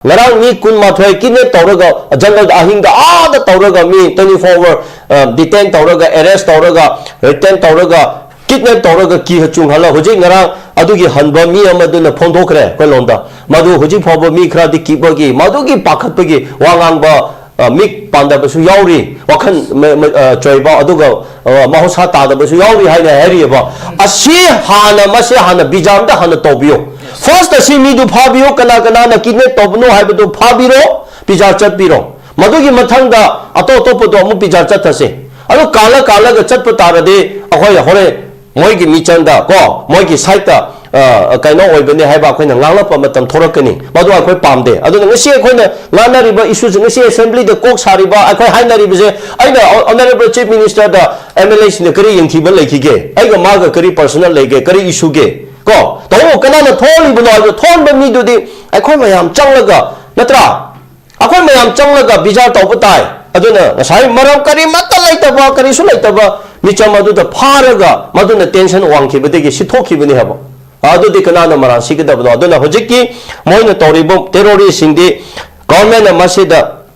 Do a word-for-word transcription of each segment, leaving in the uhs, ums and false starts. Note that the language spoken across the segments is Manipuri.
ꯉꯔꯥꯡ ꯃꯤ ꯀꯨꯟꯃꯥꯊꯣꯏ ꯀꯤꯗꯅꯦꯞ ꯇꯧꯔꯒ, ꯖꯪꯒꯜꯗ ꯑꯍꯤꯡꯗ ꯑꯥꯗ ꯇꯧꯔꯒ, ꯃꯤ twenty four hour detain ꯇꯧꯔꯒ, ꯑꯦꯔꯦꯁ ꯇꯧꯔꯒ, ꯔꯤꯇꯦꯟ ꯇꯧꯔꯒ, ꯀꯤꯗꯅꯦꯞ ꯇꯧꯔꯒ ꯀꯤ ꯆꯨꯡꯍꯜꯂ, ꯍꯧꯖꯤꯛ ꯉꯔꯥꯡ ꯑꯗꯨꯒꯤ ꯍꯟꯕ ꯃꯤ ꯑꯃꯗꯨꯅ ꯐꯣꯡꯗꯣꯛꯈ꯭ꯔꯦ ꯑꯩꯈꯣꯏ ꯂꯣꯝꯗ꯫ ꯃꯗꯨ ꯍꯧꯖꯤꯛ ꯐꯥꯎꯕ ꯃꯤ ꯈꯔꯗꯤ ꯀꯤꯕꯒꯤ, ꯃꯗꯨꯒꯤ ꯄꯥꯈꯠꯄꯒꯤ ꯋꯥ ꯉꯥꯡꯕ, ꯑ, ꯃꯤꯠ ꯄꯥꯟꯗꯕꯁꯨ ꯌꯥꯎꯔꯤ, ꯋꯥꯈꯜ ꯃ-, ꯃ-, ꯑ, ꯆꯣꯏꯕ, ꯑꯗꯨꯒ, ꯑ, ꯃꯍꯧꯁꯥ ꯇꯥꯗꯕꯁꯨ ꯌꯥꯎꯔꯤ ꯍꯥꯏꯅ ꯍꯥꯏꯔꯤꯑꯕ꯫ ꯑꯁꯤ ꯍꯥꯟꯅ, ꯃꯁꯤ ꯍꯥꯟꯅ ꯕꯤꯆꯥꯔ ꯑꯝꯇ ꯍꯥꯟꯅ ꯇꯧꯕꯤꯌꯨ꯫ First ꯑꯁꯤ ꯃꯤꯗꯨ ꯐꯥꯕꯤꯌꯨ, ꯀꯅꯥ ꯀꯅꯥꯅ ꯀꯤꯗꯅꯦꯞ ꯇꯧꯕꯅꯣ ꯍꯥꯏꯕꯗꯨ ꯐꯥꯕꯤꯔꯣ, ꯕꯤꯆꯥꯔ ꯆꯠꯄꯤꯔꯣ꯫ ꯃꯗꯨꯒꯤ ꯃꯊꯪꯗ ꯑꯇꯣꯞ ꯑꯇꯣꯞꯄꯗꯣ ꯑꯃꯨꯛ ꯕꯤꯆꯥꯔ ꯆꯠꯊꯁꯤ꯫ ꯑꯗꯨ ꯀꯥꯜꯂ ꯀꯥꯜꯂꯒ ꯆꯠꯄ ꯇꯥꯔꯗꯤ ꯑꯩꯈꯣꯏ ꯍꯣꯔꯦꯟ ꯃꯣꯏꯒꯤ ꯃꯤꯆꯪꯗ ꯀꯣ, ꯃꯣꯏꯒꯤ ꯁꯥꯏꯠꯇ, ꯑ, ꯀꯩꯅꯣ ꯑꯣꯏꯕꯅꯤ ꯍꯥꯏꯕ ꯑꯩꯈꯣꯏꯅ ꯉꯥꯡꯂꯛꯄ ꯃꯇꯝ ꯊꯣꯔꯛꯀꯅꯤ꯫ ꯃꯗꯨ ꯑꯩꯈꯣꯏ ꯄꯥꯝꯗꯦ꯫ ꯑꯗꯨꯅ ꯉꯁꯤ ꯑꯩꯈꯣꯏꯅ ꯉꯥꯡꯅꯔꯤꯕ ꯏꯁꯨꯁꯦ, ꯉꯁꯤ ꯑꯦꯁꯦꯝꯕ꯭ꯂꯤꯗ ꯀꯣꯛ ꯁꯥꯔꯤꯕ, ꯑꯩꯈꯣꯏ ꯍꯥꯏꯅꯔꯤꯕꯁꯦ, ꯑꯩꯅ ꯑꯣꯅꯔꯦꯕꯜ ꯆꯤꯐ ꯃꯤꯅꯤꯁꯇꯔꯗ ꯑꯦꯝ ꯑꯦꯜ ꯑꯦꯁꯤꯡꯗ ꯀꯔꯤ ꯌꯦꯡꯊꯤꯕ ꯂꯩꯈꯤꯒꯦ? ꯑꯩꯒ ꯃꯥꯒ ꯀꯔꯤ ꯄꯔꯁꯣꯅꯦꯜ ꯂꯩꯒꯦ? ꯀꯔꯤ ꯏꯁꯨꯒꯦ? ꯀꯣ, ꯇꯧꯔꯣ, ꯀꯅꯥꯅ ꯊꯣꯛꯍꯜꯂꯤꯕꯅꯣ ꯍꯥꯏꯕꯗꯣ, ꯊꯣꯛꯍꯟꯕ ꯃꯤꯗꯨꯗꯤ ꯑꯩꯈꯣꯏ ꯃꯌꯥꯝ ꯆꯪꯂꯒ, ꯅꯠꯇ꯭ꯔꯥ? ꯑꯩꯈꯣꯏ ꯃꯌꯥꯝ ꯆꯪꯂꯒ ꯕꯤꯆꯥꯔ ꯇꯧꯕ ꯇꯥꯏ꯫ ꯑꯗꯨꯅ ꯉꯁꯥꯏ ꯃꯔꯝ ꯀꯔꯤꯃꯠꯇ ꯂꯩꯇꯕ, ꯀꯔꯤꯁꯨ ꯂꯩꯇꯕ ꯃꯤꯆꯝ ꯑꯗꯨꯗ ꯐꯥꯔꯒ ꯃꯗꯨꯅ ꯇꯦꯟꯁꯟ ꯋꯥꯡꯈꯤꯕꯗꯒꯤ ꯁꯤꯊꯣꯛꯈꯤꯕꯅꯤ ꯍꯥꯏꯕ꯫ ꯑꯗꯨꯗꯤ ꯀꯅꯥꯅ ꯃꯔꯥꯜ ꯁꯤꯒꯗꯕꯅꯣ? ꯑꯗꯨꯅ ꯍꯧꯖꯤꯛꯀꯤ ꯃꯣꯏꯅ ꯇꯧꯔꯤꯕ ꯇꯦꯔꯣꯔꯤꯁꯁꯤꯡꯗꯤ ꯒꯣꯔꯃꯦꯟꯅ ꯃꯁꯤꯗ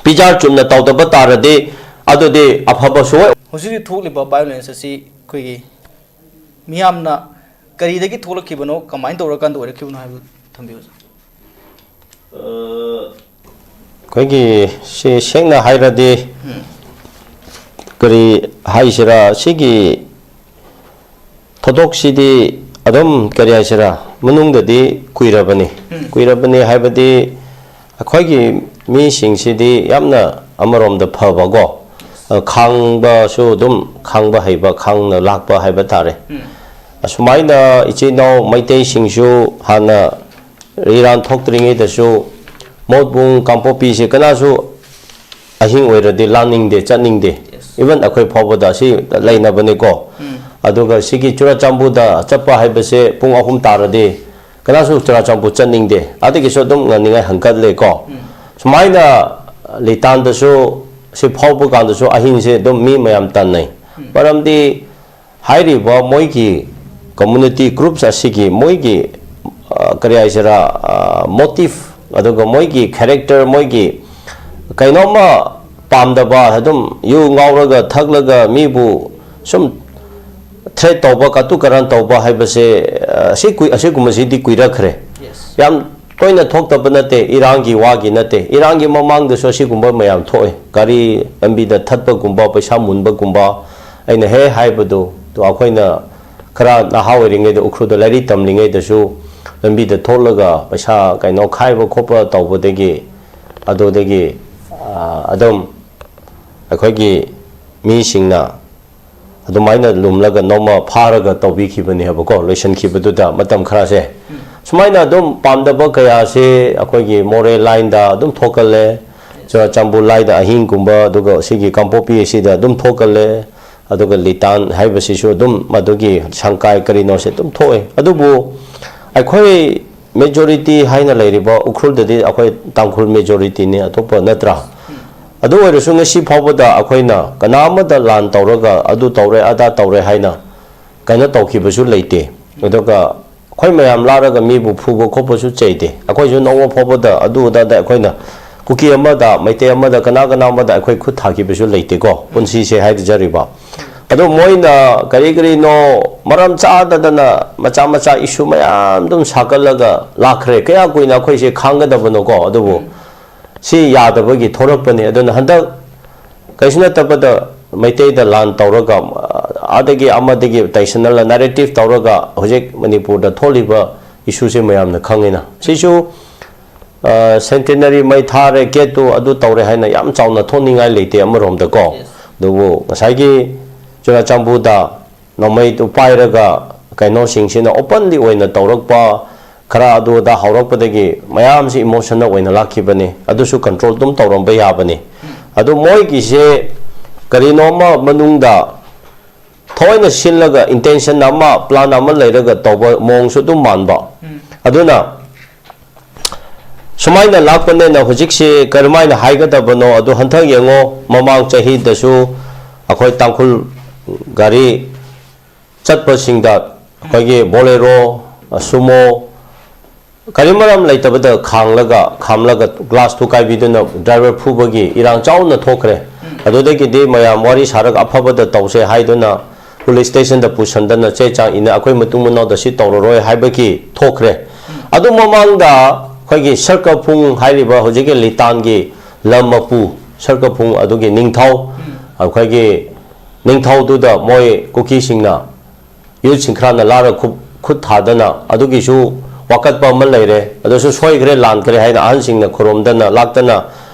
ꯕꯤꯆꯥꯔ ꯆꯨꯝꯅ ꯇꯧꯗꯕ ꯇꯥꯔꯗꯤ ꯑꯗꯨꯗꯤ ꯑꯐꯕꯁꯨ ꯑꯣꯏ꯫ ꯍꯧꯖꯤꯛ ꯍꯧꯖꯤꯛ ꯊꯣꯛꯂꯤꯕ ꯚꯥꯏꯑꯣꯂꯦꯟꯁ ꯑꯁꯤ ꯑꯩꯈꯣꯏꯒꯤ ꯃꯤꯌꯥꯝꯅ ꯀꯔꯤꯗꯒꯤ ꯊꯣꯛꯂꯛꯈꯤꯕꯅꯣ, ꯀꯃꯥꯏꯅ ꯇꯧꯔꯀꯥꯟꯗ ꯑꯣꯏꯔꯛꯈꯤꯕꯅꯣ ꯍꯥꯏꯕꯗꯨ ꯊꯝꯕꯤꯌꯨ, ꯁꯥꯔ꯫ ꯑꯩꯈꯣꯏꯒꯤ ꯁꯤ ꯁꯦꯡꯅ ꯍꯥꯏꯔꯗꯤ, ꯎꯝ꯫ ꯀꯔꯤ ꯍꯥꯏꯁꯤꯔꯥ, ꯁꯤꯒꯤ ꯊꯧꯗꯣꯛꯁꯤꯗꯤ ꯑꯗꯨꯝ, ꯀꯔꯤ ꯍꯥꯏꯁꯤꯔꯥ, ꯃꯅꯨꯡꯗꯗꯤ ꯀꯨꯏꯔꯕꯅꯤ꯫ ꯎꯝ꯫ ꯀꯨꯏꯔꯕꯅꯤ ꯍꯥꯏꯕꯗꯤ, ꯑꯩꯈꯣꯏꯒꯤ ꯃꯤꯁꯤꯡꯁꯤꯗꯤ ꯌꯥꯝꯅ ꯑꯃꯔꯣꯝꯗ ꯐꯕꯀꯣ, ꯑ, ꯈꯥꯡꯕꯁꯨ ꯑꯗꯨꯝ ꯈꯥꯡꯕ ꯍꯩꯕ, ꯈꯥꯡꯅ ꯂꯥꯛꯄ ꯍꯥꯏꯕ ꯇꯥꯔꯦ꯫ ꯎꯝ꯫ ꯑꯁꯨꯃꯥꯏꯅ ꯏꯆꯤꯜ ꯏꯅꯥꯎ ꯃꯩꯇꯩꯁꯤꯡꯁꯨ ꯍꯥꯟꯅ ꯏꯔꯥꯟ ꯊꯣꯛꯇ꯭ꯔꯤꯉꯩꯗꯁꯨ ꯃꯣꯠꯕꯨꯡ ꯀꯥꯡꯄꯣꯛꯄꯤꯁꯦ ꯀꯅꯥꯁꯨ ꯑꯍꯤꯡ ꯑꯣꯏꯔꯗꯤ ꯂꯥꯟꯅꯤꯡꯗꯦ, ꯆꯠꯅꯤꯡꯗꯦ꯫ Yes. Even ꯑꯩꯈꯣꯏ ꯐꯥꯎꯕꯗ ꯑꯁꯤ ꯂꯩꯅꯕꯅꯤꯀꯣ꯫ ꯎꯝ꯫ ꯑꯗꯨꯒ ꯁꯤꯒꯤ ꯆꯨꯔꯆꯥꯟꯄꯨꯔꯗ ꯆꯠꯄ ꯍꯥꯏꯕꯁꯦ ꯄꯨꯡ ꯑꯍꯨꯝ ꯇꯥꯔꯗꯤ ꯀꯅꯥꯁꯨ ꯆꯨꯔꯆꯥꯟꯄꯨꯔ ꯆꯠꯅꯤꯡꯗꯦ꯫ ꯑꯗꯒꯤꯁꯨ ꯑꯗꯨꯝ ꯉꯟꯅꯤꯡꯉꯥꯏ ꯍꯪꯀꯠꯂꯦꯀꯣ꯫ ꯎꯝ꯫ ꯁꯨꯃꯥꯏꯅ ꯂꯤꯇꯥꯟꯗꯁꯨ, ꯁꯤ ꯐꯥꯎꯕ ꯀꯥꯟꯗꯁꯨ ꯑꯍꯤꯡꯁꯦ ꯑꯗꯨꯝ ꯃꯤ ꯃꯌꯥꯝ ꯇꯟꯅꯩ꯫ ꯎꯝ꯫ ꯃꯔꯝꯗꯤ ꯍꯥꯏꯔꯤꯕ ꯃꯣꯏꯒꯤ community groups ꯑꯁꯤꯒꯤ ꯃꯣꯏꯒꯤ, ꯑ, ꯀꯔꯤ ꯍꯥꯏꯁꯤꯔꯥ, ꯑ, motive ꯑꯗꯨꯒ ꯃꯣꯏꯒꯤ character, ꯃꯣꯏꯒꯤ ꯀꯩꯅꯣꯝꯃ ꯄꯥꯝꯗꯕ, ꯑꯗꯨꯝ ꯌꯨ ꯉꯥꯎꯔꯒ ꯊꯛꯂꯒ ꯃꯤꯕꯨ ꯁꯨꯝ threat ꯇꯧꯕ, ꯀꯇꯨ ꯀꯔꯟ ꯇꯧꯕ ꯍꯥꯏꯕꯁꯦ, ꯑ, ꯑꯁꯤ ꯀꯨꯏ-, ꯑꯁꯤꯒꯨꯝꯕꯁꯤꯗꯤ ꯀꯨꯏꯔꯛꯈ꯭ꯔꯦ꯫ Yes. ꯌꯥꯝ ꯇꯣꯏꯅ ꯊꯣꯛꯇꯕ ꯅꯠꯇꯦ, ꯏꯔꯥꯡꯒꯤ ꯋꯥꯒꯤ ꯅꯠꯇꯦ꯫ ꯏꯔꯥꯡꯒꯤ ꯃꯃꯥꯡꯗꯁꯨ ꯑꯁꯤꯒꯨꯝꯕ ꯃꯌꯥꯝ ꯊꯣꯛꯑꯦ꯫ ꯒꯥꯔꯤ ꯂꯝꯕꯤꯗ ꯊꯠꯄꯒꯨꯝꯕ, ꯄꯩꯁꯥ ꯃꯨꯟꯕꯒꯨꯝꯕ, ꯑꯩꯅ ꯍꯦꯛ ꯍꯥꯏꯕꯗꯨ, ꯑꯗꯣ ꯑꯩꯈꯣꯏꯅ ꯈꯔ ꯅꯍꯥ ꯑꯣꯏꯔꯤꯉꯩꯗ, ꯎꯈ꯭ꯔꯨꯜꯗ ꯂꯥꯏꯔꯤꯛ ꯇꯝꯂꯤꯉꯩꯗꯁꯨ ꯂꯝꯕꯤꯗ ꯊꯣꯛꯂꯒ ꯄꯩꯁꯥ ꯀꯩꯅꯣ ꯈꯥꯏꯕ ꯈꯣꯠꯄ ꯇꯧꯕꯗꯒꯤ, ꯑꯗꯨꯗꯒꯤ, ꯑ, ꯑꯗꯨꯝ ꯑꯩꯈꯣꯏꯒꯤ ꯃꯤꯁꯤꯡꯅ ꯑꯗꯨꯃꯥꯏꯅ ꯂꯨꯝꯂꯒ ꯅꯣꯡꯃ ꯐꯥꯔꯒ ꯇꯧꯕꯤꯈꯤꯕꯅꯦꯕꯀꯣ, ꯂꯣꯏꯁꯤꯟꯈꯤꯕꯗꯨꯗ ꯃꯇꯝ ꯈꯔꯁꯦ꯫ ꯁꯨꯃꯥꯏꯅ ꯑꯗꯨꯝ ꯄꯥꯝꯗꯕ ꯀꯌꯥꯁꯦ ꯑꯩꯈꯣꯏꯒꯤ ꯃꯣꯔꯦ ꯂꯥꯏꯟꯗ ꯑꯗꯨꯝ ꯊꯣꯛꯀꯜꯂꯦ, ꯆꯨꯔꯆꯥꯟꯄꯨꯔ ꯂꯥꯏꯗ ꯑꯍꯤꯡꯒꯨꯝꯕ, ꯑꯗꯨꯒ ꯁꯤꯒꯤ ꯀꯥꯡꯄꯣꯛꯄꯤ ꯑꯁꯤꯗ ꯑꯗꯨꯝ ꯊꯣꯛꯀꯜꯂꯦ, ꯑꯗꯨꯒ ꯂꯤꯇꯥꯟ ꯍꯥꯏꯕꯁꯤꯁꯨ ꯑꯗꯨꯝ ꯃꯗꯨꯒꯤ ꯁꯪꯀꯥꯏ ꯀꯔꯤꯅꯣꯁꯦ ꯑꯗꯨꯝ ꯊꯣꯛꯑꯦ꯫ ꯑꯗꯨꯕꯨ ꯑꯩꯈꯣꯏ majority ꯍꯥꯏꯅ ꯂꯩꯔꯤꯕ ꯎꯈ꯭ꯔꯨꯜꯗꯗꯤ ꯑꯩꯈꯣꯏ ꯇꯥꯡꯈꯨꯜ majorityꯅꯤ, ꯑꯇꯣꯞꯄ ꯅꯠꯇ꯭ꯔꯥ? ꯑꯗꯨ ꯑꯣꯏꯔꯁꯨ ꯉꯁꯤ ꯐꯥꯎꯕꯗ ꯑꯩꯈꯣꯏꯅ ꯀꯅꯥ ꯑꯃꯗ ꯂꯥꯟ ꯇꯧꯔꯒ ꯑꯗꯨ ꯇꯧꯔꯦ ꯑꯗꯥ ꯇꯧꯔꯦ ꯍꯥꯏꯅ ꯀꯩꯅꯣ ꯇꯧꯈꯤꯕꯁꯨ ꯂꯩꯇꯦ꯫ ꯑꯗꯨꯒ ꯑꯩꯈꯣꯏ ꯃꯌꯥꯝ ꯂꯥꯛꯂꯒ ꯃꯤꯕꯨ ꯐꯨꯕ ꯈꯣꯠꯄꯁꯨ ꯆꯩꯗꯦ꯫ ꯑꯩꯈꯣꯏꯁꯨ ꯅꯣꯡꯃ ꯐꯥꯎꯕꯗ ꯑꯗꯨ ꯑꯗꯥꯗ ꯑꯩꯈꯣꯏꯅ ꯀꯨꯀꯤ ꯑꯃꯗ, ꯃꯩꯇꯩ ꯑꯃꯗ, ꯀꯅꯥ ꯀꯅꯥ ꯑꯃꯗ ꯑꯩꯈꯣꯏ ꯈꯨꯠ ꯊꯥꯈꯤꯕꯁꯨ ꯂꯩꯇꯦꯀꯣ, ꯄꯨꯟꯁꯤꯁꯦ ꯍꯥꯏꯖꯔꯤꯕ꯫ ꯑꯗꯣ ꯃꯣꯏꯅ ꯀꯔꯤ ꯀꯔꯤꯅꯣ ꯃꯔꯝ ꯆꯥꯗꯗꯅ ꯃꯆꯥ ꯃꯆꯥ issue ꯃꯌꯥꯝ ꯑꯗꯨꯝ ꯁꯥꯒꯠꯂꯒ ꯂꯥꯛꯈ꯭ꯔꯦ꯫ ꯀꯌꯥ ꯀꯨꯏꯅ ꯑꯩꯈꯣꯏꯁꯦ ꯈꯥꯡꯒꯗꯕꯅꯣꯀꯣ? ꯑꯗꯨꯕꯨ ꯁꯤ ꯌꯥꯗꯕꯒꯤ ꯊꯣꯔꯛꯄꯅꯤ꯫ ꯑꯗꯨꯅ ꯍꯟꯗꯛ ꯀꯩꯁꯨ ꯅꯠꯇꯕꯗ ꯃꯩꯇꯩꯗ ꯂꯥꯟ ꯇꯧꯔꯒ, ꯑꯥꯗꯒꯤ ꯑꯃꯗꯒꯤ ꯇꯩꯁꯟꯅꯂ narrative ꯇꯧꯔꯒ ꯍꯧꯖꯤꯛ ꯃꯅꯤꯄꯨꯔꯗ ꯊꯣꯛꯂꯤꯕ issueꯁꯦ ꯃꯌꯥꯝꯅ ꯈꯪꯉꯤꯅ꯫ ꯁꯤꯁꯨ, ꯑ, centenary ꯃꯩ ꯊꯥꯔꯦ, gateꯇꯨ ꯑꯗꯨ ꯇꯧꯔꯦ ꯍꯥꯏꯅ ꯌꯥꯝ ꯆꯥꯎꯅ ꯊꯣꯛꯅꯤꯡꯉꯥꯏ ꯂꯩꯇꯦ ꯑꯃꯔꯣꯝꯗꯀꯣ꯫ Yes. ꯑꯗꯨꯕꯨ ꯉꯁꯥꯏꯒꯤ ꯆꯨꯔꯆꯥꯟꯄꯨꯔꯗ ꯅꯣꯡꯃꯩꯗꯨ ꯄꯥꯏꯔꯒ ꯀꯩꯅꯣꯁꯤꯡꯁꯤꯅ openly ꯑꯣꯏꯅ ꯇꯧꯔꯛꯄ, ꯈꯔ ꯑꯗꯨ ꯑꯗꯥ ꯍꯧꯔꯛꯄꯗꯒꯤ ꯃꯌꯥꯝꯁꯤ emotional ꯑꯣꯏꯅ ꯂꯥꯛꯈꯤꯕꯅꯤ꯫ ꯑꯗꯨꯁꯨ control ꯑꯗꯨꯝ ꯇꯧꯔꯝꯕ ꯌꯥꯕꯅꯤ꯫ ꯑꯗꯨ ꯃꯣꯏꯒꯤꯁꯦ ꯀꯔꯤꯅꯣꯃ ꯃꯅꯨꯡꯗ ꯊꯑꯣꯏꯅ ꯁꯤꯜꯂꯒ intention ꯑꯃ, plan ꯑꯃ ꯂꯩꯔꯒ ꯇꯧꯕ ꯃꯑꯣꯡꯁꯨ ꯑꯗꯨꯝ ꯃꯥꯟꯕ꯫ ꯑꯗꯨꯅ ꯁꯨꯃꯥꯏꯅ ꯂꯥꯛꯄꯅꯤꯅ ꯍꯧꯖꯤꯛꯁꯤ ꯀꯔꯝꯍꯥꯏꯅ ꯍꯥꯏꯒꯗꯕꯅꯣ ꯑꯗꯨ ꯍꯟꯊ ꯌꯦꯡꯉꯣ꯫ ꯃꯃꯥꯡ ꯆꯍꯤꯗꯁꯨ ꯑꯩꯈꯣꯏ ꯇꯥꯡꯈꯨꯜ ꯒꯥꯔꯤ ꯆꯠꯄꯁꯤꯡꯗ ꯑꯩꯈꯣꯏꯒꯤ Bolero, Sumo, ꯀꯔꯤ ꯃꯔꯝ ꯂꯩꯇꯕꯗ ꯈꯥꯡꯂꯒ ꯈꯥꯝꯂꯒ ꯒ꯭ꯂꯥꯁ ꯊꯨꯒꯥꯏꯕꯤꯗꯨꯅ ꯗ꯭ꯔꯥꯏꯚꯔ ꯐꯨꯕꯒꯤ ꯏꯔꯥꯡ ꯆꯥꯎꯅ ꯊꯣꯛꯈ꯭ꯔꯦ꯫ ꯑꯗꯨꯗꯒꯤꯗꯤ ꯃꯌꯥꯝ ꯋꯥꯔꯤ ꯁꯥꯔꯒ ꯑꯐꯕꯗ ꯇꯧꯁꯦ ꯍꯥꯏꯗꯨꯅ ꯄꯨꯂꯤꯁ ꯁ꯭ꯇꯦꯁꯟꯗ ꯄꯨꯁꯟꯗꯅ ꯆꯦ ꯆꯥꯡ ꯏꯅ ꯑꯩꯈꯣꯏ ꯃꯇꯨꯡ ꯃꯅꯥꯎꯗ ꯁꯤ ꯇꯧꯔꯔꯣꯏ ꯍꯥꯏꯕꯒꯤ ꯊꯣꯛꯈ꯭ꯔꯦ꯫ ꯑꯗꯨ ꯃꯃꯥꯡꯗ ꯑꯩꯈꯣꯏꯒꯤ ꯁꯔꯀꯐꯨꯡ ꯍꯥꯏꯔꯤꯕ ꯍꯧꯖꯤꯛꯀꯤ ꯂꯤꯇꯥꯟꯒꯤ ꯂꯝ ꯃꯄꯨ, ꯁꯔꯀꯐꯨꯡ ꯑꯗꯨꯒꯤ ꯅꯤꯡꯊꯧ, ꯑꯩꯈꯣꯏꯒꯤ ꯅꯤꯡꯊꯧꯗꯨꯗ ꯃꯣꯏ ꯀꯨꯀꯤꯁꯤꯡꯅ ꯌꯨꯠꯁꯤꯡ ꯈꯔꯅ ꯂꯥꯔ ꯈꯨꯠ ꯊꯥꯗꯅ ꯑꯗꯨꯒꯤꯁꯨ ꯋꯥꯀꯠꯄ ꯑꯃ ꯂꯩꯔꯦ꯫ ꯑꯗꯨꯁꯨ ꯁꯣꯏꯈ꯭ꯔꯦ, ꯂꯥꯟꯈ꯭ꯔꯦ ꯍꯥꯏꯅ ꯑꯍꯟꯁꯤꯡꯅ ꯈꯨꯔꯨꯝꯗꯅ ꯂꯥꯛꯇꯅ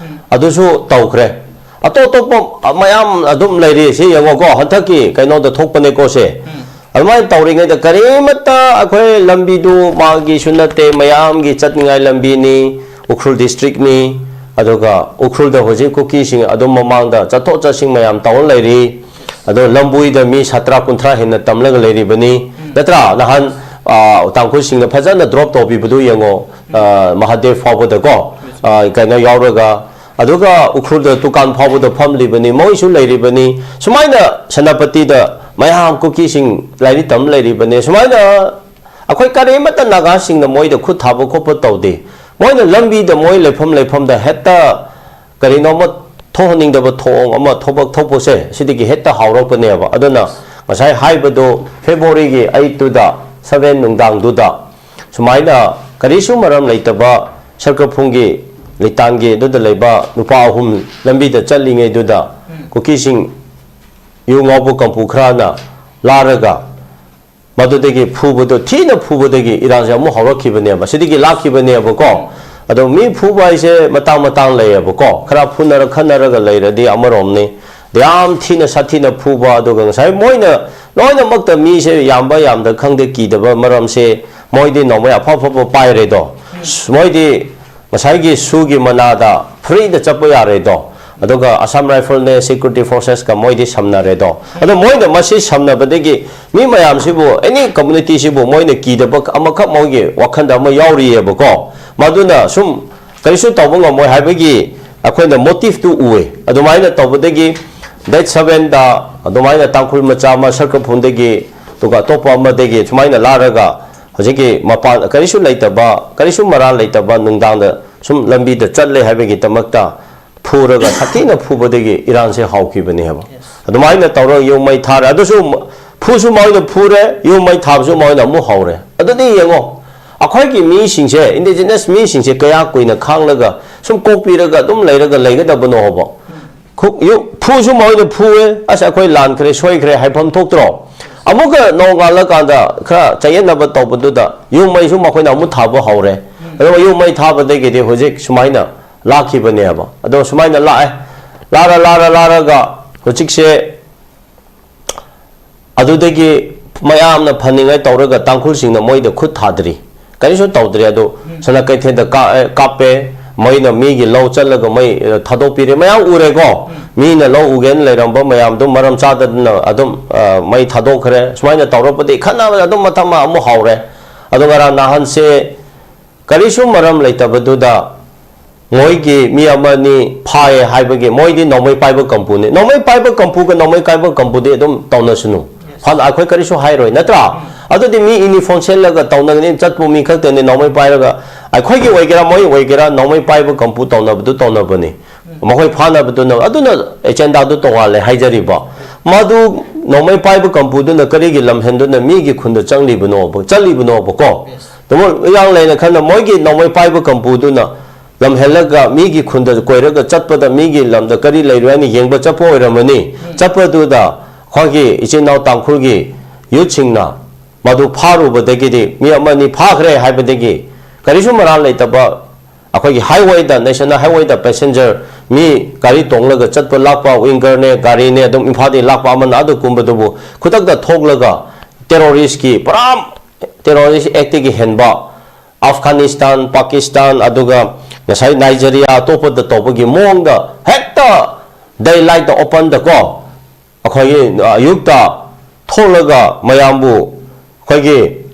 ꯑꯗꯨꯁꯨ ꯇꯧꯈ꯭ꯔꯦ꯫ ꯑꯇꯣꯞ ꯑꯇꯣꯞꯄ ꯃꯌꯥꯝ ꯑꯗꯨꯝ ꯂꯩꯔꯤ꯫ ꯁꯤ ꯌꯦꯡꯉꯣꯀꯣ, ꯍꯟꯗꯛꯀꯤ ꯀꯩꯅꯣꯗ ꯊꯣꯛꯄꯅꯦꯀꯣ ꯁꯦ꯫ ꯑꯗꯨꯃꯥꯏꯅ ꯇꯧꯔꯤꯉꯩꯗ ꯀꯔꯤꯃꯠꯇ ꯑꯩꯈꯣꯏ ꯂꯝꯕꯤꯗꯨ ꯃꯥꯒꯤꯁꯨ ꯅꯠꯇꯦ, ꯃꯌꯥꯝꯒꯤ ꯆꯠꯅꯤꯡꯉꯥꯏ ꯂꯝꯕꯤꯅꯤ, ꯎꯈ꯭ꯔꯨꯜ ꯗꯤꯁꯇ꯭ꯔꯤꯛꯅꯤ꯫ ꯑꯗꯨꯒ ꯎꯈ꯭ꯔꯨꯜꯗ ꯍꯧꯖꯤꯛ ꯀꯨꯀꯤꯁꯤꯡ ꯑꯗꯨꯝ ꯃꯃꯥꯡꯗ ꯆꯠꯊꯣꯛ ꯆꯠꯁꯤꯟ ꯃꯌꯥꯝ ꯇꯧꯔ ꯂꯩꯔꯤ꯫ ꯑꯗꯣ ꯂꯝꯕꯣꯏꯗ ꯃꯤ ꯁꯥꯇ꯭ꯔꯥ ꯀꯨꯟꯊ꯭ꯔꯥ ꯍꯦꯟꯅ ꯇꯝꯂꯒ ꯂꯩꯔꯤꯕꯅꯤ꯫ ꯅꯠꯇ꯭ꯔꯥ? ꯅꯍꯥꯟ, ꯑ, ꯇꯥꯡꯈꯨꯜꯁꯤꯡꯅ ꯐꯖꯅ ꯗ꯭ꯔꯣꯞ ꯇꯧꯕꯤꯕꯗꯨ ꯌꯦꯡꯉꯣ, ꯑ, ꯃꯍꯥꯗꯦꯕ ꯐꯥꯎꯕꯗꯀꯣ, ꯑ, ꯀꯩꯅꯣ ꯌꯥꯎꯔꯒ, ꯑꯗꯨꯒ ꯎꯈ꯭ꯔꯨꯜꯗ ꯇꯨꯀꯥꯟ ꯐꯥꯎꯕꯗ ꯐꯝꯂꯤꯕꯅꯤ, ꯃꯣꯏꯁꯨ ꯂꯩꯔꯤꯕꯅꯤ꯫ ꯁꯨꯃꯥꯏꯅ ꯁꯦꯅꯥꯄꯇꯤꯗ ꯃꯌꯥꯝ ꯀꯨꯀꯤꯁꯤꯡ ꯂꯥꯏꯔꯤꯛ ꯇꯝ ꯂꯩꯔꯤꯕꯅꯤ꯫ ꯁꯨꯃꯥꯏꯅ ꯑꯩꯈꯣꯏ ꯀꯔꯤꯃꯠꯇ ꯅꯥꯒꯥꯁꯤꯡꯅ ꯃꯣꯏꯗ ꯈꯨꯠ ꯊꯥꯕ ꯈꯣꯠꯄ ꯇꯧꯗꯦ꯫ ꯃꯣꯏꯅ ꯂꯝꯕꯤꯗ ꯃꯣꯏ ꯂꯩꯐꯝ ꯂꯩꯐꯝꯗ ꯍꯦꯛꯇ ꯀꯔꯤꯅꯣꯃ ꯊꯣꯛꯍꯟꯅꯤꯡꯗꯕ ꯊꯧꯑꯣꯡ ꯑꯃ ꯊꯣꯛꯄ ꯊꯣꯛꯄꯁꯦ ꯁꯤꯗꯒꯤ ꯍꯦꯛꯇ ꯍꯧꯔꯛꯄꯅꯦꯕ꯫ ꯑꯗꯨꯅ ꯉꯁꯥꯏ ꯍꯥꯏꯕꯗꯣ February ꯒꯤ eight ꯇꯨꯗ, seven ꯅꯨꯡꯗꯥꯡꯗꯨꯗ ꯁꯨꯃꯥꯏꯅ ꯀꯔꯤꯁꯨ ꯃꯔꯝ ꯂꯩꯇꯕ ꯁꯔꯀꯐꯨꯡꯒꯤ ꯂꯤꯇꯥꯟꯒꯤ ꯑꯗꯨꯗ ꯂꯩꯕ ꯅꯨꯄꯥ ꯑꯍꯨꯝ ꯂꯝꯕꯤꯗ ꯆꯠꯂꯤꯉꯩꯗꯨꯗ ꯀꯨꯀꯤꯁꯤꯡ ꯌꯨ ꯉꯥꯎꯕ ꯀꯥꯡꯄꯨ ꯈꯔꯅ ꯂꯥꯔꯒ ꯃꯗꯨꯗꯒꯤ ꯐꯨꯕꯗꯣ, ꯊꯤꯅ ꯐꯨꯕꯗꯒꯤ ꯏꯔꯥꯡꯁꯦ ꯑꯃꯨꯛ ꯍꯧꯔꯛꯈꯤꯕꯅꯦꯕ, ꯁꯤꯗꯒꯤ ꯂꯥꯛꯈꯤꯕꯅꯦꯕꯀꯣ꯫ ꯑꯗꯣ ꯃꯤ ꯐꯨꯕ ꯍꯥꯏꯁꯦ ꯃꯇꯥꯡ ꯃꯇꯥꯡ ꯂꯩꯌꯦꯕꯀꯣ, ꯈꯔ ꯐꯨꯅꯔ ꯈꯠꯅꯔꯒ ꯂꯩꯔꯗꯤ ꯑꯃꯔꯣꯝꯅꯤ꯫ ꯑꯗ ꯌꯥꯝ ꯊꯤꯅ ꯁꯥꯊꯤꯅ ꯐꯨꯕ, ꯑꯗꯨꯒ ꯉꯁꯥꯏ ꯃꯣꯏꯅ ꯂꯣꯏꯅꯃꯛꯇ ꯃꯤꯁꯦ ꯌꯥꯝꯕ ꯌꯥꯝꯗ ꯈꯪꯗꯦ ꯀꯤꯗꯕ ꯃꯔꯝꯁꯦ ꯃꯣꯏꯗꯤ ꯅꯣꯡꯃꯩ ꯑꯐ ꯑꯐꯕ ꯄꯥꯏꯔꯦꯗꯣ꯫ ꯃꯣꯏꯗꯤ ꯉꯁꯥꯏꯒꯤ ꯁꯨꯒꯤ ꯃꯅꯥꯗ ꯐ꯭ꯔꯤꯗ ꯆꯠꯄ ꯌꯥꯔꯦꯗꯣ꯫ ꯑꯗꯨꯒ Assam Rifle ꯅꯦ, security forces ꯀ ꯃꯣꯏꯗꯤ ꯁꯝꯅꯔꯦꯗꯣ꯫ ꯑꯗꯣ ꯃꯣꯏꯅ ꯃꯁꯤ ꯁꯝꯅꯕꯗꯒꯤ ꯃꯤ ꯃꯌꯥꯝꯁꯤꯕꯨ, any community ꯁꯤꯕꯨ ꯃꯣꯏꯅ ꯀꯤꯗꯕ ꯑꯃꯈꯛ ꯃꯣꯏꯒꯤ ꯋꯥꯈꯟꯗ ꯑꯃ ꯌꯥꯎꯔꯤꯑꯕꯀꯣ꯫ ꯃꯗꯨꯅ ꯁꯨꯝ ꯀꯔꯤꯁꯨ ꯇꯧꯕ ꯉꯝꯃꯣꯏ ꯍꯥꯏꯕꯒꯤ ꯑꯩꯈꯣꯏꯅ motive ꯇꯨ ꯎꯏ꯫ ꯑꯗꯨꯃꯥꯏꯅ ꯇꯧꯕꯗꯒꯤ date seven ꯗ ꯑꯗꯨꯃꯥꯏꯅ ꯇꯥꯡꯈꯨꯜ ꯃꯆꯥ ꯑꯃ ꯁꯔꯀꯐꯨꯟꯗꯒꯤ, ꯑꯗꯨꯒ ꯑꯇꯣꯞꯄ ꯑꯃꯗꯒꯤ ꯁꯨꯃꯥꯏꯅ ꯂꯥꯔꯒ ꯍꯧꯖꯤꯛꯀꯤ ꯃꯄꯥꯟ ꯀꯔꯤꯁꯨ ꯂꯩꯇꯕ, ꯀꯔꯤꯁꯨ ꯃꯔꯥꯜ ꯂꯩꯇꯕ ꯅꯨꯡꯗꯥꯡꯗ ꯁꯨꯝ ꯂꯝꯕꯤꯗ ꯆꯠꯂꯦ ꯍꯥꯏꯕꯒꯤꯗꯃꯛꯇ ꯐꯨꯔꯒ ꯁꯥꯊꯤꯅ ꯐꯨꯕꯗꯒꯤ ꯏꯔꯥꯟꯁꯦ ꯍꯧꯈꯤꯕꯅꯦ ꯍꯥꯏꯕ꯫ ꯑꯗꯨꯃꯥꯏꯅ ꯇꯧꯔꯒ ꯌꯨꯝ ꯃꯩ ꯊꯥꯔꯦ꯫ ꯑꯗꯨꯁꯨ ꯐꯨꯁꯨ ꯃꯣꯏꯅ ꯐꯨꯔꯦ, ꯌꯨꯝ ꯃꯩ ꯊꯥꯕꯁꯨ ꯃꯣꯏꯅ ꯑꯃꯨꯛ ꯍꯧꯔꯦ꯫ ꯑꯗꯨꯗꯤ ꯌꯦꯡꯉꯣ, ꯑꯩꯈꯣꯏꯒꯤ ꯃꯤꯁꯤꯡꯁꯦ, indigenous ꯃꯤꯁꯤꯡꯁꯦ ꯀꯌꯥ ꯀꯨꯏꯅ ꯈꯥꯡꯂꯒ, ꯁꯨꯝ ꯀꯣꯛꯄꯤꯔꯒ ꯑꯗꯨꯝ ꯂꯩꯔꯒ ꯂꯩꯒꯗꯕꯅꯣ ꯍꯥꯏꯕ? ꯈꯨ-, ꯌꯨ-, ꯐꯨꯁꯨ ꯃꯣꯏꯅ ꯐꯨꯑꯦ, "ꯑꯁ, ꯑꯩꯈꯣꯏ ꯂꯥꯟꯈ꯭ꯔꯦ, ꯁꯣꯏꯈ꯭ꯔꯦ" ꯍꯥꯏꯐꯝ ꯊꯣꯛꯇ꯭ꯔꯣ? ꯑꯃꯨꯛꯀ ꯅꯣꯡꯉꯥꯜꯂꯀꯥꯟꯗ ꯈꯔ ꯆꯌꯦꯠꯅꯕ ꯇꯧꯕꯗꯨꯗ ꯌꯨꯝ ꯃꯩꯁꯨ ꯃꯈꯣꯏꯅ ꯑꯃꯨꯛ ꯊꯥꯕ ꯍꯧꯔꯦ꯫ ꯑꯗꯨꯒ ꯌꯨꯝ ꯃꯩ ꯊꯥꯕꯗꯒꯤꯗꯤ ꯍꯧꯖꯤꯛ ꯁꯨꯃꯥꯏꯅ ꯂꯥꯛꯈꯤꯕꯅꯦꯕ꯫ ꯑꯗꯣ ꯁꯨꯃꯥꯏꯅ ꯂꯥꯛꯑꯦ, ꯂꯥꯔ ꯂꯥꯔ ꯂꯥꯔꯒ ꯍꯧꯖꯤꯛꯁꯦ ꯑꯗꯨꯗꯒꯤ ꯃꯌꯥꯝꯅ ꯐꯅꯤꯡꯉꯥꯏ ꯇꯧꯔꯒ ꯇꯥꯡꯈꯨꯜꯁꯤꯡꯅ ꯃꯣꯏꯗ ꯈꯨꯠ ꯊꯥꯗ꯭ꯔꯤ, ꯀꯔꯤꯁꯨ ꯇꯧꯗ꯭ꯔꯤ꯫ ꯑꯗꯨ ꯁꯅꯥ ꯀꯩꯊꯦꯜꯗ ꯀꯥ-, ꯑꯦ, ꯀꯥꯞꯄꯦ, ꯃꯣꯏꯅ ꯃꯤꯒꯤ ꯂꯧ ꯆꯠꯂꯒ ꯃꯩ, ꯑꯦ, ꯊꯥꯗꯣꯛꯄꯤꯔꯦ꯫ ꯃꯌꯥꯝ ꯎꯔꯦꯀꯣ, ꯃꯤꯅ ꯂꯧ ꯎꯒꯦꯅ ꯂꯩꯔꯝꯕ ꯃꯌꯥꯝꯗꯨ ꯃꯔꯝ ꯆꯥꯗꯗꯅ ꯑꯗꯨꯝ, ꯑ, ꯃꯩ ꯊꯥꯗꯣꯛꯈ꯭ꯔꯦ꯫ ꯁꯨꯃꯥꯏꯅ ꯇꯧꯔꯛꯄꯗꯤ ꯈꯠꯅꯕ ꯑꯗꯨꯝ ꯃꯊꯪ ꯑꯃ ꯑꯃꯨꯛ ꯍꯧꯔꯦ꯫ ꯑꯗꯨ ꯉꯔꯥꯡ ꯅꯍꯥꯟꯁꯦ ꯀꯔꯤꯁꯨ ꯃꯔꯝ ꯂꯩꯇꯕꯗꯨꯗ ꯃꯣꯏꯒꯤ ꯃꯤ ꯑꯃꯅꯤ ꯐꯥꯏꯌꯦ ꯍꯥꯏꯕꯒꯤ, ꯃꯣꯏꯗꯤ ꯅꯣꯡꯃꯩ ꯄꯥꯏꯕ ꯀꯝꯄꯨꯅꯤ꯫ ꯅꯣꯡꯃꯩ ꯄꯥꯏꯕ ꯀꯝꯄꯨꯒ ꯅꯣꯡꯃꯩ ꯄꯥꯏꯕ ꯀꯝꯄꯨꯗꯤ ꯑꯗꯨꯝ ꯇꯧꯅꯁꯅꯨ꯫ ꯐꯅ ꯑꯩꯈꯣꯏ ꯀꯔꯤꯁꯨ ꯍꯥꯏꯔꯣꯏ, ꯅꯠꯇ꯭ꯔꯥ? ꯑꯗꯨꯗꯤ ꯃꯤ ꯏꯅꯤꯐꯣꯔꯝ ꯁꯦꯠꯂꯒ ꯇꯧꯅꯒꯅꯤ, ꯆꯠꯄ ꯃꯤ ꯈꯛꯇꯅꯤ ꯅꯣꯡꯃꯩ ꯄꯥꯏꯔꯒ꯫ ꯑꯩꯈꯣꯏꯒꯤ ꯑꯣꯏꯒꯦꯔꯥ, ꯃꯣꯏ ꯑꯣꯏꯒꯦꯔꯥ, ꯅꯣꯡꯃꯩ ꯄꯥꯏꯕ ꯀꯝꯄꯨ ꯇꯧꯅꯕꯗꯨ ꯇꯧꯅꯕꯅꯤ꯫ ꯃꯈꯣꯏ ꯐꯥꯅꯕꯗꯨꯅ, ꯑꯗꯨꯅ ꯑꯦꯖꯦꯟꯗꯥꯗꯨ ꯇꯣꯉꯥꯜꯂꯦ ꯍꯥꯏꯖꯔꯤꯕ꯫ ꯃꯗꯨ ꯅꯣꯡꯃꯩ ꯄꯥꯏꯕ ꯀꯝꯄꯨꯗꯨꯅ ꯀꯔꯤꯒꯤ ꯂꯝꯍꯦꯟꯗꯨꯅ ꯃꯤꯒꯤ ꯈꯨꯟꯗ ꯆꯪꯂꯤꯕꯅꯣꯕ, ꯆꯠꯂꯤꯕꯅꯣꯕꯀꯣ? ꯑꯗꯨꯕꯨ ꯏꯔꯥꯡ ꯂꯩꯅ ꯈꯟꯅ ꯃꯣꯏꯒꯤ ꯅꯣꯡꯃꯩ ꯄꯥꯏꯕ ꯀꯝꯄꯨꯗꯨꯅ ꯂꯝꯍꯦꯜꯂꯒ ꯃꯤꯒꯤ ꯈꯨꯟꯗ ꯀꯣꯏꯔꯒ ꯆꯠꯄꯗ ꯃꯤꯒꯤ ꯂꯝꯗ ꯀꯔꯤ ꯂꯩꯔꯣꯏ ꯍꯥꯏꯅ ꯌꯦꯡꯕ ꯆꯠꯄ ꯑꯣꯏꯔꯝꯃꯅꯤ꯫ ꯆꯠꯄꯗꯨꯗ ꯑꯩꯈꯣꯏꯒꯤ ꯏꯆꯤꯟ ꯏꯅꯥꯎ ꯇꯥꯡꯈꯨꯜꯒꯤ ꯌꯨꯠꯁꯤꯡꯅ ꯃꯗꯨ ꯐꯥꯔꯨꯕꯗꯒꯤꯗꯤ ꯃꯤ ꯑꯃꯅꯤ ꯐꯥꯈ꯭ꯔꯦ ꯍꯥꯏꯕꯗꯒꯤ ꯀꯔꯤꯁꯨ ꯃꯔꯥꯜ ꯂꯩꯇꯕ ꯑꯩꯈꯣꯏꯒꯤ ꯍꯥꯏꯋꯦꯗ, ꯅꯦꯁꯅꯦꯜ ꯍꯥꯏꯋꯦꯗ ꯄꯦꯁꯦꯟꯖꯔ ꯃꯤ ꯒꯥꯔꯤ ꯇꯣꯡꯂꯒ ꯆꯠꯄ ꯂꯥꯛꯄ, ꯋꯤꯡꯒꯔꯅꯦ, ꯒꯥꯔꯤꯅꯦ, ꯑꯗꯨꯝ ꯏꯝꯐꯥꯜꯗꯒꯤ ꯂꯥꯛꯄ ꯑꯃꯅ ꯑꯗꯨ ꯀꯨꯝꯕꯗꯨꯕꯨ ꯈꯨꯗꯛꯇ ꯊꯣꯛꯂꯒ ꯇꯦꯔꯣꯔꯤꯁꯀꯤ ꯄꯨꯔꯥ ꯇꯦꯔꯣꯔꯤꯁ ꯑꯦꯛꯇꯒꯤ ꯍꯦꯟꯕ ꯑꯐꯒꯥꯅꯤꯁꯇꯥꯟ, ꯄꯥꯀꯤꯁꯇꯥꯟ, ꯑꯗꯨꯒ ꯉꯁꯥꯏ ꯅꯥꯏꯖꯦꯔꯤꯌꯥ, ꯑꯇꯣꯞꯄꯗ ꯇꯧꯕꯒꯤ ꯃꯑꯣꯡꯗ ꯍꯦꯛꯇ ꯗꯦ ꯂꯥꯏꯠꯇ ꯑꯣꯄꯟꯗꯀꯣ ꯑꯩꯈꯣꯏꯒꯤ, ꯑ, ꯑꯌꯨꯛꯇ ꯊꯣꯛꯂꯒ ꯃꯌꯥꯝꯕꯨ ꯑꯩꯈꯣꯏꯒꯤ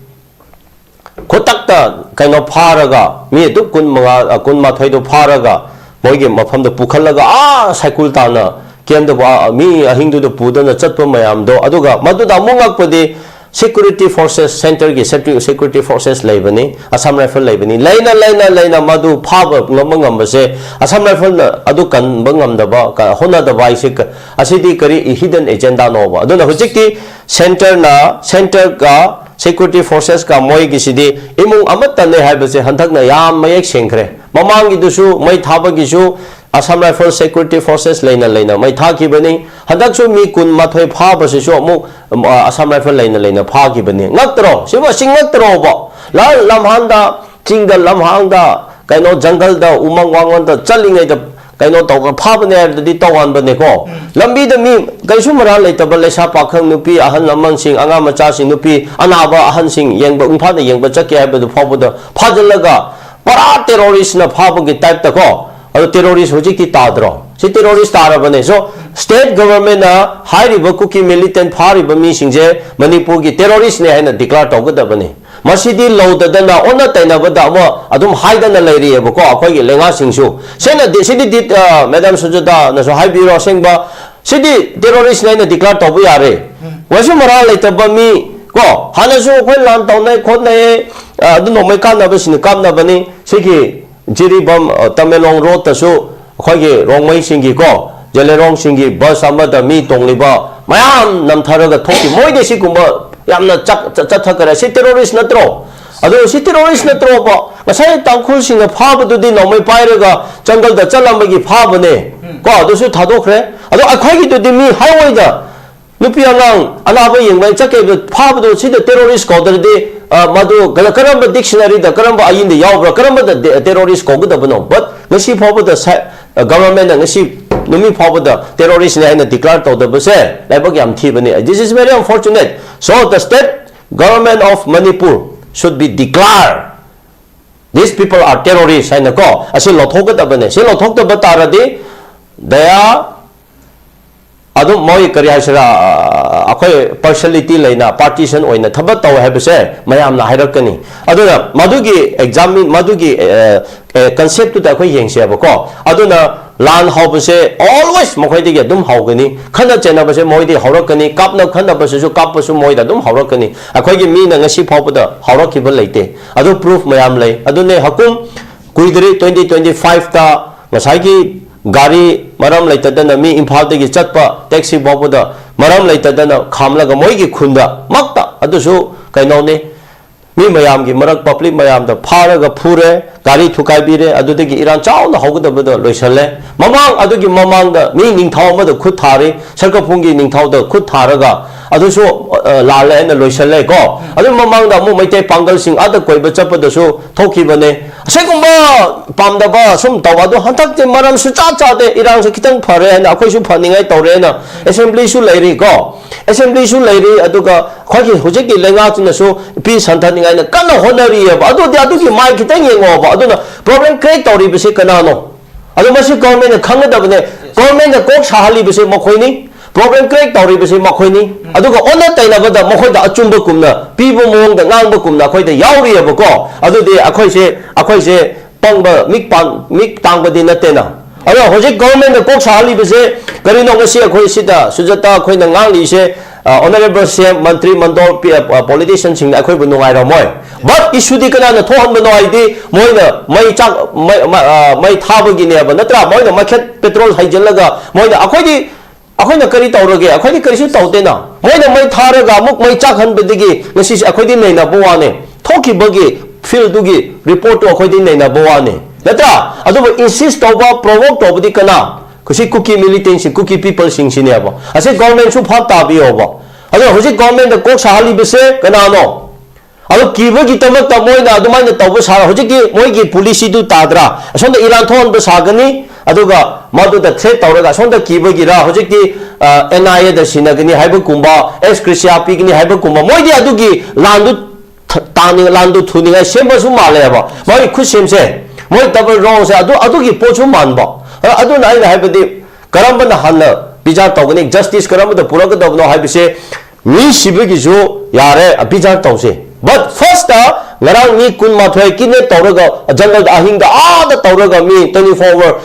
ꯈꯨꯗꯛꯇ ꯀꯩꯅꯣ ꯐꯥꯔꯒ ꯃꯤ ꯑꯗꯨ ꯀꯨꯟ ꯃꯉꯥ, ꯑ, ꯀꯨꯟꯃꯥꯊꯣꯏꯗꯨ ꯐꯥꯔꯒ ꯃꯣꯏꯒꯤ ꯃꯐꯝꯗ ꯄꯨꯈꯠꯂꯒ ꯑꯥ ꯁꯥꯏꯀꯨꯜ ꯇꯥꯅ ꯀꯦꯝꯗꯕꯨ, ꯑꯥ, ꯃꯤ ꯑꯍꯤꯡꯗꯨꯗ ꯄꯨꯗꯅ ꯆꯠꯄ ꯃꯌꯥꯝꯗꯣ, ꯑꯗꯨꯒ ꯃꯗꯨꯗ ꯑꯃꯨꯛ ꯉꯛꯄꯗꯤ Security forces, centreꯒꯤ security forces ꯂꯩꯕꯅꯤ, Assam Rifle ꯂꯩꯕꯅꯤ, ꯂꯩꯅ ꯂꯩꯅ ꯂꯩꯅ ꯃꯗꯨ ꯐꯥꯕ ꯉꯝꯕ ꯉꯝꯕꯁꯦ Assam Rifleꯅ ꯑꯗꯨ ꯀꯟꯕ ꯉꯝꯗꯕ, ꯍꯣꯠꯅꯗꯕ ꯍꯥꯏꯁꯦ ꯑꯁꯤꯗꯤ ꯀꯔꯤ hidden agendaꯅꯣꯕ? ꯑꯗꯨꯅ ꯍꯧꯖꯤꯛꯇꯤ centreꯅ, centreꯒ security forcesꯀ ꯃꯣꯏꯒꯤꯁꯤꯗꯤ ꯏꯃꯨꯡ ꯑꯃꯠꯇꯅꯦ ꯍꯥꯏꯕꯁꯦ ꯍꯟꯗꯛꯅ ꯌꯥꯝ ꯃꯌꯦꯛ ꯁꯦꯡꯈ꯭ꯔꯦ꯫ ꯃꯃꯥꯡꯒꯤꯗꯨꯁꯨ ꯃꯩ ꯊꯥꯕꯒꯤꯁꯨ Assam Rifle security forces ꯂꯩꯅ ꯂꯩꯅ ꯃꯩ ꯊꯥꯈꯤꯕꯅꯤ꯫ ꯍꯟꯗꯛꯁꯨ ꯃꯤ ꯀꯨꯟꯃꯥꯊꯣꯏ ꯐꯥꯕꯁꯤꯁꯨ ꯑꯃꯨꯛ, ꯑ, Assam Rifle ꯂꯩꯅ ꯂꯩꯅ ꯐꯥꯈꯤꯕꯅꯤ꯫ ꯉꯛꯇ꯭ꯔꯣ? ꯁꯤꯕꯨ ꯑꯁꯤ ꯉꯛꯇ꯭ꯔꯣꯕ? ꯂꯥꯟ ꯂꯝꯍꯥꯟꯗ, ꯆꯤꯡꯗ ꯂꯝꯍꯥꯡꯗ, ꯀꯩꯅꯣ, ꯖꯪꯒꯜꯗ, ꯎꯃꯪ ꯋꯥꯃꯪꯗ ꯆꯠꯂꯤꯉꯩꯗ ꯀꯩꯅꯣ ꯇꯧꯔꯒ ꯐꯥꯕꯅꯦ ꯍꯥꯏꯔꯗꯤ ꯇꯧꯍꯟꯕꯅꯦꯀꯣ꯫ ꯂꯝꯕꯤꯗ ꯃꯤ ꯀꯩꯁꯨ ꯃꯔꯥꯜ ꯂꯩꯇꯕ ꯂꯩꯁꯥ ꯄꯥꯈꯪ, ꯅꯨꯄꯤ, ꯑꯍꯜ ꯂꯃꯟꯁꯤꯡ, ꯑꯉꯥꯡ ꯃꯆꯥꯁꯤꯡ, ꯅꯨꯄꯤ ꯑꯅꯥꯕ ꯑꯍꯟꯁꯤꯡ ꯌꯦꯡꯕ, ꯏꯝꯐꯥꯜꯗ ꯌꯦꯡꯕ ꯆꯠꯀꯦ ꯍꯥꯏꯕꯗꯨ ꯐꯥꯎꯕꯗ ꯐꯥꯖꯤꯜꯂꯒ ꯄꯨꯔꯥ terroristꯅ ꯐꯥꯕꯒꯤ typeꯇ ꯀꯣ꯫ ꯑꯗꯣ terrorist ꯍꯧꯖꯤꯛꯇꯤ ꯇꯥꯗ꯭ꯔꯣ? ꯁꯤ terrorist ꯇꯥꯔꯕꯅꯦ꯫ So, state governmentꯅ ꯍꯥꯏꯔꯤꯕ ꯀꯨꯀꯤ militant ꯐꯥꯔꯤꯕ ꯃꯤꯁꯤꯡꯁꯦ ꯃꯅꯤꯄꯨꯔꯒꯤ terroristꯅꯦ ꯍꯥꯏꯅ declare ꯇꯧꯒꯗꯕꯅꯤ꯫ ꯃꯁꯤꯗꯤ ꯂꯧꯗꯗꯅ ꯑꯣꯟꯅ ꯇꯩꯅꯕꯗ ꯑꯃ ꯑꯗꯨꯝ ꯍꯥꯏꯗꯅ ꯂꯩꯔꯤꯑꯕꯀꯣ, ꯑꯩꯈꯣꯏꯒꯤ ꯂꯩꯉꯥꯛꯁꯤꯡꯁꯨ꯫ ꯁꯤꯅꯗꯤ, ꯁꯤꯗꯤ ꯗꯤ-, ꯑ, Madam ꯁꯨꯖꯥꯇꯥꯅꯁꯨ ꯍꯥꯏꯕꯤꯔꯣ, ꯑꯁꯦꯡꯕ ꯁꯤꯗꯤ terroristꯅꯦ ꯍꯥꯏꯅ declare ꯇꯧꯕ ꯌꯥꯔꯦ꯫ ꯀꯩꯁꯨ ꯃꯔꯥꯜ ꯂꯩꯇꯕ ꯃꯤ ꯀꯣ, ꯍꯥꯟꯅꯁꯨ ꯑꯩꯈꯣꯏ ꯂꯥꯟ ꯇꯧꯅꯩ ꯈꯣꯠꯅꯩ, ꯑ, ꯑꯗꯨ ꯅꯣꯡꯃꯩ ꯀꯥꯞꯅꯕꯁꯤꯡꯅ ꯀꯥꯞꯅꯕꯅꯤ꯫ ꯁꯤꯒꯤ ꯖꯤꯔꯤꯕꯥꯝ, ꯑ, ꯇꯃꯦꯡꯂꯣꯡ roadꯇꯁꯨ ꯑꯩꯈꯣꯏꯒꯤ ꯔꯣꯡꯃꯩꯁꯤꯡꯒꯤ ꯀꯣ, ꯖꯦꯂꯦꯔꯣꯡꯁꯤꯡꯒꯤ bus ꯑꯃꯗ ꯃꯤ ꯇꯣꯡꯂꯤꯕ ꯃꯌꯥꯝ ꯅꯝꯊꯔꯒ ꯊꯣꯛꯈꯤ꯫ ꯃꯣꯏꯗꯤ ꯁꯤꯒꯨꯝꯕ ꯌꯥꯝꯅ ꯆꯠ-, ꯆꯠ-, ꯆꯠꯊꯈꯔꯦ꯫ ꯁꯤ terrorist ꯅꯠꯇ꯭ꯔꯣ? ꯑꯗꯨ ꯁꯤ terrorist ꯅꯠꯇ꯭ꯔꯣꯕ? ꯉꯁꯥꯏ ꯇꯥꯡꯈꯨꯜꯁꯤꯡꯅ ꯐꯥꯕꯗꯨꯗꯤ ꯅꯣꯡꯃꯩ ꯄꯥꯏꯔꯒ ꯖꯪꯒꯜꯗ ꯆꯠꯂꯝꯕꯒꯤ ꯐꯥꯕꯅꯦ ꯀꯣ, ꯑꯗꯨꯁꯨ ꯊꯥꯗꯣꯛꯈ꯭ꯔꯦ꯫ ꯑꯗꯣ ꯑꯩꯈꯣꯏꯒꯤꯗꯨꯗꯤ ꯃꯤ highwayꯗ ꯅꯨꯄꯤ ꯑꯉꯥꯡ ꯑꯅꯥꯕ ꯌꯦꯡꯕ ꯆꯠꯀꯦ ꯍꯥꯏꯕꯗ ꯐꯥꯕꯗꯣ ꯁꯤꯗ terrorist ꯀꯧꯗ꯭ꯔꯗꯤ, ꯑ, ꯃꯗꯨ ꯀꯔ-, ꯀꯔꯝꯕ dictionaryꯗ, ꯀꯔꯝꯕ ꯑꯥꯏꯟꯗ ꯌꯥꯎꯕ꯭ꯔꯥ, ꯀꯔꯝꯕꯗ ꯗꯦ-, terrorist ꯀꯧꯒꯗꯕꯅꯣ? But ꯉꯁꯤ ꯐꯥꯎꯕꯗ ꯁ-, ꯑ, governmentꯅ ꯉꯁꯤ ꯅꯨꯃꯤꯠ ꯐꯥꯎꯕꯗ terroristꯅꯦ ꯍꯥꯏꯅ declare ꯇꯧꯗꯕꯁꯦ ꯂꯥꯏꯕꯛ ꯌꯥꯝ ꯊꯤꯕꯅꯤ꯫ This is very unfortunate. So the state government of Manipur should be declare these people are terrorists ꯍꯥꯏꯅꯀꯣ, ꯑꯁꯤ ꯂꯧꯊꯣꯛꯀꯗꯕꯅꯦ꯫ ꯁꯤ ꯂꯧꯊꯣꯛꯇꯕ ꯇꯥꯔꯗꯤ they are ꯑꯗꯨꯝ ꯃꯣꯏ ꯀꯔꯤ ꯍꯥꯏꯁꯤꯔꯥ, ꯑꯩꯈꯣꯏ partiality ꯂꯩꯅ partition ꯑꯣꯏꯅ ꯊꯕꯛ ꯇꯧꯋꯦ ꯍꯥꯏꯕꯁꯦ ꯃꯌꯥꯝꯅ ꯍꯥꯏꯔꯛꯀꯅꯤ꯫ ꯑꯗꯨꯅ ꯃꯗꯨꯒꯤ examine, ꯃꯗꯨꯒꯤ, ꯑ, ꯑ, conceptꯇꯨꯗ ꯑꯩꯈꯣꯏ ꯌꯦꯡꯁꯦꯕꯀꯣ꯫ ꯑꯗꯨꯅ ꯂꯥꯟ ꯍꯧꯕꯁꯦ always ꯃꯈꯣꯏꯗꯒꯤ ꯑꯗꯨꯝ ꯍꯧꯒꯅꯤ꯫ ꯈꯠꯅ ꯆꯩꯅꯕꯁꯦ ꯃꯣꯏꯗꯒꯤ ꯍꯧꯔꯛꯀꯅꯤ꯫ ꯀꯥꯞꯅ ꯈꯠꯅꯕꯁꯤꯁꯨ, ꯀꯥꯞꯄꯁꯨ ꯃꯣꯏꯗ ꯑꯗꯨꯝ ꯍꯧꯔꯛꯀꯅꯤ꯫ ꯑꯩꯈꯣꯏꯒꯤ ꯃꯤꯅ ꯉꯁꯤ ꯐꯥꯎꯕꯗ ꯍꯧꯔꯛꯈꯤꯕ ꯂꯩꯇꯦ꯫ ꯑꯗꯨ proof ꯃꯌꯥꯝ ꯂꯩ꯫ ꯑꯗꯨꯅꯦ ꯍꯀꯨꯝ ꯀꯨꯏꯗ꯭ꯔꯤ, twenty twenty five ꯇ ꯉꯁꯥꯏꯒꯤ ꯒꯥꯔꯤ ꯃꯔꯝ ꯂꯩꯇꯗꯅ ꯃꯤ ꯏꯝꯐꯥꯜꯗꯒꯤ ꯆꯠꯄ taxi ꯐꯥꯎꯕꯗ ꯃꯔꯝ ꯂꯩꯇꯗꯅ ꯈꯥꯝꯂꯒ ꯃꯣꯏꯒꯤ ꯈꯨꯟꯗ ꯃꯛꯇ, ꯑꯗꯨꯁꯨ ꯀꯩꯅꯣꯅꯤ, ꯃꯤ ꯃꯌꯥꯝꯒꯤ ꯃꯔꯛ, public ꯃꯌꯥꯝꯗ ꯐꯥꯔꯒ ꯐꯨꯔꯦ, ꯒꯥꯔꯤ ꯊꯨꯒꯥꯏꯕꯤꯔꯦ, ꯑꯗꯨꯗꯒꯤ ꯏꯔꯥꯡ ꯆꯥꯎꯅ ꯍꯧꯒꯗꯕꯗ ꯂꯣꯏꯁꯜꯂꯦ꯫ ꯃꯃꯥꯡ, ꯑꯗꯨꯒꯤ ꯃꯃꯥꯡꯗ ꯃꯤ ꯅꯤꯡꯊꯧ ꯑꯃꯗ ꯈꯨꯠ ꯊꯥꯔꯤ, ꯁꯔꯀꯐꯨꯡꯒꯤ ꯅꯤꯡꯊꯧꯗ ꯈꯨꯠ ꯊꯥꯔꯒ ꯑꯗꯨꯁꯨ, ꯑ, ꯂꯥꯜꯂꯦ ꯍꯥꯏꯅ ꯂꯣꯏꯁꯜꯂꯦ ꯀꯣ꯫ ꯑꯗꯨ ꯃꯃꯥꯡꯗ ꯑꯃꯨꯛ ꯃꯩꯇꯩ ꯄꯥꯡꯒꯜꯁꯤꯡ ꯑꯥꯗ ꯀꯣꯏꯕ ꯆꯠꯄꯗꯁꯨ ꯊꯣꯛꯈꯤꯕꯅꯦ꯫ ꯑꯁꯤꯒꯨꯝꯕ ꯄꯥꯝꯗꯕ ꯁꯨꯝ ꯇꯧꯕ, ꯑꯗꯣ ꯍꯟꯗꯛꯇꯤ ꯃꯔꯝ ꯁꯨꯆꯥ ꯆꯥꯗꯦ, ꯏꯔꯥꯡꯁꯦ ꯈꯤꯇꯪ ꯐꯔꯦ ꯍꯥꯏꯅ ꯑꯩꯈꯣꯏꯁꯨ ꯐꯅꯤꯡꯉꯥꯏ ꯇꯧꯔꯦꯅ assembly ꯁꯨ ꯂꯩꯔꯤ ꯀꯣ꯫ Assembly ꯁꯨ ꯂꯩꯔꯤ, ꯑꯗꯨꯒ ꯑꯩꯈꯣꯏꯒꯤ ꯍꯧꯖꯤꯛꯀꯤ ꯂꯩꯉꯥꯛꯁꯤꯅꯁꯨ peace ꯍꯟꯊꯅꯤꯡꯉꯥꯏꯅ ꯀꯟꯅ ꯍꯣꯠꯅꯔꯤꯑꯕ꯫ ꯑꯗꯨꯗꯤ ꯑꯗꯨꯒꯤ ꯃꯥꯏ ꯈꯤꯇꯪ ꯌꯦꯡꯉꯣꯕ꯫ ꯑꯗꯨꯅ problem create ꯇꯧꯔꯤꯕꯁꯤ ꯀꯅꯥꯅꯣ? ꯑꯗꯣ ꯃꯁꯤ government ꯅ ꯈꯪꯒꯗꯕꯅꯦ꯫ Government ꯅ ꯀꯣꯛ ꯁꯥꯍꯜꯂꯤꯕꯁꯦ ꯃꯈꯣꯏꯅꯤ, problem create ꯇꯧꯔꯤꯕꯁꯦ ꯃꯈꯣꯏꯅꯤ꯫ ꯑꯗꯨꯒ ꯑꯣꯟꯅ ꯇꯩꯅꯕꯗ ꯃꯈꯣꯏꯗ ꯑꯆꯨꯝꯕ ꯀꯨꯝꯅ ꯄꯤꯕ ꯃꯑꯣꯡꯗ ꯉꯥꯡꯕ ꯀꯨꯝꯅ ꯑꯩꯈꯣꯏꯗ ꯌꯥꯎꯔꯤꯑꯕꯀꯣ꯫ ꯑꯗꯨꯗꯤ ꯑꯩꯈꯣꯏꯁꯦ, ꯑꯩꯈꯣꯏꯁꯦ ꯄꯪꯕ, ꯃꯤꯛ ꯄꯥꯡ-, ꯃꯤꯛ ꯇꯥꯡꯕꯗꯤ ꯅꯠꯇꯦꯅ꯫ ꯑꯗꯣ ꯍꯧꯖꯤꯛ government ꯅ ꯀꯣꯛ ꯁꯥꯍꯜꯂꯤꯕꯁꯦ ꯀꯔꯤꯅꯣ? ꯉꯁꯤ ꯑꯩꯈꯣꯏ ꯁꯤꯗ ꯁꯨꯖꯥꯇꯥ ꯑꯩꯈꯣꯏꯅ ꯉꯥꯡꯂꯤꯁꯦ, ꯑ, honourable C M, ꯃꯟꯇ꯭ꯔꯤ ꯃꯟꯗꯣꯜ, ꯄꯤ-, ꯑ, politician ꯁꯤꯡꯅ ꯑꯩꯈꯣꯏꯕꯨ ꯅꯨꯡꯉꯥꯏꯔꯝꯃꯣꯏ꯫ But issue ꯗꯤ ꯀꯅꯥꯅ ꯊꯣꯛꯍꯟꯕꯅꯣ ꯍꯥꯏꯗꯤ ꯃꯣꯏꯅ ꯃꯩ ꯆꯥꯛ-, ꯃꯩ, ꯃ-, ꯑ, ꯃꯩ ꯊꯥꯕꯒꯤꯅꯦꯕ, ꯅꯠꯇ꯭ꯔꯥ? ꯃꯣꯏꯅ ꯃꯩꯈꯦꯠ petrol ꯍꯩꯖꯤꯜꯂꯒ ꯃꯣꯏꯅ, ꯑꯩꯈꯣꯏꯗꯤ, ꯑꯩꯈꯣꯏꯅ ꯀꯔꯤ ꯇꯧꯔꯒꯦ? ꯑꯩꯈꯣꯏꯗꯤ ꯀꯔꯤꯁꯨ ꯇꯧꯗꯦꯅ꯫ ꯃꯣꯏꯅ ꯃꯩ ꯊꯥꯔꯒ ꯑꯃꯨꯛ ꯃꯩ ꯆꯥꯛꯍꯟꯕꯗꯒꯤ ꯉꯁꯤꯁꯦ ꯑꯩꯈꯣꯏꯗꯤ ꯅꯩꯅꯕ ꯋꯥꯅꯦ꯫ ꯊꯣꯛꯈꯤꯕꯒꯤ field ꯗꯨꯒꯤ report ꯇꯨ ꯑꯩꯈꯣꯏꯗꯤ ꯅꯩꯅꯕ ꯋꯥꯅꯦ, ꯅꯠꯇ꯭ꯔꯥ? ꯑꯗꯨꯕꯨ insist ꯇꯧꯕ, provoke ꯇꯧꯕꯗꯤ ꯀꯅꯥ? ꯀꯨꯁꯤ ꯀꯨꯀꯤ militant ꯁꯤꯡ, ꯀꯨꯀꯤ people ꯁꯤꯡꯁꯤꯅꯦꯕ꯫ ꯑꯁꯤ government ꯁꯨ ꯚꯥꯞ ꯇꯥꯕꯤꯌꯣꯕ꯫ ꯑꯗꯣ ꯍꯧꯖꯤꯛ government ꯗ ꯀꯣꯛ ꯁꯥꯍꯜꯂꯤꯕꯁꯦ ꯀꯅꯥꯅꯣ? ꯑꯗꯣ ꯀꯤꯕꯒꯤꯗꯃꯛꯇ ꯃꯣꯏꯅ ꯑꯗꯨꯃꯥꯏꯅ ꯇꯧꯕ ꯁꯥꯔ, ꯍꯧꯖꯤꯛꯀꯤ ꯃꯣꯏꯒꯤ policy ꯗꯨ ꯇꯥꯗ꯭ꯔꯥ? ꯑꯁꯣꯝꯗ ꯏꯔꯥꯡ ꯊꯣꯛꯍꯟꯕ ꯁꯥꯒꯅꯤ, ꯑꯗꯨꯒ ꯃꯗꯨꯗ threat ꯇꯧꯔꯒ ꯑꯁꯣꯝꯗ ꯀꯤꯕꯒꯤꯔ ꯍꯧꯖꯤꯛꯇꯤ, ꯑ, N I A the ꯁꯤꯟꯅꯒꯅꯤ ꯍꯥꯏꯕꯒꯨꯝꯕ, ex gratia ꯄꯤꯒꯅꯤ ꯍꯥꯏꯕꯒꯨꯝꯕ, ꯃꯣꯏꯗꯤ ꯑꯗꯨꯒꯤ ꯂꯥꯟꯗꯨ ꯊ-, ꯇꯥꯅꯤꯡ-, ꯂꯥꯟꯗꯨ ꯊꯨꯅꯤꯡꯉꯥꯏ ꯁꯦꯝꯕꯁꯨ ꯃꯥꯜꯂꯦꯕ꯫ ꯃꯣꯏ ꯈꯨꯠꯁꯦꯝꯁꯦ, ꯃꯣꯏ double wrong ꯁꯦ ꯑꯗꯨ, ꯑꯗꯨꯒꯤ ꯄꯣꯠꯁꯨ ꯃꯥꯟꯕ꯫ ꯑ-, ꯑꯗꯨꯅ ꯑꯩꯅ ꯍꯥꯏꯕꯗꯤ ꯀꯔꯝꯕꯅ ꯍꯥꯟꯅ ꯕꯤꯆꯥꯔ ꯇꯧꯒꯅꯤ, justice ꯀꯔꯝꯕꯗ ꯄꯨꯔꯛꯀꯗꯕꯅꯣ ꯍꯥꯏꯕꯁꯦ ꯃꯤ ꯁꯤꯕꯒꯤꯁꯨ ꯌꯥꯔꯦ, ꯕꯤꯆꯥꯔ ꯇꯧꯁꯦ꯫ But first ꯇ ꯉꯔꯥꯡ ꯃꯤ ꯀꯨꯟꯃꯥꯊꯣꯏ kidnap ꯇꯧꯔꯒ, ꯖꯪꯒꯜꯗ ꯑꯍꯤꯡꯗ ꯑꯥꯗ ꯇꯧꯔꯒ, ꯃꯤ twenty four hour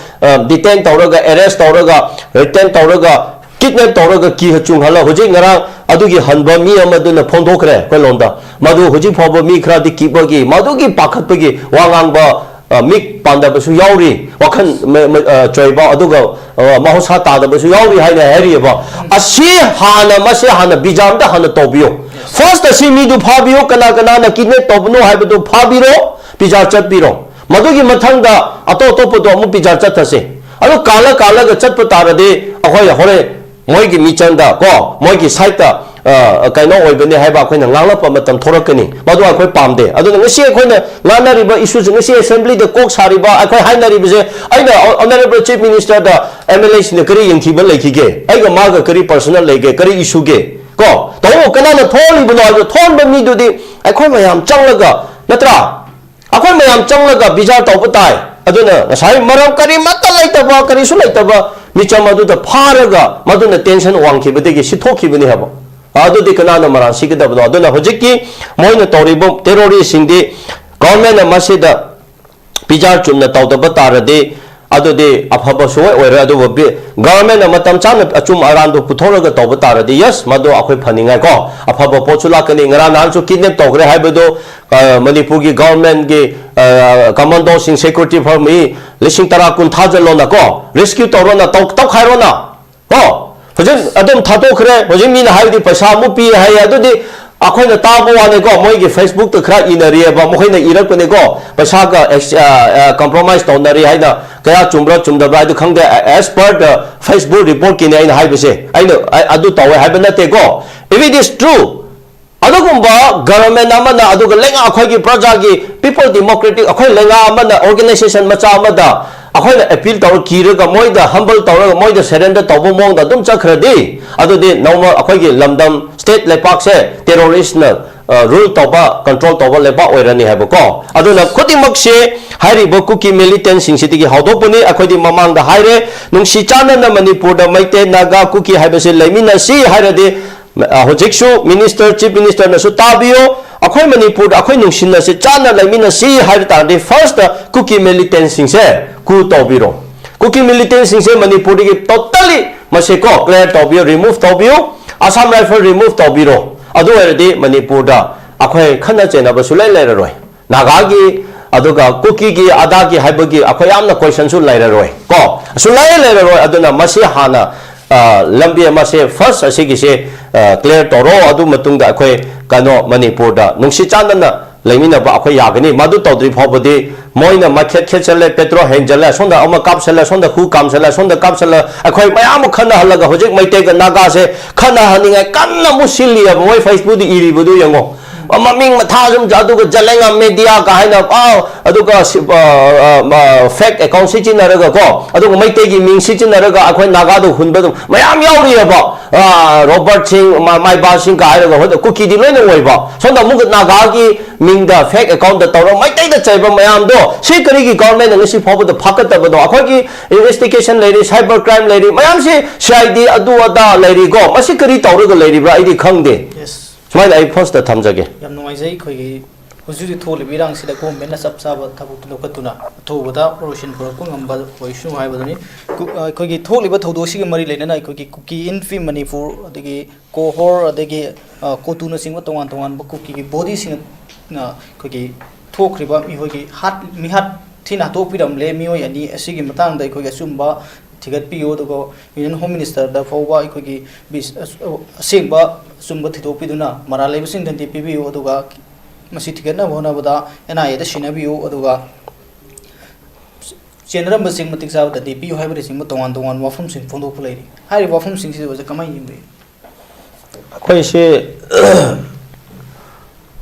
detain ꯇꯧꯔꯒ, arrest ꯇꯧꯔꯒ, retain ꯇꯧꯔꯒ, kidnap ꯇꯧꯔꯒ ꯀꯤ ꯆꯨꯡꯍꯜꯂ, ꯍꯧꯖꯤꯛ ꯉꯔꯥꯡ ꯑꯗꯨꯒꯤ ꯍꯟꯕ ꯃꯤ ꯑꯃꯗꯨꯅ ꯐꯣꯡꯗꯣꯛꯈ꯭ꯔꯦ ꯑꯩꯈꯣꯏ ꯂꯣꯟꯗ꯫ ꯃꯗꯨ ꯍꯧꯖꯤꯛ ꯐꯥꯎꯕ ꯃꯤ ꯈꯔꯗꯤ ꯀꯤꯕꯒꯤ, ꯃꯗꯨꯒꯤ ꯄꯥꯈꯠꯄꯒꯤ ꯋꯥ ꯉꯥꯡꯕ, ꯑ, ꯃꯤꯠ ꯄꯥꯟꯗꯕꯁꯨ ꯌꯥꯎꯔꯤ, ꯋꯥꯈꯜ ꯃ-, ꯃ-, ꯑ, ꯆꯣꯏꯕ, ꯑꯗꯨꯒ, ꯑ, ꯃꯍꯧꯁꯥ ꯇꯥꯗꯕꯁꯨ ꯌꯥꯎꯔꯤ ꯍꯥꯏꯅ ꯍꯥꯏꯔꯤꯑꯕ꯫ ꯑꯁꯤ ꯍꯥꯟꯅ, ꯃꯁꯤ ꯍꯥꯟꯅ ꯕꯤꯖꯥꯔꯗ ꯍꯥꯟꯅ ꯇꯧꯕꯤꯌꯨ꯫ First ꯑꯁꯤ ꯃꯤꯗꯨ ꯐꯥꯕꯤꯌꯨ, ꯀꯅꯥ ꯀꯅꯥꯅ kidnap ꯇꯧꯕꯅꯣ ꯍꯥꯏꯕꯗꯨ ꯐꯥꯕꯤꯔꯣ, ꯕꯤꯖꯥꯔ ꯆꯠꯄꯤꯔꯣ꯫ ꯃꯗꯨꯒꯤ ꯃꯊꯪꯗ ꯑꯇꯣꯞ ꯑꯇꯣꯞꯄꯗꯣ ꯑꯃꯨꯛ ꯕꯤꯖꯥꯔ ꯆꯠꯊꯁꯦ꯫ ꯑꯗꯨ ꯀꯥꯜꯂ ꯀꯥꯜꯂꯒ ꯆꯠꯄ ꯇꯥꯔꯗꯤ ꯑꯩꯈꯣꯏ ꯍꯣꯔꯦꯟ ꯃꯣꯏꯒꯤ ꯃꯤꯆꯪꯗ ꯀꯣ, ꯃꯣꯏꯒꯤ ꯁꯥꯏꯠꯇ, ꯑ, ꯀꯩꯅꯣ ꯑꯣꯏꯕꯅꯤ ꯍꯥꯏꯕ ꯑꯩꯈꯣꯏꯅ ꯉꯥꯡꯂꯛꯄ ꯃꯇꯝ ꯊꯣꯔꯛꯀꯅꯤ꯫ ꯃꯗꯨ ꯑꯩꯈꯣꯏ ꯄꯥꯝꯗꯦ꯫ ꯑꯗꯨꯅ ꯉꯁꯤ ꯑꯩꯈꯣꯏꯅ ꯉꯥꯡꯅꯔꯤꯕ ꯏꯁꯨꯁꯦ, ꯉꯁꯤ ꯑꯦꯁꯦꯝꯕ꯭ꯂꯤꯗ ꯀꯣꯛ ꯁꯥꯔꯤꯕ, ꯑꯩꯈꯣꯏ ꯍꯥꯏꯅꯔꯤꯕꯁꯦ, ꯑꯩꯅ ꯑꯣꯅꯔꯦꯕꯜ ꯆꯤꯐ ꯃꯤꯅꯤꯁꯇꯔꯗ ꯑꯦꯝ ꯑꯦꯜ ꯑꯦꯁꯤꯡꯅ ꯀꯔꯤ ꯌꯦꯡꯊꯤꯕ ꯂꯩꯈꯤꯒꯦ, ꯑꯩꯒ ꯃꯥꯒ ꯀꯔꯤ ꯄꯔꯁꯣꯅꯦꯜ ꯂꯩꯒꯦ, ꯀꯔꯤ ꯏꯁꯨꯒꯦ ꯀꯣ? ꯇꯧꯑꯣ, ꯀꯅꯥꯅ ꯊꯣꯛꯍꯜꯂꯤꯕꯅꯣ ꯍꯥꯏꯕꯗꯣ, ꯊꯣꯛꯍꯟꯕ ꯃꯤꯗꯨꯗꯤ ꯑꯩꯈꯣꯏ ꯃꯌꯥꯝ ꯆꯪꯂꯒ, ꯅꯠꯇ꯭ꯔꯥ? ꯑꯩꯈꯣꯏ ꯃꯌꯥꯝ ꯆꯪꯂꯒ ꯕꯤꯆꯥꯔ ꯇꯧꯕ ꯇꯥꯏ꯫ ꯑꯗꯨꯅ ꯉꯁꯥꯏ ꯃꯔꯝ ꯀꯔꯤꯃꯠꯇ ꯂꯩꯇꯕ, ꯀꯔꯤꯁꯨ ꯂꯩꯇꯕ ꯃꯤꯆꯝ ꯑꯗꯨꯗ ꯐꯥꯔꯒ ꯃꯗꯨꯅ ꯇꯦꯟꯁꯟ ꯋꯥꯡꯈꯤꯕꯗꯒꯤ ꯁꯤꯊꯣꯛꯈꯤꯕꯅꯤ ꯍꯥꯏꯕ꯫ ꯑꯗꯨꯗꯤ ꯀꯅꯥꯅ ꯃꯔꯥꯜ ꯁꯤꯒꯗꯕꯅꯣ? ꯑꯗꯨꯅ ꯍꯧꯖꯤꯛꯀꯤ ꯃꯣꯏꯅ ꯇꯧꯔꯤꯕ ꯇꯦꯔꯣꯔꯤꯁꯁꯤꯡꯗꯤ ꯒꯣꯔꯃꯦꯟꯅ ꯃꯁꯤꯗ ꯕꯤꯆꯥꯔ ꯆꯨꯝꯅ ꯇꯧꯗꯕ ꯇꯥꯔꯗꯤ, ꯑꯗꯨꯗꯤ ꯑꯐꯕ ꯁꯨꯡꯑꯣꯏ ꯑꯣꯏꯔꯣꯏ꯫ ꯑꯗꯨꯕꯨ ꯕꯤ-, ꯒꯣꯔꯃꯦꯟꯅ ꯃꯇꯝ ꯆꯥꯅ ꯑꯆꯨꯝ ꯑꯔꯥꯟꯗꯨ ꯄꯨꯊꯣꯛꯂꯒ ꯇꯧꯕ ꯇꯥꯔꯗꯤ, ꯌꯦꯁ, ꯃꯗꯨ ꯑꯩꯈꯣꯏ ꯐꯅꯤꯡꯉꯥꯏꯀꯣ, ꯑꯐꯕ ꯄꯣꯠꯁꯨ ꯂꯥꯛꯀꯅꯤ꯫ ꯉꯔꯥꯡ ꯅꯍꯥꯟꯁꯨ ꯀꯤꯗꯅꯦꯞ ꯇꯧꯈ꯭ꯔꯦ ꯍꯥꯏꯕꯗꯨ, ꯑ, ꯃꯅꯤꯄꯨꯔꯒꯤ ꯒꯣꯔꯃꯦꯟꯒꯤ, ꯑ, ꯀꯃꯥꯟꯗꯣꯁꯤꯡ, ꯁꯦꯀ꯭ꯌꯨꯔꯤꯇꯤ ꯐꯣꯔꯁ ꯃꯤ ꯂꯤꯁꯤꯡ ꯇꯔꯥ ꯀꯨꯟ ꯊꯥꯖꯤꯜꯂꯣꯅꯀꯣ, ꯔꯦꯁꯀ꯭ꯌꯨ ꯇꯧꯔꯣꯅ, ꯇꯧ-, ꯇꯧꯈꯥꯏꯔꯣꯅ꯫ ꯀꯣ, ꯍꯧꯖꯤꯛ ꯑꯗꯨꯝ ꯊꯥꯗꯣꯛꯈ꯭ꯔꯦ꯫ ꯍꯧꯖꯤꯛ ꯃꯤꯅ ꯍꯥꯏꯕꯗꯤ ꯄꯩꯁꯥ ꯑꯃꯨꯛ ꯄꯤ ꯍꯥꯏꯌꯦ꯫ ꯑꯗꯨꯗꯤ ꯑꯩꯈꯣꯏꯅ ꯇꯥꯕ ꯋꯥꯅꯤꯀꯣ, ꯃꯣꯏꯒꯤ ꯐꯦꯁꯕꯨꯛꯇ ꯈꯔ ꯏꯅꯔꯤꯑꯕ, ꯃꯈꯣꯏꯅ ꯏꯔꯛꯄꯅꯤꯀꯣ, ꯄꯩꯁꯥꯒ ꯑꯦꯛꯁ-, ꯑ, ꯑ, ꯀꯝꯄ꯭ꯔꯣꯃꯥꯏꯁ ꯇꯧꯅꯔꯤ ꯍꯥꯏꯅ꯫ ꯀꯌꯥ ꯆꯨꯝꯕ꯭ꯔꯥ ꯆꯨꯝꯗꯕ꯭ꯔꯥ ꯍꯥꯏꯗꯨ ꯈꯪꯗꯦ꯫ As per the Facebook reportꯀꯤꯅꯦ ꯑꯩꯅ ꯍꯥꯏꯕꯁꯦ꯫ ꯑꯩꯅ ꯑ-, ꯑꯗꯨ ꯇꯧꯋꯦ ꯍꯥꯏꯕ ꯅꯠꯇꯦꯀꯣ꯫ If it is true, ꯑꯗꯨꯒꯨꯝꯕ ꯒꯚꯔꯟꯃꯦꯟ ꯑꯃꯅ, ꯑꯗꯨꯒ ꯂꯩꯉꯥꯛ ꯑꯩꯈꯣꯏꯒꯤ ꯄ꯭ꯔꯖꯥꯒꯤ, ꯄꯤꯄꯜ ꯗꯦꯃꯣꯀ꯭ꯔꯦꯇꯤꯛ ꯑꯩꯈꯣꯏ ꯂꯩꯉꯥꯛ ꯑꯃꯅ, ꯑꯣꯔꯒꯅꯥꯏꯖꯦꯁꯟ ꯃꯆꯥ ꯑꯃꯗ ꯑꯩꯈꯣꯏꯅ ꯑꯦꯄꯤꯜ ꯇꯧꯔ ꯀꯤꯔꯒ, ꯃꯣꯏꯗ ꯍꯝꯕꯜ ꯇꯧꯔꯒ, ꯃꯣꯏꯗ ꯁꯔꯦꯟꯗꯔ ꯇꯧꯕ ꯃꯑꯣꯡꯗ ꯑꯗꯨꯝ ꯆꯠꯈ꯭ꯔꯗꯤ, ꯑꯗꯨꯗꯤ ꯅꯣꯡꯃ ꯑꯩꯈꯣꯏꯒꯤ ꯂꯝꯗꯝ, ꯁ꯭ꯇꯦꯠ ꯂꯩꯄꯥꯛꯁꯦ ꯇꯦꯔꯣꯔꯤꯁꯅ, ꯑ, ꯔꯨꯜ ꯇꯧꯕ, ꯀꯟꯇ꯭ꯔꯣꯜ ꯇꯧꯕ ꯂꯩꯄꯥꯛ ꯑꯣꯏꯔꯅꯤ ꯍꯥꯏꯕꯀꯣ꯫ ꯑꯗꯨꯅ ꯈꯨꯗꯤꯡꯃꯛꯁꯦ ꯍꯥꯏꯔꯤꯕ ꯀꯨꯀꯤ ꯃꯤꯂꯤꯇꯦꯟꯁꯤꯡꯁꯤꯗꯒꯤ ꯍꯧꯗꯣꯛꯄꯅꯤ꯫ ꯑꯩꯈꯣꯏꯗꯤ ꯃꯃꯥꯡꯗ ꯍꯥꯏꯔꯦ, ꯅꯨꯡꯁꯤ ꯆꯥꯟꯅꯅ ꯃꯅꯤꯄꯨꯔꯗ ꯃꯩꯇꯩ, ꯅꯥꯒꯥ, ꯀꯨꯀꯤ ꯍꯥꯏꯕꯁꯦ ꯂꯩꯃꯤꯟꯅꯁꯤ ꯍꯥꯏꯔꯗꯤ, ꯑ, ꯍꯧꯖꯤꯛꯁꯨ ꯃꯤꯅꯤꯁꯇꯔ, ꯆꯤꯐ ꯃꯤꯅꯤꯁꯇꯔꯅꯁꯨ ꯇꯥꯕꯤꯌꯨ, ꯑꯩꯈꯣꯏ ꯃꯅꯤꯄꯨꯔꯗ ꯑꯩꯈꯣꯏ ꯅꯨꯡꯁꯤꯅꯁꯤ, ꯆꯥꯟꯅ ꯂꯩꯃꯤꯟꯅꯁꯤ ꯍꯥꯏꯕ ꯇꯥꯔꯗꯤ, ꯐꯥꯔꯁꯇ ꯀꯨꯀꯤ ꯃꯤꯂꯤꯇꯦꯟꯁꯤꯡꯁꯦ ꯀꯨ ꯇꯧꯕꯤꯔꯣ꯫ ꯀꯨꯀꯤ ꯃꯤꯂꯤꯇꯦꯟꯁꯤꯡꯁꯦ ꯃꯅꯤꯄꯨꯔꯗꯒꯤ ꯇꯣꯇꯜꯂꯤ ꯃꯁꯦ ꯀꯣ ꯀ꯭ꯂꯤꯌꯥꯔ ꯇꯧꯕꯤꯌꯨ, ꯔꯤꯃꯨꯚ ꯇꯧꯕꯤꯌꯨ꯫ ꯑꯁꯥꯝ ꯔꯥꯏꯐꯜ ꯔꯤꯃꯨꯚ ꯇꯧꯕꯤꯔꯣ꯫ ꯑꯗꯨ ꯑꯣꯏꯔꯗꯤ ꯃꯅꯤꯄꯨꯔꯗ ꯑꯩꯈꯣꯏ ꯈꯠꯅ ꯆꯩꯅꯕ ꯁꯨꯂꯩ ꯂꯩꯔꯔꯣꯏ꯫ ꯅꯥꯒꯥꯒꯤ, ꯑꯗꯨꯒ ꯀꯨꯀꯤꯒꯤ, ꯑꯗꯥꯒꯤ ꯍꯥꯏꯕꯒꯤ ꯑꯩꯈꯣꯏ ꯌꯥꯝꯅ ꯀꯣꯏꯁꯟꯁꯨ ꯂꯩꯔꯔꯣꯏ ꯀꯣ, ꯁꯨꯂꯩ ꯂꯩꯔꯔꯣꯏ꯫ ꯑꯗꯨꯅ ꯃꯁꯤ ꯍꯥꯟꯅ, ꯑ, ꯂꯝꯕꯤ ꯑꯃꯁꯦ ꯐꯥꯔꯁ ꯑꯁꯤꯒꯤꯁꯦ, ꯑ, ꯀ꯭ꯂꯤꯌꯥꯔ ꯇꯧꯔꯣ꯫ ꯑꯗꯨ ꯃꯇꯨꯡꯗ ꯑꯩꯈꯣꯏ ꯀꯩꯅꯣ ꯃꯅꯤꯄꯨꯔꯗ ꯅꯨꯡꯁꯤ ꯆꯥꯟꯅꯅ ꯂꯩꯃꯤꯟꯅꯕ ꯑꯩꯈꯣꯏ ꯌꯥꯒꯅꯤ꯫ ꯃꯗꯨ ꯇꯧꯗ꯭ꯔꯤ ꯐꯥꯎꯕꯗꯤ ꯃꯣꯏꯅ ꯃꯩꯈꯦꯠ ꯈꯦꯠꯆꯜꯂꯦ, ꯄꯦꯇ꯭ꯔꯣꯜ ꯍꯦꯟꯖꯜꯂꯦ, ꯁꯣꯝꯗ ꯑꯃ ꯀꯥꯞꯁꯜꯂꯦ, ꯁꯣꯝꯗ ꯍꯨ ꯀꯥꯝꯁꯜꯂꯦ, ꯁꯣꯝꯗ ꯀꯥꯞꯁꯜꯂꯦ, ꯑꯩꯈꯣꯏ ꯃꯌꯥꯝ ꯑꯃ ꯈꯠꯅꯍꯜꯂꯒ ꯍꯧꯖꯤꯛ ꯃꯩꯇꯩꯒ ꯅꯥꯒꯥꯁꯦ ꯈꯠꯅꯍꯟꯅꯤꯡꯉꯥꯏ ꯀꯟꯅ ꯑꯃꯨꯛ ꯁꯤꯜꯂꯤꯑꯕ꯫ ꯃꯣꯏ ꯐꯦꯁꯕꯨꯛꯇ ꯏꯔꯤꯕꯗꯨ ꯌꯦꯡꯉꯣ꯫ ꯃꯃꯤꯡ ꯃꯊꯥ ꯁꯨꯝ, ꯑꯗꯨꯒ ꯖꯂꯦꯡꯉꯥ ꯃꯦꯗꯤꯌꯥ ꯀ ꯍꯥꯏꯅ, ꯑꯥ, ꯑꯗꯨꯒ ꯁꯤ-, ꯑ, ꯑ, ꯑ, ꯐꯦꯛ ꯑꯦꯀꯥꯎꯟ ꯁꯤꯖꯤꯟꯅꯔꯒ ꯀꯣ, ꯑꯗꯨꯒ ꯃꯩꯇꯩꯒꯤ ꯃꯤꯡ ꯁꯤꯖꯤꯟꯅꯔꯒ ꯑꯩꯈꯣꯏ ꯅꯥꯒꯥꯗ ꯍꯨꯟꯕ ꯑꯗꯨꯝ ꯃꯌꯥꯝ ꯌꯥꯎꯔꯤꯑꯕ꯫ ꯑ, ꯔꯣꯕꯔꯠ ꯁꯤꯡ, ꯃꯥ-, ꯃꯥꯏꯕꯥ ꯁꯤꯡ ꯀ ꯍꯥꯏꯔꯒ ꯍꯣꯏ ꯀꯨꯀꯤꯗꯤ ꯂꯣꯏꯅ ꯑꯣꯏꯕ꯫ ꯁꯣꯝꯗ ꯑꯃꯨꯛꯀ ꯅꯥꯒꯥꯒꯤ ꯃꯤꯡꯗ ꯐꯦꯛ ꯑꯦꯀꯥꯎꯟꯗ ꯇꯧꯔꯒ ꯃꯩꯇꯩꯗ ꯆꯩꯕ ꯃꯌꯥꯝꯗꯣ, ꯁꯤ ꯀꯔꯤꯒꯤ ꯒꯚꯔꯟꯃꯦꯟꯠꯅ ꯉꯁꯤ ꯐꯥꯎꯕꯗ ꯐꯥꯀꯠꯇꯕꯅꯣ? ꯑꯩꯈꯣꯏꯒꯤ ꯏꯟꯚꯦꯁꯇꯤꯒꯦꯁꯟ ꯂꯩꯔꯤ, ꯁꯥꯏꯕꯔ ꯀ꯭ꯔꯥꯏꯝ ꯂꯩꯔꯤ, ꯃꯌꯥꯝꯁꯤ ꯁꯤ ꯑꯥꯏ ꯗꯤ ꯑꯗꯨ ꯑꯗꯥ ꯂꯩꯔꯤꯀꯣ, ꯃꯁꯤ ꯀꯔꯤ ꯇꯧꯔꯒ ꯂꯩꯔꯤꯕ꯭ꯔꯥ ꯑꯩꯗꯤ ꯈꯪꯗꯦ꯫ ꯌꯦꯁ꯫ ꯁꯨꯃꯥꯏꯅ ꯑꯩ ꯐꯥꯔꯁꯇ ꯊꯝꯖꯒꯦ꯫ ꯌꯥꯝ ꯅꯨꯡꯉꯥꯏꯖꯩ꯫ ꯑꯩꯈꯣꯏꯒꯤ ꯍꯧꯖꯤꯛ ꯍꯧꯖꯤꯛ ꯊꯣꯛꯂꯤꯕ ꯏꯔꯥꯡꯁꯤꯗ ꯒꯣꯔꯃꯦꯟꯅ ꯆꯞ ꯆꯥꯕ ꯊꯕꯛꯇꯨ ꯂꯧꯈꯠꯇꯨꯅ ꯑꯊꯨꯕꯗ ꯔꯣꯁꯤꯟ ꯄꯨꯔꯛꯄ ꯉꯝꯕ ꯑꯣꯏꯁꯅꯨ ꯍꯥꯏꯕꯗꯨꯅꯤ꯫ ꯀꯨ-, ꯑ, ꯑꯩꯈꯣꯏꯒꯤ ꯊꯣꯛꯂꯤꯕ ꯊꯧꯗꯣꯛꯁꯤꯒ ꯃꯔꯤ ꯂꯩꯅꯅ ꯑꯩꯈꯣꯏꯒꯤ ꯀꯨꯀꯤ ꯏꯟ ꯐ꯭ꯔꯤ ꯃꯅꯤꯄꯨꯔ, ꯑꯗꯒꯤ ꯀꯣꯍꯣꯔ, ꯑꯗꯒꯤ, ꯑ, ꯀꯣꯇꯨꯅꯆꯤꯡꯕ ꯇꯣꯉꯥꯟ ꯇꯣꯉꯥꯟꯕ ꯀꯨꯀꯤꯒꯤ ꯕꯣꯗꯤꯁꯤꯡꯅ, ꯑ, ꯑꯩꯈꯣꯏꯒꯤ ꯊꯣꯛꯈ꯭ꯔꯤꯕ ꯃꯤꯑꯣꯏꯒꯤ ꯍꯥꯠ-, ꯃꯤꯍꯥꯠ ꯊꯤꯅ ꯍꯥꯠꯇꯣꯛꯄꯤꯔꯝꯂꯦ꯫ ꯃꯤꯑꯣꯏ ꯑꯅꯤ ꯑꯁꯤꯒꯤ ꯃꯇꯥꯡꯗ ꯑꯩꯈꯣꯏꯒꯤ ꯑꯆꯨꯝꯕ ꯊꯤꯒꯠꯄꯤꯌꯨ, ꯑꯗꯨꯒ ꯌꯨꯅꯤꯌꯟ ꯍꯣꯝ ꯃꯤꯅꯤꯁꯇꯔꯗ ꯐꯥꯎꯕ ꯑꯩꯈꯣꯏꯒꯤ ꯕꯤꯁ-, ꯑꯁ-, ꯑꯁꯦꯡꯕ ꯑꯆꯨꯝꯕ ꯊꯤꯗꯣꯛꯄꯤꯗꯨꯅ ꯃꯔꯥꯜ ꯂꯩꯕꯁꯤꯡꯗ ꯅꯦꯠꯄꯤꯕꯤꯌꯨ, ꯑꯗꯨꯒ ꯃꯁꯤ ꯊꯤꯒꯠꯅꯕ ꯍꯣꯠꯅꯕꯗ ꯑꯦꯟ ꯑꯥꯏ ꯑꯦꯗ ꯁꯤꯟꯅꯕꯤꯌꯨ, ꯑꯗꯨꯒ ꯆꯦꯟꯅꯔꯝꯕꯁꯤꯡ ꯃꯇꯤꯛ ꯆꯥꯕ ꯗꯟꯗꯤ ꯄꯤꯌꯨ ꯍꯥꯏꯕꯅꯆꯤꯡꯕ ꯇꯣꯉꯥꯟ ꯇꯣꯉꯥꯟꯕ ꯋꯥꯐꯝꯁꯤꯡ ꯐꯣꯡꯗꯣꯛꯄ ꯂꯩꯔꯤ꯫ ꯍꯥꯏꯔꯤꯕ ꯋꯥꯐꯝꯁꯤꯡꯁꯤꯗ ꯑꯣꯖꯥ ꯀꯃꯥꯏꯅ ꯌꯦꯡꯕꯤ? ꯑꯩꯈꯣꯏꯁꯤ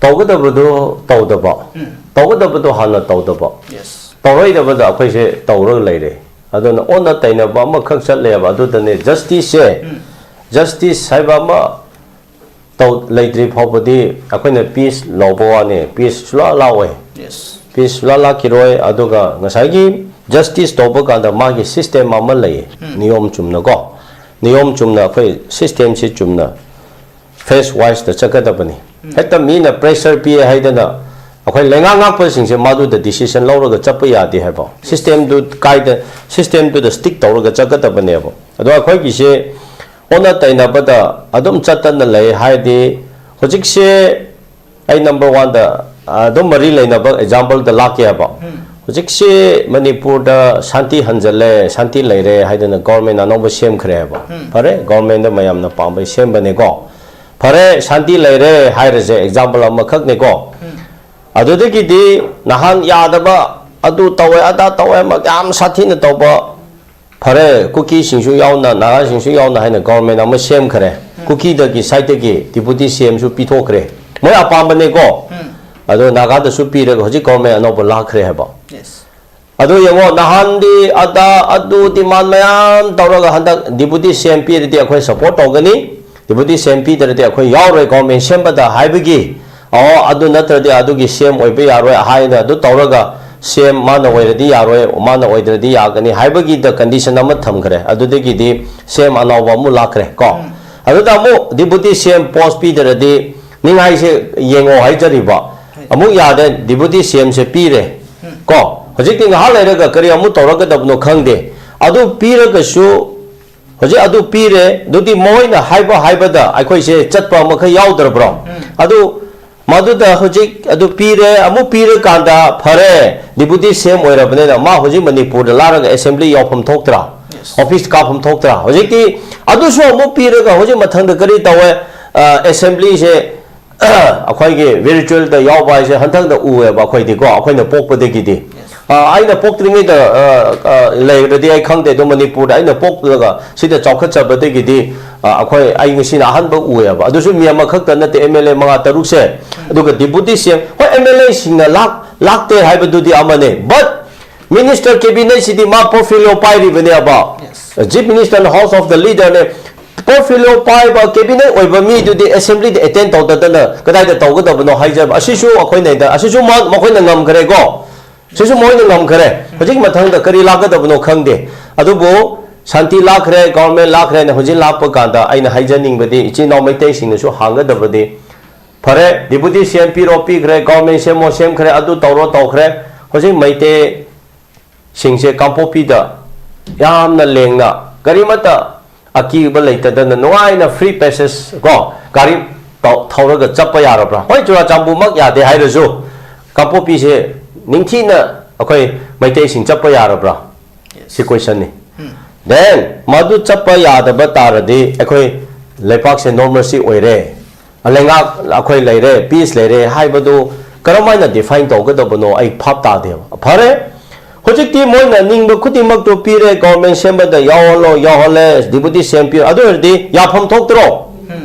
ꯇꯧꯒꯗꯕꯗꯣ ꯇꯧꯗꯕ, ꯎꯝ꯫ ꯇꯧꯒꯗꯕꯗꯣ ꯍꯥꯟꯅ ꯇꯧꯗꯕ, ꯌꯦꯁ꯫ ꯇꯧꯔꯣꯏꯗꯕꯗ ꯑꯩꯈꯣꯏꯁꯦ ꯇꯧꯔꯒ ꯂꯩꯔꯦ꯫ ꯑꯗꯨꯅ ꯑꯣꯟꯅ ꯇꯩꯅꯕ ꯑꯃꯈꯛ ꯆꯠꯂꯦꯕ꯫ ꯑꯗꯨꯗꯅꯦ ꯖꯁꯇꯤꯁꯁꯦ, ꯎꯝ꯫ ꯖꯁꯇꯤꯁ ꯍꯥꯏꯕ ꯑꯃ ꯇꯧ-, ꯂꯩꯇ꯭ꯔꯤ ꯐꯥꯎꯕꯗꯤ ꯑꯩꯈꯣꯏꯅ ꯄꯤꯁ ꯂꯧꯕ ꯋꯥꯅꯤ, ꯄꯤꯁ ꯁꯨꯂꯥ ꯂꯥꯛꯑꯣꯏ꯫ ꯌꯦꯁ꯫ ꯄꯤꯁ ꯁꯨꯂꯥ ꯂꯥꯛꯈꯤꯔꯣꯏ꯫ ꯑꯗꯨꯒ ꯉꯁꯥꯏꯒꯤ ꯖꯁꯇꯤꯁ ꯇꯧꯕ ꯀꯥꯟꯗ ꯃꯥꯒꯤ ꯁꯤꯁꯇꯦꯝ ꯑꯃ ꯂꯩꯌꯦ, ꯎꯝ꯫ ꯅꯤꯌꯣꯝ ꯆꯨꯝꯅꯀꯣ, ꯅꯤꯌꯣꯝ ꯆꯨꯝꯅ ꯑꯩꯈꯣꯏ ꯁꯤꯁꯇꯦꯝꯁꯤ ꯆꯨꯝꯅ ꯐꯦꯁ ꯋꯥꯏꯁꯇ ꯆꯠꯀꯗꯕꯅꯤ꯫ ꯍꯦꯛꯇ ꯃꯤꯅ pressure ꯄꯤꯌꯦ ꯍꯥꯏꯗꯅ ꯑꯩꯈꯣꯏ ꯂꯩꯉꯥꯛ ꯉꯥꯛꯄꯁꯤꯡꯁꯦ ꯃꯗꯨꯗ decision ꯂꯧꯔꯒ ꯆꯠꯄ ꯌꯥꯗꯦ ꯍꯥꯏꯕ꯫ Systemꯗꯨ ꯀꯥꯏꯗ, systemꯗꯨꯗ stick ꯇꯧꯔꯒ ꯆꯠꯀꯗꯕꯅꯦꯕ꯫ ꯑꯗꯣ ꯑꯩꯈꯣꯏꯒꯤꯁꯦ ꯑꯣꯟꯅ ꯇꯩꯅꯕꯗ ꯑꯗꯨꯝ ꯆꯠꯇꯅ ꯂꯩ ꯍꯥꯏꯔꯗꯤ, ꯍꯧꯖꯤꯛꯁꯦ ꯑꯩ number oneꯗ ꯑꯗꯨꯝ ꯃꯔꯤ ꯂꯩꯅꯕ exampleꯗ ꯂꯥꯛꯀꯦ ꯍꯥꯏꯕ꯫ ꯍꯧꯖꯤꯛꯁꯦ ꯃꯅꯤꯄꯨꯔꯗ ꯁꯥꯟꯇꯤ ꯍꯟꯖꯜꯂꯦ, ꯁꯥꯟꯇꯤ ꯂꯩꯔꯦ ꯍꯥꯏꯗꯅ government ꯑꯅꯧꯕ ꯁꯦꯝꯈ꯭ꯔꯦ ꯍꯥꯏꯕ꯫ ꯐꯔꯦ, governmentꯗ ꯃꯌꯥꯝꯅ ꯄꯥꯝꯕꯩ ꯁꯦꯝꯕꯅꯦꯀꯣ꯫ ꯐꯔꯦ, ꯁꯥꯟꯇꯤ ꯂꯩꯔꯦ ꯍꯥꯏꯔꯁꯦ, example ꯑꯃꯈꯛꯅꯤꯀꯣ꯫ ꯑꯗꯨꯗꯒꯤꯗꯤ ꯅꯍꯥꯟ ꯌꯥꯗꯕ, ꯑꯗꯨ ꯇꯧꯋꯦ, ꯑꯗꯥ ꯇꯧꯋꯦ, ꯃ-, ꯌꯥꯝ ꯁꯥꯊꯤꯅ ꯇꯧꯕ, ꯐꯔꯦ, ꯀꯨꯀꯤꯁꯤꯡꯁꯨ ꯌꯥꯎꯅ, ꯅꯥꯒꯥꯁꯤꯡꯁꯨ ꯌꯥꯎꯅ ꯍꯥꯏꯅ government ꯑꯃ ꯁꯦꯝꯈ꯭ꯔꯦ꯫ ꯀꯨꯀꯤꯗꯒꯤ sideꯇꯒꯤ deputy CMꯁꯨ ꯄꯤꯊꯣꯛꯈ꯭ꯔꯦ꯫ ꯃꯣꯏ ꯑꯄꯥꯝꯕꯅꯦꯀꯣ꯫ ꯑꯗꯣ ꯅꯥꯒꯥꯗꯁꯨ ꯄꯤꯔꯒ ꯍꯧꯖꯤꯛ government ꯑꯅꯧꯕ ꯂꯥꯛꯈ꯭ꯔꯦ ꯍꯥꯏꯕ꯫ ꯑꯗꯨ ꯌꯦꯡꯉꯣ, ꯅꯍꯥꯟꯗꯤ ꯑꯗꯥ ꯑꯗꯨ demand ꯃꯌꯥꯝ ꯇꯧꯔꯒ ꯍꯟꯗꯛ deputy CM ꯄꯤꯔꯗꯤ ꯑꯩꯈꯣꯏ support ꯇꯧꯒꯅꯤ, deputy CM ꯄꯤꯗ꯭ꯔꯗꯤ ꯑꯩꯈꯣꯏ ꯌꯥꯎꯔꯣꯏ government ꯁꯦꯝꯕꯗ ꯍꯥꯏꯕꯒꯤ, ꯑꯣ, ꯑꯗꯨ ꯅꯠꯇ꯭ꯔꯗꯤ ꯑꯗꯨꯒꯤ CM ꯑꯣꯏꯕ ꯌꯥꯔꯣꯏ ꯍꯥꯏꯅ ꯑꯗꯨ ꯇꯧꯔꯒ CM ꯃꯥꯅ ꯑꯣꯏꯔꯗꯤ ꯌꯥꯔꯣꯏ, ꯃꯥꯅ ꯑꯣꯏꯗ꯭ꯔꯗꯤ ꯌꯥꯒꯅꯤ ꯍꯥꯏꯕꯒꯤꯗ condition ꯑꯃ ꯊꯝꯈ꯭ꯔꯦ꯫ ꯑꯗꯨꯗꯒꯤꯗꯤ CM ꯑꯅꯧꯕ ꯑꯃꯨꯛ ꯂꯥꯛꯈ꯭ꯔꯦ ꯀꯣ꯫ ꯑꯗꯨꯗ ꯑꯃꯨꯛ deputy CM post ꯄꯤꯗ꯭ꯔꯗꯤ ꯅꯤꯡꯉꯥꯏꯁꯦ ꯌꯦꯡꯉꯣ ꯍꯥꯏꯖꯔꯤꯕ꯫ ꯑꯃꯨꯛ ꯌꯥꯗꯦ, deputy CMꯁꯦ ꯄꯤꯔꯦ ꯀꯣ꯫ ꯍꯧꯖꯤꯛꯇꯤ ꯉꯥꯏꯍꯥꯛ ꯂꯩꯔꯒ ꯀꯔꯤ ꯑꯃꯨꯛ ꯇꯧꯔꯛꯀꯗꯕꯅꯣ ꯈꯪꯗꯦ꯫ ꯑꯗꯨ ꯄꯤꯔꯒꯁꯨ, ꯍꯧꯖꯤꯛ ꯑꯗꯨ ꯄꯤꯔꯦ, ꯑꯗꯨꯗꯤ ꯃꯈꯣꯏꯅ ꯍꯥꯏꯕ ꯍꯥꯏꯕꯗ ꯑꯩꯈꯣꯏꯁꯦ ꯆꯠꯄ ꯑꯃꯈꯛ ꯌꯥꯎꯗ꯭ꯔꯕ꯭ꯔꯣ? ꯑꯗꯨ ꯃꯗꯨꯗ ꯍꯧꯖꯤꯛ ꯑꯗꯨ ꯄꯤꯔꯦ, ꯑꯃꯨꯛ ꯄꯤꯔꯀꯥꯟꯗ ꯐꯔꯦ, deputy CM ꯑꯣꯏꯔꯕꯅꯤꯅ ꯃꯥ ꯍꯧꯖꯤꯛ ꯃꯅꯤꯄꯨꯔꯗ ꯂꯥꯛꯂꯒ assembly ꯌꯥꯎꯐꯝ ꯊꯣꯛꯇ꯭ꯔꯥ? Office ꯀꯥꯐꯝ ꯊꯣꯛꯇ꯭ꯔꯥ? ꯍꯧꯖꯤꯛꯇꯤ ꯑꯗꯨꯁꯨ ꯑꯃꯨꯛ ꯄꯤꯔꯒ ꯍꯧꯖꯤꯛ ꯃꯊꯪꯗ ꯀꯔꯤ ꯇꯧꯋꯦ? ꯑ, assemblyꯁꯦ ꯑꯩꯈꯣꯏꯒꯤ virtualꯗ ꯌꯥꯎꯕ ꯍꯥꯏꯁꯦ ꯍꯟꯊꯪꯗ ꯎꯑꯦꯕ ꯑꯩꯈꯣꯏꯗꯤꯀꯣ, ꯑꯩꯈꯣꯏꯅ ꯄꯣꯛꯄꯗꯒꯤꯗꯤ꯫ ꯑ, ꯑꯩꯅ ꯄꯣꯛꯇ꯭ꯔꯤꯉꯩꯗ, ꯑ, ꯑ, ꯂꯩꯔꯗꯤ ꯑꯩ ꯈꯪꯗꯦ, ꯑꯗꯣ ꯃꯅꯤꯄꯨꯔꯗ ꯑꯩꯅ ꯄꯣꯛꯂꯒ ꯁꯤꯗ ꯆꯥꯎꯈꯠꯆꯕꯗꯒꯤꯗꯤ, ꯑ, ꯑꯩꯈꯣꯏ, ꯑꯩ ꯉꯁꯤꯅ ꯑꯍꯥꯟꯕ ꯎꯑꯦꯕ꯫ ꯑꯗꯨꯁꯨ ꯃꯤ ꯑꯃꯈꯛꯇ ꯅꯠꯇꯦ, MLA ꯃꯉꯥ ꯇꯔꯨꯛꯁꯦ꯫ ꯑꯗꯨꯒ deputy CM, ꯍꯣꯏ, MLAꯁꯤꯡꯅ ꯂꯥꯛ-, ꯂꯥꯛꯇꯦ ꯍꯥꯏꯕꯗꯨꯗꯤ ꯑꯃꯅꯦ, but minister cabinetꯁꯤꯗꯤ ꯃꯥ portfolio ꯄꯥꯏꯔꯤꯕꯅꯦꯕ꯫ Chief Minister and House of the Leaderꯅꯦ꯫ Portfolio ꯄꯥꯏꯕ cabinet ꯑꯣꯏꯕ ꯃꯤꯗꯨꯗꯤ assemblyꯗ attend ꯇꯧꯗꯗꯅ ꯀꯗꯥꯏꯗ ꯇꯧꯒꯗꯕꯅꯣ ꯍꯥꯏꯖꯕ꯫ ꯑꯁꯤꯁꯨ ꯑꯩꯈꯣꯏꯅ ꯍꯦꯛꯇ, ꯑꯁꯤꯁꯨ ꯃꯥ-, ꯃꯈꯣꯏꯅ ꯉꯝꯈ꯭ꯔꯦꯀꯣ꯫ ꯁꯤꯁꯨ ꯃꯈꯣꯏꯅ ꯉꯝꯈ꯭ꯔꯦ꯫ ꯍꯧꯖꯤꯛ ꯃꯊꯪꯗ ꯀꯔꯤ ꯂꯥꯛꯀꯗꯕꯅꯣ ꯈꯪꯗꯦ꯫ ꯑꯗꯨꯕꯨ ꯁꯥꯟꯇꯤ ꯂꯥꯛꯈ꯭ꯔꯦ, government ꯂꯥꯛꯈ꯭ꯔꯦꯅ ꯍꯧꯖꯤꯛ ꯂꯥꯛꯄ ꯀꯥꯟꯗ ꯑꯩꯅ ꯍꯥꯏꯖꯅꯤꯡꯕꯗꯤ ꯏꯆꯤꯟ ꯏꯅꯥꯎ ꯃꯩꯇꯩꯁꯤꯡꯅꯁꯨ ꯍꯥꯡꯒꯗꯕꯗꯤ, ꯐꯔꯦ, ꯗꯤꯄꯨꯇꯤ ꯁꯤ ꯑꯦꯝ ꯄꯤꯔꯣ, ꯄꯤꯈ꯭ꯔꯦ, ꯒꯣꯔꯃꯦꯟ ꯁꯦꯝꯃꯣ, ꯁꯦꯝꯈ꯭ꯔꯦ, ꯑꯗꯨ ꯇꯧꯔꯣ, ꯇꯧꯈ꯭ꯔꯦ꯫ ꯍꯧꯖꯤꯛ ꯃꯩꯇꯩꯁꯤꯡꯁꯦ ꯀꯥꯡꯄꯣꯛꯄꯤꯗ ꯌꯥꯝꯅ ꯂꯦꯡꯅ, ꯀꯔꯤꯃꯠꯇ ꯑꯀꯤꯕ ꯂꯩꯇꯗꯅ ꯅꯨꯡꯉꯥꯏꯅ free passage ꯀꯣ, ꯒꯥꯔꯤ ꯇꯧ-, ꯊꯧꯔꯒ ꯆꯠꯄ ꯌꯥꯔꯕ꯭ꯔꯥ? ꯍꯣꯏ, ꯆꯨꯔꯥꯆꯥꯟꯄꯨꯔꯃꯛ ꯌꯥꯗꯦ ꯍꯥꯏꯔꯁꯨ, ꯀꯥꯡꯄꯣꯛꯄꯤꯁꯦ ꯅꯤꯡꯊꯤꯅ ꯑꯩꯈꯣꯏ ꯃꯩꯇꯩꯁꯤꯡ ꯆꯠꯄ ꯌꯥꯔꯕ꯭ꯔꯥ? ꯁꯤ questionꯅꯤ꯫ Then ꯃꯗꯨ ꯆꯠꯄ ꯌꯥꯗꯕ ꯇꯥꯔꯗꯤ ꯑꯩꯈꯣꯏ ꯂꯩꯄꯥꯛꯁꯦ normalcy ꯑꯣꯏꯔꯦ, ꯂꯩꯉꯥꯛ ꯑꯩꯈꯣꯏ ꯂꯩꯔꯦ, peace ꯂꯩꯔꯦ ꯍꯥꯏꯕꯗꯨ ꯀꯔꯝꯍꯥꯏꯅ define ꯇꯧꯒꯗꯕꯅꯣ ꯑꯩ ꯚꯥꯞ ꯇꯥꯗꯦꯕ꯫ ꯐꯔꯦ, ꯍꯧꯖꯤꯛꯇꯤ ꯃꯣꯏꯅ ꯅꯤꯡꯕ ꯈꯨꯗꯤꯡꯃꯛꯇꯨ ꯄꯤꯔꯦ, ꯒꯣꯔꯃꯦꯟ ꯁꯦꯝꯕꯗ ꯌꯥꯎꯍꯜꯂꯣ, ꯌꯥꯎꯍꯜꯂꯦ, ꯗꯤꯄꯨꯇꯤ ꯁꯤ ꯑꯦꯝ ꯄꯤꯔꯣ, ꯑꯗꯨ ꯑꯣꯏꯔꯗꯤ ꯌꯥꯐꯝ ꯊꯣꯛꯇ꯭ꯔꯣ?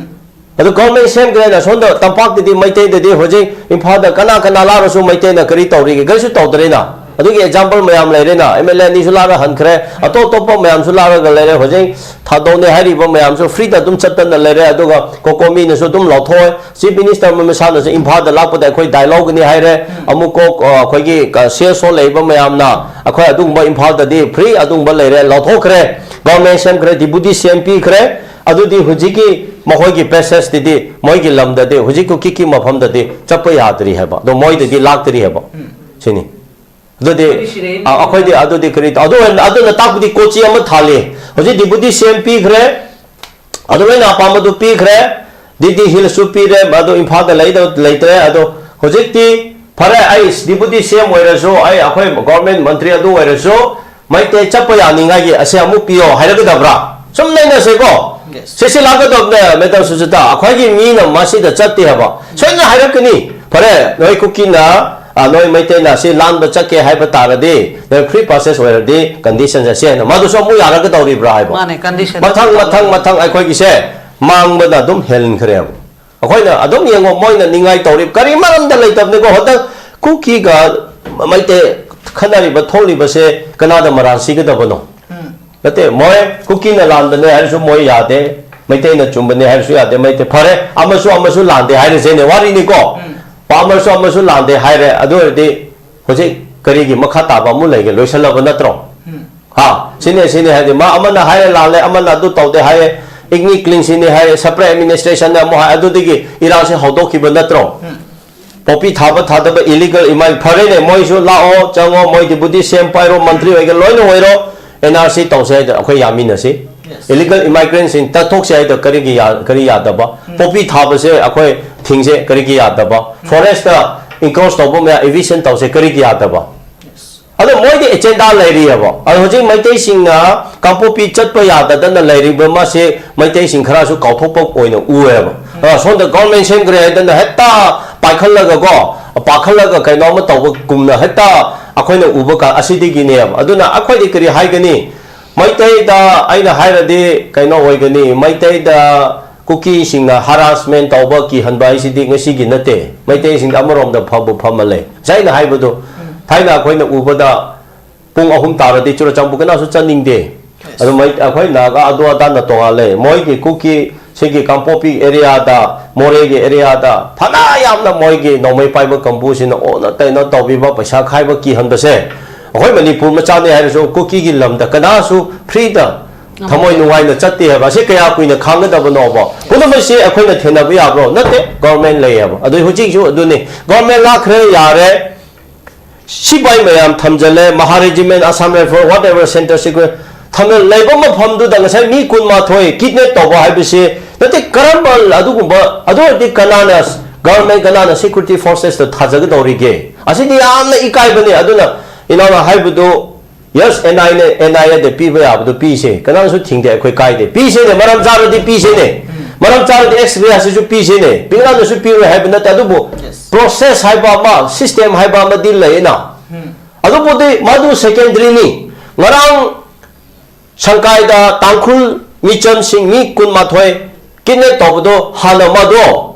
ꯑꯗꯨ ꯒꯣꯔꯃꯦꯟ ꯁꯦꯝꯈ꯭ꯔꯦꯅ ꯁꯣꯝꯗ ꯇꯝꯄꯥꯛꯇꯗꯤ ꯃꯩꯇꯩꯗꯗꯤ ꯍꯧꯖꯤꯛ ꯏꯝꯐꯥꯜꯗ ꯀꯅꯥ ꯀꯅꯥ ꯂꯥꯛꯂꯁꯨ ꯃꯩꯇꯩꯅ ꯀꯔꯤ ꯇꯧꯔꯤꯒꯦ? ꯀꯔꯤꯁꯨ ꯇꯧꯗ꯭ꯔꯦꯅ꯫ ꯑꯗꯨꯒꯤ example ꯃꯌꯥꯝ ꯂꯩꯔꯦꯅ, ꯑꯦꯝ ꯑꯦꯜ ꯑꯦ ꯑꯅꯤꯁꯨ ꯂꯥꯛꯂ ꯍꯟꯈ꯭ꯔꯦ, ꯑꯇꯣꯞ ꯑꯇꯣꯞꯄ ꯃꯌꯥꯝꯁꯨ ꯂꯥꯛꯂꯒ ꯂꯩꯔꯦ꯫ ꯍꯧꯖꯤꯛ ꯊꯥꯗꯧꯅꯦ ꯍꯥꯏꯔꯤꯕ ꯃꯌꯥꯝꯁꯨ freeꯗ ꯑꯗꯨꯝ ꯆꯠꯇꯅ ꯂꯩꯔꯦ꯫ ꯑꯗꯨꯒ ꯀꯣꯀꯣꯃꯤꯅꯁꯨ ꯑꯗꯨꯝ ꯂꯧꯊꯣꯛꯑꯦ, ꯆꯤꯐ ꯃꯤꯅꯤꯁꯇꯔ ꯃꯁꯥꯅꯁꯨ ꯏꯝꯐꯥꯜꯗ ꯂꯥꯛꯄꯗ ꯑꯩꯈꯣꯏ dialogueꯅꯤ ꯍꯥꯏꯔꯦ꯫ ꯑꯃꯨꯛ ꯀꯣꯛ, ꯑ, ꯑꯩꯈꯣꯏꯒꯤ, ꯑ, ꯁꯤ ꯑꯦꯁ ꯑꯣ ꯂꯩꯕ ꯃꯌꯥꯝꯅ ꯑꯩꯈꯣꯏ ꯑꯗꯨꯒꯨꯝꯕ ꯏꯝꯐꯥꯜꯗꯗꯤ free ꯑꯗꯨꯒꯨꯝꯕ ꯂꯩꯔꯦ, ꯂꯧꯊꯣꯛꯈ꯭ꯔꯦ, ꯒꯣꯔꯃꯦꯟ ꯁꯦꯝꯈ꯭ꯔꯦ, ꯗꯤꯄꯨꯇꯤ ꯁꯤ ꯑꯦꯝ ꯄꯤꯈ꯭ꯔꯦ꯫ ꯑꯗꯨꯗꯤ ꯍꯧꯖꯤꯛꯀꯤ ꯃꯈꯣꯏꯒꯤ passageꯇꯗꯤ, ꯃꯣꯏꯒꯤ ꯂꯝꯗꯗꯤ, ꯍꯧꯖꯤꯛ ꯀꯨꯀꯤꯒꯤ ꯃꯐꯝꯗꯗꯤ ꯆꯠꯄ ꯌꯥꯗ꯭ꯔꯤ ꯍꯥꯏꯕ, ꯑꯗꯣ ꯃꯣꯏꯗꯗꯤ ꯂꯥꯛꯇ꯭ꯔꯤ ꯍꯥꯏꯕ꯫ ꯁꯤꯅꯤ꯫ ꯑꯗꯨꯗꯤ, ꯑꯩꯈꯣꯏꯗꯤ ꯁꯤꯔꯦ꯫ ꯑ, ꯑꯩꯈꯣꯏꯗꯤ ꯑꯗꯨꯗꯤ ꯀꯔꯤ ꯇꯧ-, ꯑꯗꯨ ꯑꯣꯏꯅ, ꯑꯗꯨꯅ ꯇꯥꯛꯄꯗꯤ ꯀꯣꯆꯤ ꯑꯃ ꯊꯥꯜꯂꯤ꯫ ꯍꯧꯖꯤꯛ ꯗꯤꯄꯨꯇꯤ ꯁꯤ ꯑꯦꯝ ꯄꯤꯈ꯭ꯔꯦ, ꯑꯗꯨ ꯂꯣꯏꯅ ꯑꯄꯥꯝꯕꯗꯨ ꯄꯤꯈ꯭ꯔꯦ, ꯗꯤ ꯗꯤ ꯍꯤꯜꯁꯁꯨ ꯄꯤꯔꯦ, ꯑꯗꯨ ꯏꯝꯐꯥꯜꯗ ꯂꯩꯗ-, ꯂꯩꯇ꯭ꯔꯦ꯫ ꯑꯗꯣ ꯍꯧꯖꯤꯛꯇꯤ ꯐꯔꯦ, ꯑꯩ ꯗꯤꯄꯨꯇꯤ ꯁꯤ ꯑꯦꯝ ꯑꯣꯏꯔꯁꯨ, ꯑꯩ, ꯑꯩꯈꯣꯏ ꯒꯣꯔꯃꯦꯟ ꯃꯟꯇ꯭ꯔꯤ ꯑꯗꯨ ꯑꯣꯏꯔꯁꯨ, ꯃꯩꯇꯩ ꯆꯠꯄ ꯌꯥꯅꯤꯡꯉꯥꯏꯒꯤ ꯑꯁꯦ ꯑꯃꯨꯛ ꯄꯤꯌꯣ ꯍꯥꯏꯔꯛꯀꯗꯕ꯭ꯔꯥ? ꯁꯨꯝ ꯅꯩꯅꯁꯦꯀꯣ꯫ Yes. ꯁꯤꯁꯤ ꯂꯥꯛꯀꯗꯕꯅꯦ, ꯃꯦꯗꯥꯝ ꯁꯨꯖꯤꯇꯥ, ꯑꯩꯈꯣꯏꯒꯤ ꯃꯤꯅ ꯃꯁꯤꯗ ꯆꯠꯇꯦ ꯍꯥꯏꯕ ꯁꯣꯏꯗꯅ ꯍꯥꯏꯔꯛꯀꯅꯤ꯫ ꯐꯔꯦ, ꯅꯣꯏ ꯀꯨꯀꯤꯅ, ꯑ, ꯅꯣꯏ ꯃꯩꯇꯩꯅ ꯁꯤ ꯂꯥꯟꯕ ꯆꯠꯀꯦ ꯍꯥꯏꯕ ꯇꯥꯔꯗꯤ, ꯅꯣꯏ free passage ꯑꯣꯏꯔꯗꯤ conditionꯁꯦ ꯁꯤ ꯍꯥꯏꯅ ꯃꯗꯨꯁꯨ ꯑꯃꯨꯛ ꯌꯥꯔꯛꯀꯗꯧꯔꯤꯕ꯭ꯔꯥ ꯍꯥꯏꯕ꯫ ꯃꯥꯅꯦ, condition ꯃꯊꯪ, ꯃꯊꯪ, ꯃꯊꯪ ꯑꯩꯈꯣꯏꯒꯤꯁꯦ ꯃꯥꯡꯕꯅ ꯑꯗꯨꯝ ꯍꯦꯟꯈ꯭ꯔꯦꯕ꯫ ꯑꯩꯈꯣꯏꯅ ꯑꯗꯨꯝ ꯌꯦꯡꯉꯣ, ꯃꯣꯏꯅ ꯅꯤꯡꯉꯥꯏ ꯇꯧꯔꯤ ꯀꯔꯤ ꯃꯔꯝꯗ ꯂꯩꯇꯕꯅꯤꯀꯣ? ꯍꯟꯗꯛ ꯀꯨꯀꯤꯒ ꯃꯩꯇꯩ ꯈꯠꯅꯔꯤꯕ ꯊꯣꯛꯂꯤꯕꯁꯦ ꯀꯅꯥꯗ ꯃꯔꯥꯟ ꯁꯤꯒꯗꯕꯅꯣ? ꯎꯝ꯫ ꯅꯠꯇꯦ, ꯃꯣꯏ ꯀꯨꯀꯤꯅ ꯂꯥꯟꯕꯅꯦ ꯍꯥꯏꯔꯁꯨ ꯃꯣꯏ ꯌꯥꯗꯦ, ꯃꯩꯇꯩꯅ ꯆꯨꯝꯕꯅꯦ ꯍꯥꯏꯔꯁꯨ ꯌꯥꯗꯦ꯫ ꯃꯩꯇꯩ, ꯐꯔꯦ, ꯑꯃꯁꯨ ꯑꯃꯁꯨ ꯂꯥꯟꯗꯦ ꯍꯥꯏꯔꯁꯦꯅꯦ, ꯋꯥꯔꯤꯅꯤꯀꯣ꯫ ꯎꯝ꯫ ꯑꯃꯁꯨ ꯑꯃꯁꯨ ꯂꯥꯟꯗꯦ ꯍꯥꯏꯔꯦ, ꯑꯗꯨ ꯑꯣꯏꯔꯗꯤ ꯍꯧꯖꯤꯛ ꯀꯔꯤꯒꯤ ꯃꯈꯥ ꯇꯥꯕ ꯑꯃꯨꯛ ꯂꯩꯒꯦ? ꯂꯣꯏꯁꯜꯂꯕ ꯅꯠꯇ꯭ꯔꯣ? ꯎꯝ꯫ ꯍꯥ, ꯁꯤꯅꯦ, ꯁꯤꯅꯦ ꯍꯥꯏꯗꯤ, ꯃꯥ ꯑꯃꯅ ꯍꯥꯏꯔꯦ ꯂꯥꯜꯂꯦ, ꯑꯃꯅ ꯑꯗꯨ ꯇꯧꯗꯦ ꯍꯥꯏꯌꯦ, ethnic cleansingꯅꯤ ꯍꯥꯏ, separate administrationꯅ ꯑꯃꯨꯛ ꯍꯥꯏ, ꯑꯗꯨꯗꯒꯤ ꯏꯔꯥꯡꯁꯦ ꯍꯧꯗꯣꯛꯈꯤꯕ ꯅꯠꯇ꯭ꯔꯣ? ꯄꯣꯄꯤ ꯊꯥꯕ ꯊꯥꯗꯕ illegal immigrant, ꯐꯔꯦꯅꯦ, ꯃꯣꯏꯁꯨ ꯂꯥꯛꯑꯣ, ꯆꯪꯉꯣ, ꯃꯣꯏ deputy CM ꯄꯥꯏꯔꯣ, ꯃꯟꯇ꯭ꯔꯤ ꯑꯣꯏꯒꯦꯔꯥ, ꯂꯣꯏꯅ ꯑꯣꯏꯔꯣ, NRC ꯇꯧꯁꯦ ꯍꯥꯏꯗꯣ ꯑꯩꯈꯣꯏ ꯌꯥꯃꯤꯟꯅꯁꯤ꯫ Illegal immigrantꯁꯤꯡ ꯇꯠꯊꯣꯛꯁꯦ ꯍꯥꯏꯗꯣ ꯀꯔꯤꯒꯤ ꯌꯥ-, ꯀꯔꯤ ꯌꯥꯗꯕ? ꯄꯣꯄꯤ ꯊꯥꯕꯁꯦ ꯑꯩꯈꯣꯏ ꯊꯤꯡꯁꯦ ꯀꯔꯤꯒꯤ ꯌꯥꯗꯕ? Forestꯇ encroach ꯇꯧꯕ ꯃꯌꯥꯝ eviction ꯇꯧꯁꯦ ꯀꯔꯤꯒꯤ ꯌꯥꯗꯕ? ꯑꯗꯣ ꯃꯣꯏꯗꯤ agenda ꯂꯩꯔꯤꯑꯕ꯫ ꯑꯗꯣ ꯍꯧꯖꯤꯛ ꯃꯩꯇꯩꯁꯤꯡꯅ ꯀꯥꯡꯄꯣꯛꯄꯤ ꯆꯠꯄ ꯌꯥꯗꯗꯅ ꯂꯩꯔꯤꯕ ꯃꯥꯁꯦ ꯃꯩꯇꯩꯁꯤꯡ ꯈꯔꯁꯨ ꯀꯥꯎꯊꯣꯛꯄ ꯑꯣꯏꯅ ꯎꯑꯦꯕ꯫ ꯑ, ꯁꯣꯝꯗ government ꯁꯦꯝꯈ꯭ꯔꯦ ꯍꯥꯏꯗꯅ ꯍꯦꯛꯇ ꯄꯥꯏꯈꯠꯂꯒꯀꯣ, ꯄꯥꯈꯠꯂꯒ ꯀꯩꯅꯣꯝꯃ ꯇꯧꯕꯒꯨꯝꯅ ꯍꯦꯛꯇ ꯑꯩꯈꯣꯏꯅ ꯎꯕ ꯀꯥꯟ ꯑꯁꯤꯗꯒꯤꯅꯦꯕ꯫ ꯑꯗꯨꯅ ꯑꯩꯈꯣꯏꯗꯤ ꯀꯔꯤ ꯍꯥꯏꯒꯅꯤ? ꯃꯩꯇꯩꯗ ꯑꯩꯅ ꯍꯥꯏꯔꯗꯤ ꯀꯩꯅꯣ ꯑꯣꯏꯒꯅꯤ, ꯃꯩꯇꯩꯗ ꯀꯨꯀꯤꯁꯤꯡꯅ harassment ꯇꯧꯕ, ꯀꯤꯍꯟꯕ ꯍꯥꯏꯁꯤꯗꯤ ꯉꯁꯤꯒꯤ ꯅꯠꯇꯦ꯫ ꯃꯩꯇꯩꯁꯤꯡꯗ ꯑꯃꯔꯣꯝꯗ ꯐꯕꯨ ꯐꯃꯜꯂꯦ꯫ ꯉꯁꯥꯏ ꯑꯩꯅ ꯍꯥꯏꯕꯗꯣ, ꯊꯥꯏꯅ ꯑꯩꯈꯣꯏꯅ ꯎꯕꯗ ꯄꯨꯡ ꯑꯍꯨꯝ ꯇꯥꯔꯗꯤ ꯆꯨꯔꯆꯥꯟꯄꯨꯔ ꯀꯅꯥꯁꯨ ꯆꯠꯅꯤꯡꯗꯦ꯫ ꯑꯗꯨ ꯃꯩ-, ꯑꯩꯈꯣꯏ ꯅꯥꯒꯥ ꯑꯗꯨ ꯑꯗꯥꯅ ꯇꯣꯉꯥꯜꯂꯦ꯫ ꯃꯣꯏꯒꯤ ꯀꯨꯀꯤ ꯁꯤꯒꯤ ꯀꯥꯡꯄꯣꯛꯄꯤ areaꯗ, ꯃꯣꯔꯦꯒꯤ areaꯗ ꯐꯅ ꯌꯥꯝꯅ ꯃꯣꯏꯒꯤ ꯅꯣꯡꯃꯩ ꯄꯥꯏꯕ ꯀꯥꯡꯕꯨꯁꯤꯅ ꯑꯣꯟꯅ ꯇꯩꯅ ꯇꯧꯕꯤꯕ, ꯄꯩꯁꯥ ꯈꯥꯏꯕ, ꯀꯤꯍꯟꯕꯁꯦ ꯑꯩꯈꯣꯏ ꯃꯅꯤꯄꯨꯔ ꯃꯆꯥꯅꯤ ꯍꯥꯏꯔꯁꯨ ꯀꯨꯀꯤꯒꯤ ꯂꯝꯗ ꯀꯅꯥꯁꯨ freeꯗ ꯊꯃꯣꯏ ꯅꯨꯡꯉꯥꯏꯅ ꯆꯠꯇꯦ ꯍꯥꯏꯕ꯫ ꯑꯁꯤ ꯀꯌꯥ ꯀꯨꯏꯅ ꯈꯥꯡꯒꯗꯕꯅꯣꯕ? ꯄꯨꯝꯅꯃꯛꯁꯤ ꯑꯩꯈꯣꯏꯅ ꯊꯦꯡꯅꯕ ꯌꯥꯕ꯭ꯔꯣ? ꯅꯠꯇꯦ, government ꯂꯩꯌꯦꯕ꯫ ꯑꯗꯨ ꯍꯧꯖꯤꯛꯁꯨ ꯑꯗꯨꯅꯤ, government ꯂꯥꯛꯈ꯭ꯔꯦ, ꯌꯥꯔꯦ, ꯁꯤꯐꯥꯏ ꯃꯌꯥꯝ ꯊꯝꯖꯜꯂꯦ, Mahar Regiment, Assam Rifle, whatever, centre security ꯊꯝꯖꯜ-, ꯂꯩꯕ ꯃꯐꯝꯗꯨꯗ ꯉꯁꯥꯏ ꯃꯤ ꯀꯨꯟꯃꯥꯊꯣꯏ kidnap ꯇꯧꯕ ꯍꯥꯏꯕꯁꯤ ꯅꯠꯇꯦ꯫ ꯀꯔꯝꯕ ꯑꯗꯨꯒꯨꯝꯕ, ꯑꯗꯨ ꯑꯣꯏꯔꯗꯤ ꯀꯅꯥꯅ, government ꯀꯅꯥꯅ security forcesꯇ ꯊꯥꯖꯒꯗꯧꯔꯤꯒꯦ? ꯑꯁꯤꯗꯤ ꯌꯥꯝꯅ ꯏꯀꯥꯏꯕꯅꯤ꯫ ꯑꯗꯨꯅ ꯏꯅꯥꯎꯅ ꯍꯥꯏꯕꯗꯨ, yes, NIAꯅ, NIAꯗ ꯄꯤꯕ ꯌꯥꯕꯗꯨ ꯄꯤꯁꯦ, ꯀꯅꯥꯅꯁꯨ ꯊꯤꯡꯗꯦ, ꯑꯩꯈꯣꯏ ꯀꯥꯏꯗꯦ, ꯄꯤꯁꯦꯅꯦ, ꯃꯔꯝ ꯆꯥꯔꯗꯤ ꯄꯤꯁꯦꯅꯦ, ꯃꯔꯝ ꯆꯥꯔꯗꯤ ex gratia ꯁꯤꯁꯨ ꯄꯤꯁꯦꯅꯦ, ꯄꯤꯛꯅꯥꯅꯁꯨ ꯄꯤꯔꯣꯏ ꯍꯥꯏꯕ ꯅꯠꯇꯦ꯫ ꯑꯗꯨꯕꯨ process ꯍꯥꯏꯕ ꯑꯃ, system ꯍꯥꯏꯕ ꯑꯃꯗꯤ ꯂꯩꯌꯦꯅ꯫ ꯑꯗꯨꯕꯨꯗꯤ ꯃꯗꯨ secondaryꯅꯤ꯫ ꯉꯔꯥꯡ ꯁꯪꯀꯥꯏꯗ ꯇꯥꯡꯈꯨꯜ ꯃꯤꯆꯝꯁꯤꯡ ꯃꯤ ꯀꯨꯟꯃꯥꯊꯣꯏ kidnap ꯇꯧꯕꯗꯣ ꯍꯥꯟꯅ ꯃꯗꯣ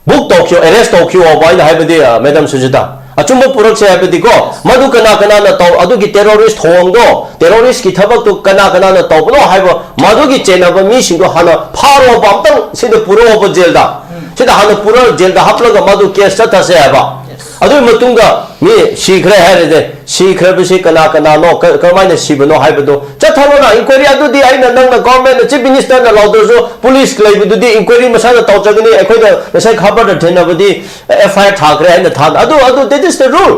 book ꯇꯧꯈꯤꯌꯣ, arrest ꯇꯧꯈꯤꯌꯣ ꯍꯥꯏꯕ ꯑꯩꯅ ꯍꯥꯏꯕꯗꯤ, ꯑ, Madam ꯁꯨꯖꯤꯇꯥ, ꯑꯆꯨꯝꯕ ꯄꯨꯔꯛꯁꯦ ꯍꯥꯏꯕꯗꯤꯀꯣ, ꯃꯗꯨ ꯀꯅꯥ ꯀꯅꯥꯅ ꯇꯧ, ꯑꯗꯨꯒꯤ terrorist ꯊꯧꯑꯣꯡꯗꯣ, terroristꯀꯤ ꯊꯕꯛꯇꯣ ꯀꯅꯥ ꯀꯅꯥꯅ ꯇꯧꯕꯅꯣ ꯍꯥꯏꯕ, ꯃꯗꯨꯒꯤ ꯆꯦꯟꯅꯕ ꯃꯤꯁꯤꯡꯗꯣ ꯍꯥꯟꯅ ꯐꯥꯔꯣꯕ, ꯑꯝꯇꯪ ꯁꯤꯗ ꯄꯨꯔꯛꯑꯣꯕ ꯖꯦꯜꯗ꯫ ꯁꯤꯗ ꯍꯥꯟꯅ ꯄꯨꯔ ꯖꯦꯜꯗ ꯍꯥꯞꯂꯒ ꯃꯗꯨ case ꯆꯠꯊꯁꯦ ꯍꯥꯏꯕ꯫ ꯑꯗꯨꯒꯤ ꯃꯇꯨꯡꯗ ꯃꯤ ꯁꯤꯈ꯭ꯔꯦ ꯍꯥꯏꯔꯗꯤ, ꯁꯤꯈ꯭ꯔꯕꯁꯤ ꯀꯅꯥ ꯀꯅꯥꯅꯣ, ꯀ- ꯀꯔꯝꯍꯥꯏꯅ ꯁꯤꯕꯅꯣ ꯍꯥꯏꯕꯗꯣ ꯆꯠꯊꯔꯣꯅ ꯏꯟꯀ꯭ꯋꯥꯏꯔꯤ꯫ ꯑꯗꯨꯗꯤ ꯑꯩꯅ, ꯅꯪꯅ, ꯒꯣꯔꯃꯦꯟꯅ, ꯆꯤꯐ ꯃꯤꯅꯤꯁꯇꯔꯅ ꯂꯥꯎꯗ꯭ꯔꯁꯨ, ꯄꯨꯂꯤꯁ ꯂꯩꯕꯗꯨꯗꯤ ꯏꯟꯀ꯭ꯋꯥꯏꯔꯤ ꯃꯁꯥꯅ ꯇꯧꯖꯒꯅꯤ꯫ ꯑꯩꯈꯣꯏꯅ ꯉꯁꯥꯏ ꯈꯕꯔꯗ ꯊꯦꯡꯅꯕꯗꯤ ꯑꯦꯐ ꯑꯥꯏ ꯑꯥꯔ ꯊꯥꯈ꯭ꯔꯦ ꯍꯥꯏꯅ ꯊꯥ, ꯑꯗꯨ ꯑꯗꯨ that is the rule꯫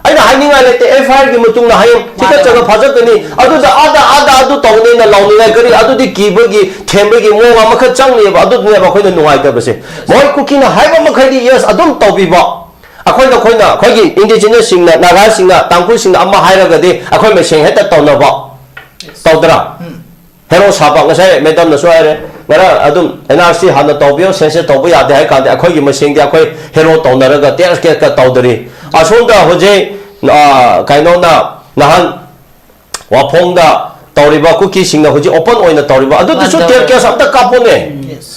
ꯑꯩꯅ ꯍꯥꯏꯅꯤꯡꯉꯥꯏ ꯂꯩꯇꯦ꯫ ꯑꯦꯐ ꯑꯥꯏ ꯑꯥꯔꯒꯤ ꯃꯇꯨꯡꯗ ꯍꯌꯦꯡ ꯊꯤꯒꯠꯆꯒ ꯐꯥꯖꯠꯀꯅꯤ꯫ ꯑꯗꯨꯗ ꯑꯥꯗ ꯑꯥꯗ ꯑꯗꯨ ꯇꯧꯅꯦꯅ ꯂꯥꯎꯅꯤꯡꯉꯥꯏ ꯀꯔꯤ, ꯑꯗꯨꯗꯤ ꯀꯤꯕꯒꯤ ꯊꯦꯝꯕꯒꯤ ꯃꯑꯣꯡ ꯑꯃꯈꯛ ꯆꯪꯅꯦꯕ꯫ ꯑꯗꯨꯗꯨꯅꯦꯕ ꯑꯩꯈꯣꯏꯅ ꯅꯨꯡꯉꯥꯏꯇꯕꯁꯦ꯫ ꯃꯣꯏ ꯀꯨꯀꯤꯅ ꯍꯥꯏꯕ ꯃꯈꯩꯗꯤ ꯌꯦꯁ ꯑꯗꯨꯝ ꯇꯧꯕꯤꯕ꯫ ꯑꯩꯈꯣꯏꯅ ꯑꯩꯈꯣꯏꯅ ꯑꯩꯈꯣꯏꯒꯤ ꯏꯟꯗꯤꯖꯤꯅꯁꯁꯤꯡꯅ, ꯅꯥꯒꯥꯁꯤꯡꯅ, ꯇꯥꯡꯈꯨꯜꯁꯤꯡꯅ ꯑꯃ ꯍꯥꯏꯔꯒꯗꯤ ꯑꯩꯈꯣꯏ ꯃꯁꯦꯟ ꯍꯦꯛꯇ ꯇꯧꯅꯕ ꯇꯧꯗ꯭ꯔꯥ? ꯍꯦꯔꯣ ꯁꯥꯕ꯫ ꯉꯁꯥꯏ ꯃꯦꯗꯝꯅꯁꯨ ꯍꯥꯏꯔꯦ, ꯉꯔꯥꯡ ꯑꯗꯨꯝ ꯑꯦꯟ ꯑꯥꯔ ꯁꯤ ꯍꯥꯟꯅ ꯇꯧꯕꯤꯌꯣ, ꯁꯦꯟꯁꯁ ꯇꯧꯕ ꯌꯥꯗꯦ ꯍꯥꯏ ꯀꯥꯟꯗ ꯑꯩꯈꯣꯏꯒꯤ ꯃꯁꯦꯟꯗꯤ ꯑꯩꯈꯣꯏ ꯍꯦꯔꯣ ꯇꯧꯅꯔꯒ ꯇꯦꯁ ꯀꯦꯁꯀ ꯇꯧꯗꯔꯤ꯫ ꯑꯁꯣꯝꯗ ꯍꯧꯖꯤꯛ ꯑ, ꯀꯩꯅꯣꯅ ꯅꯍꯥꯟ ꯋꯥꯐꯣꯡꯗ ꯇꯧꯔꯤꯕ ꯀꯨꯀꯤꯁꯤꯡꯅ ꯍꯧꯖꯤꯛ ꯑꯣꯄꯟ ꯑꯣꯏꯅ ꯇꯧꯔꯤꯕ ꯑꯗꯨꯗꯁꯨ ꯇꯦꯌꯔ ꯒ꯭ꯌꯥꯁ ꯑꯝꯇ ꯀꯥꯞꯄꯣꯅꯦ꯫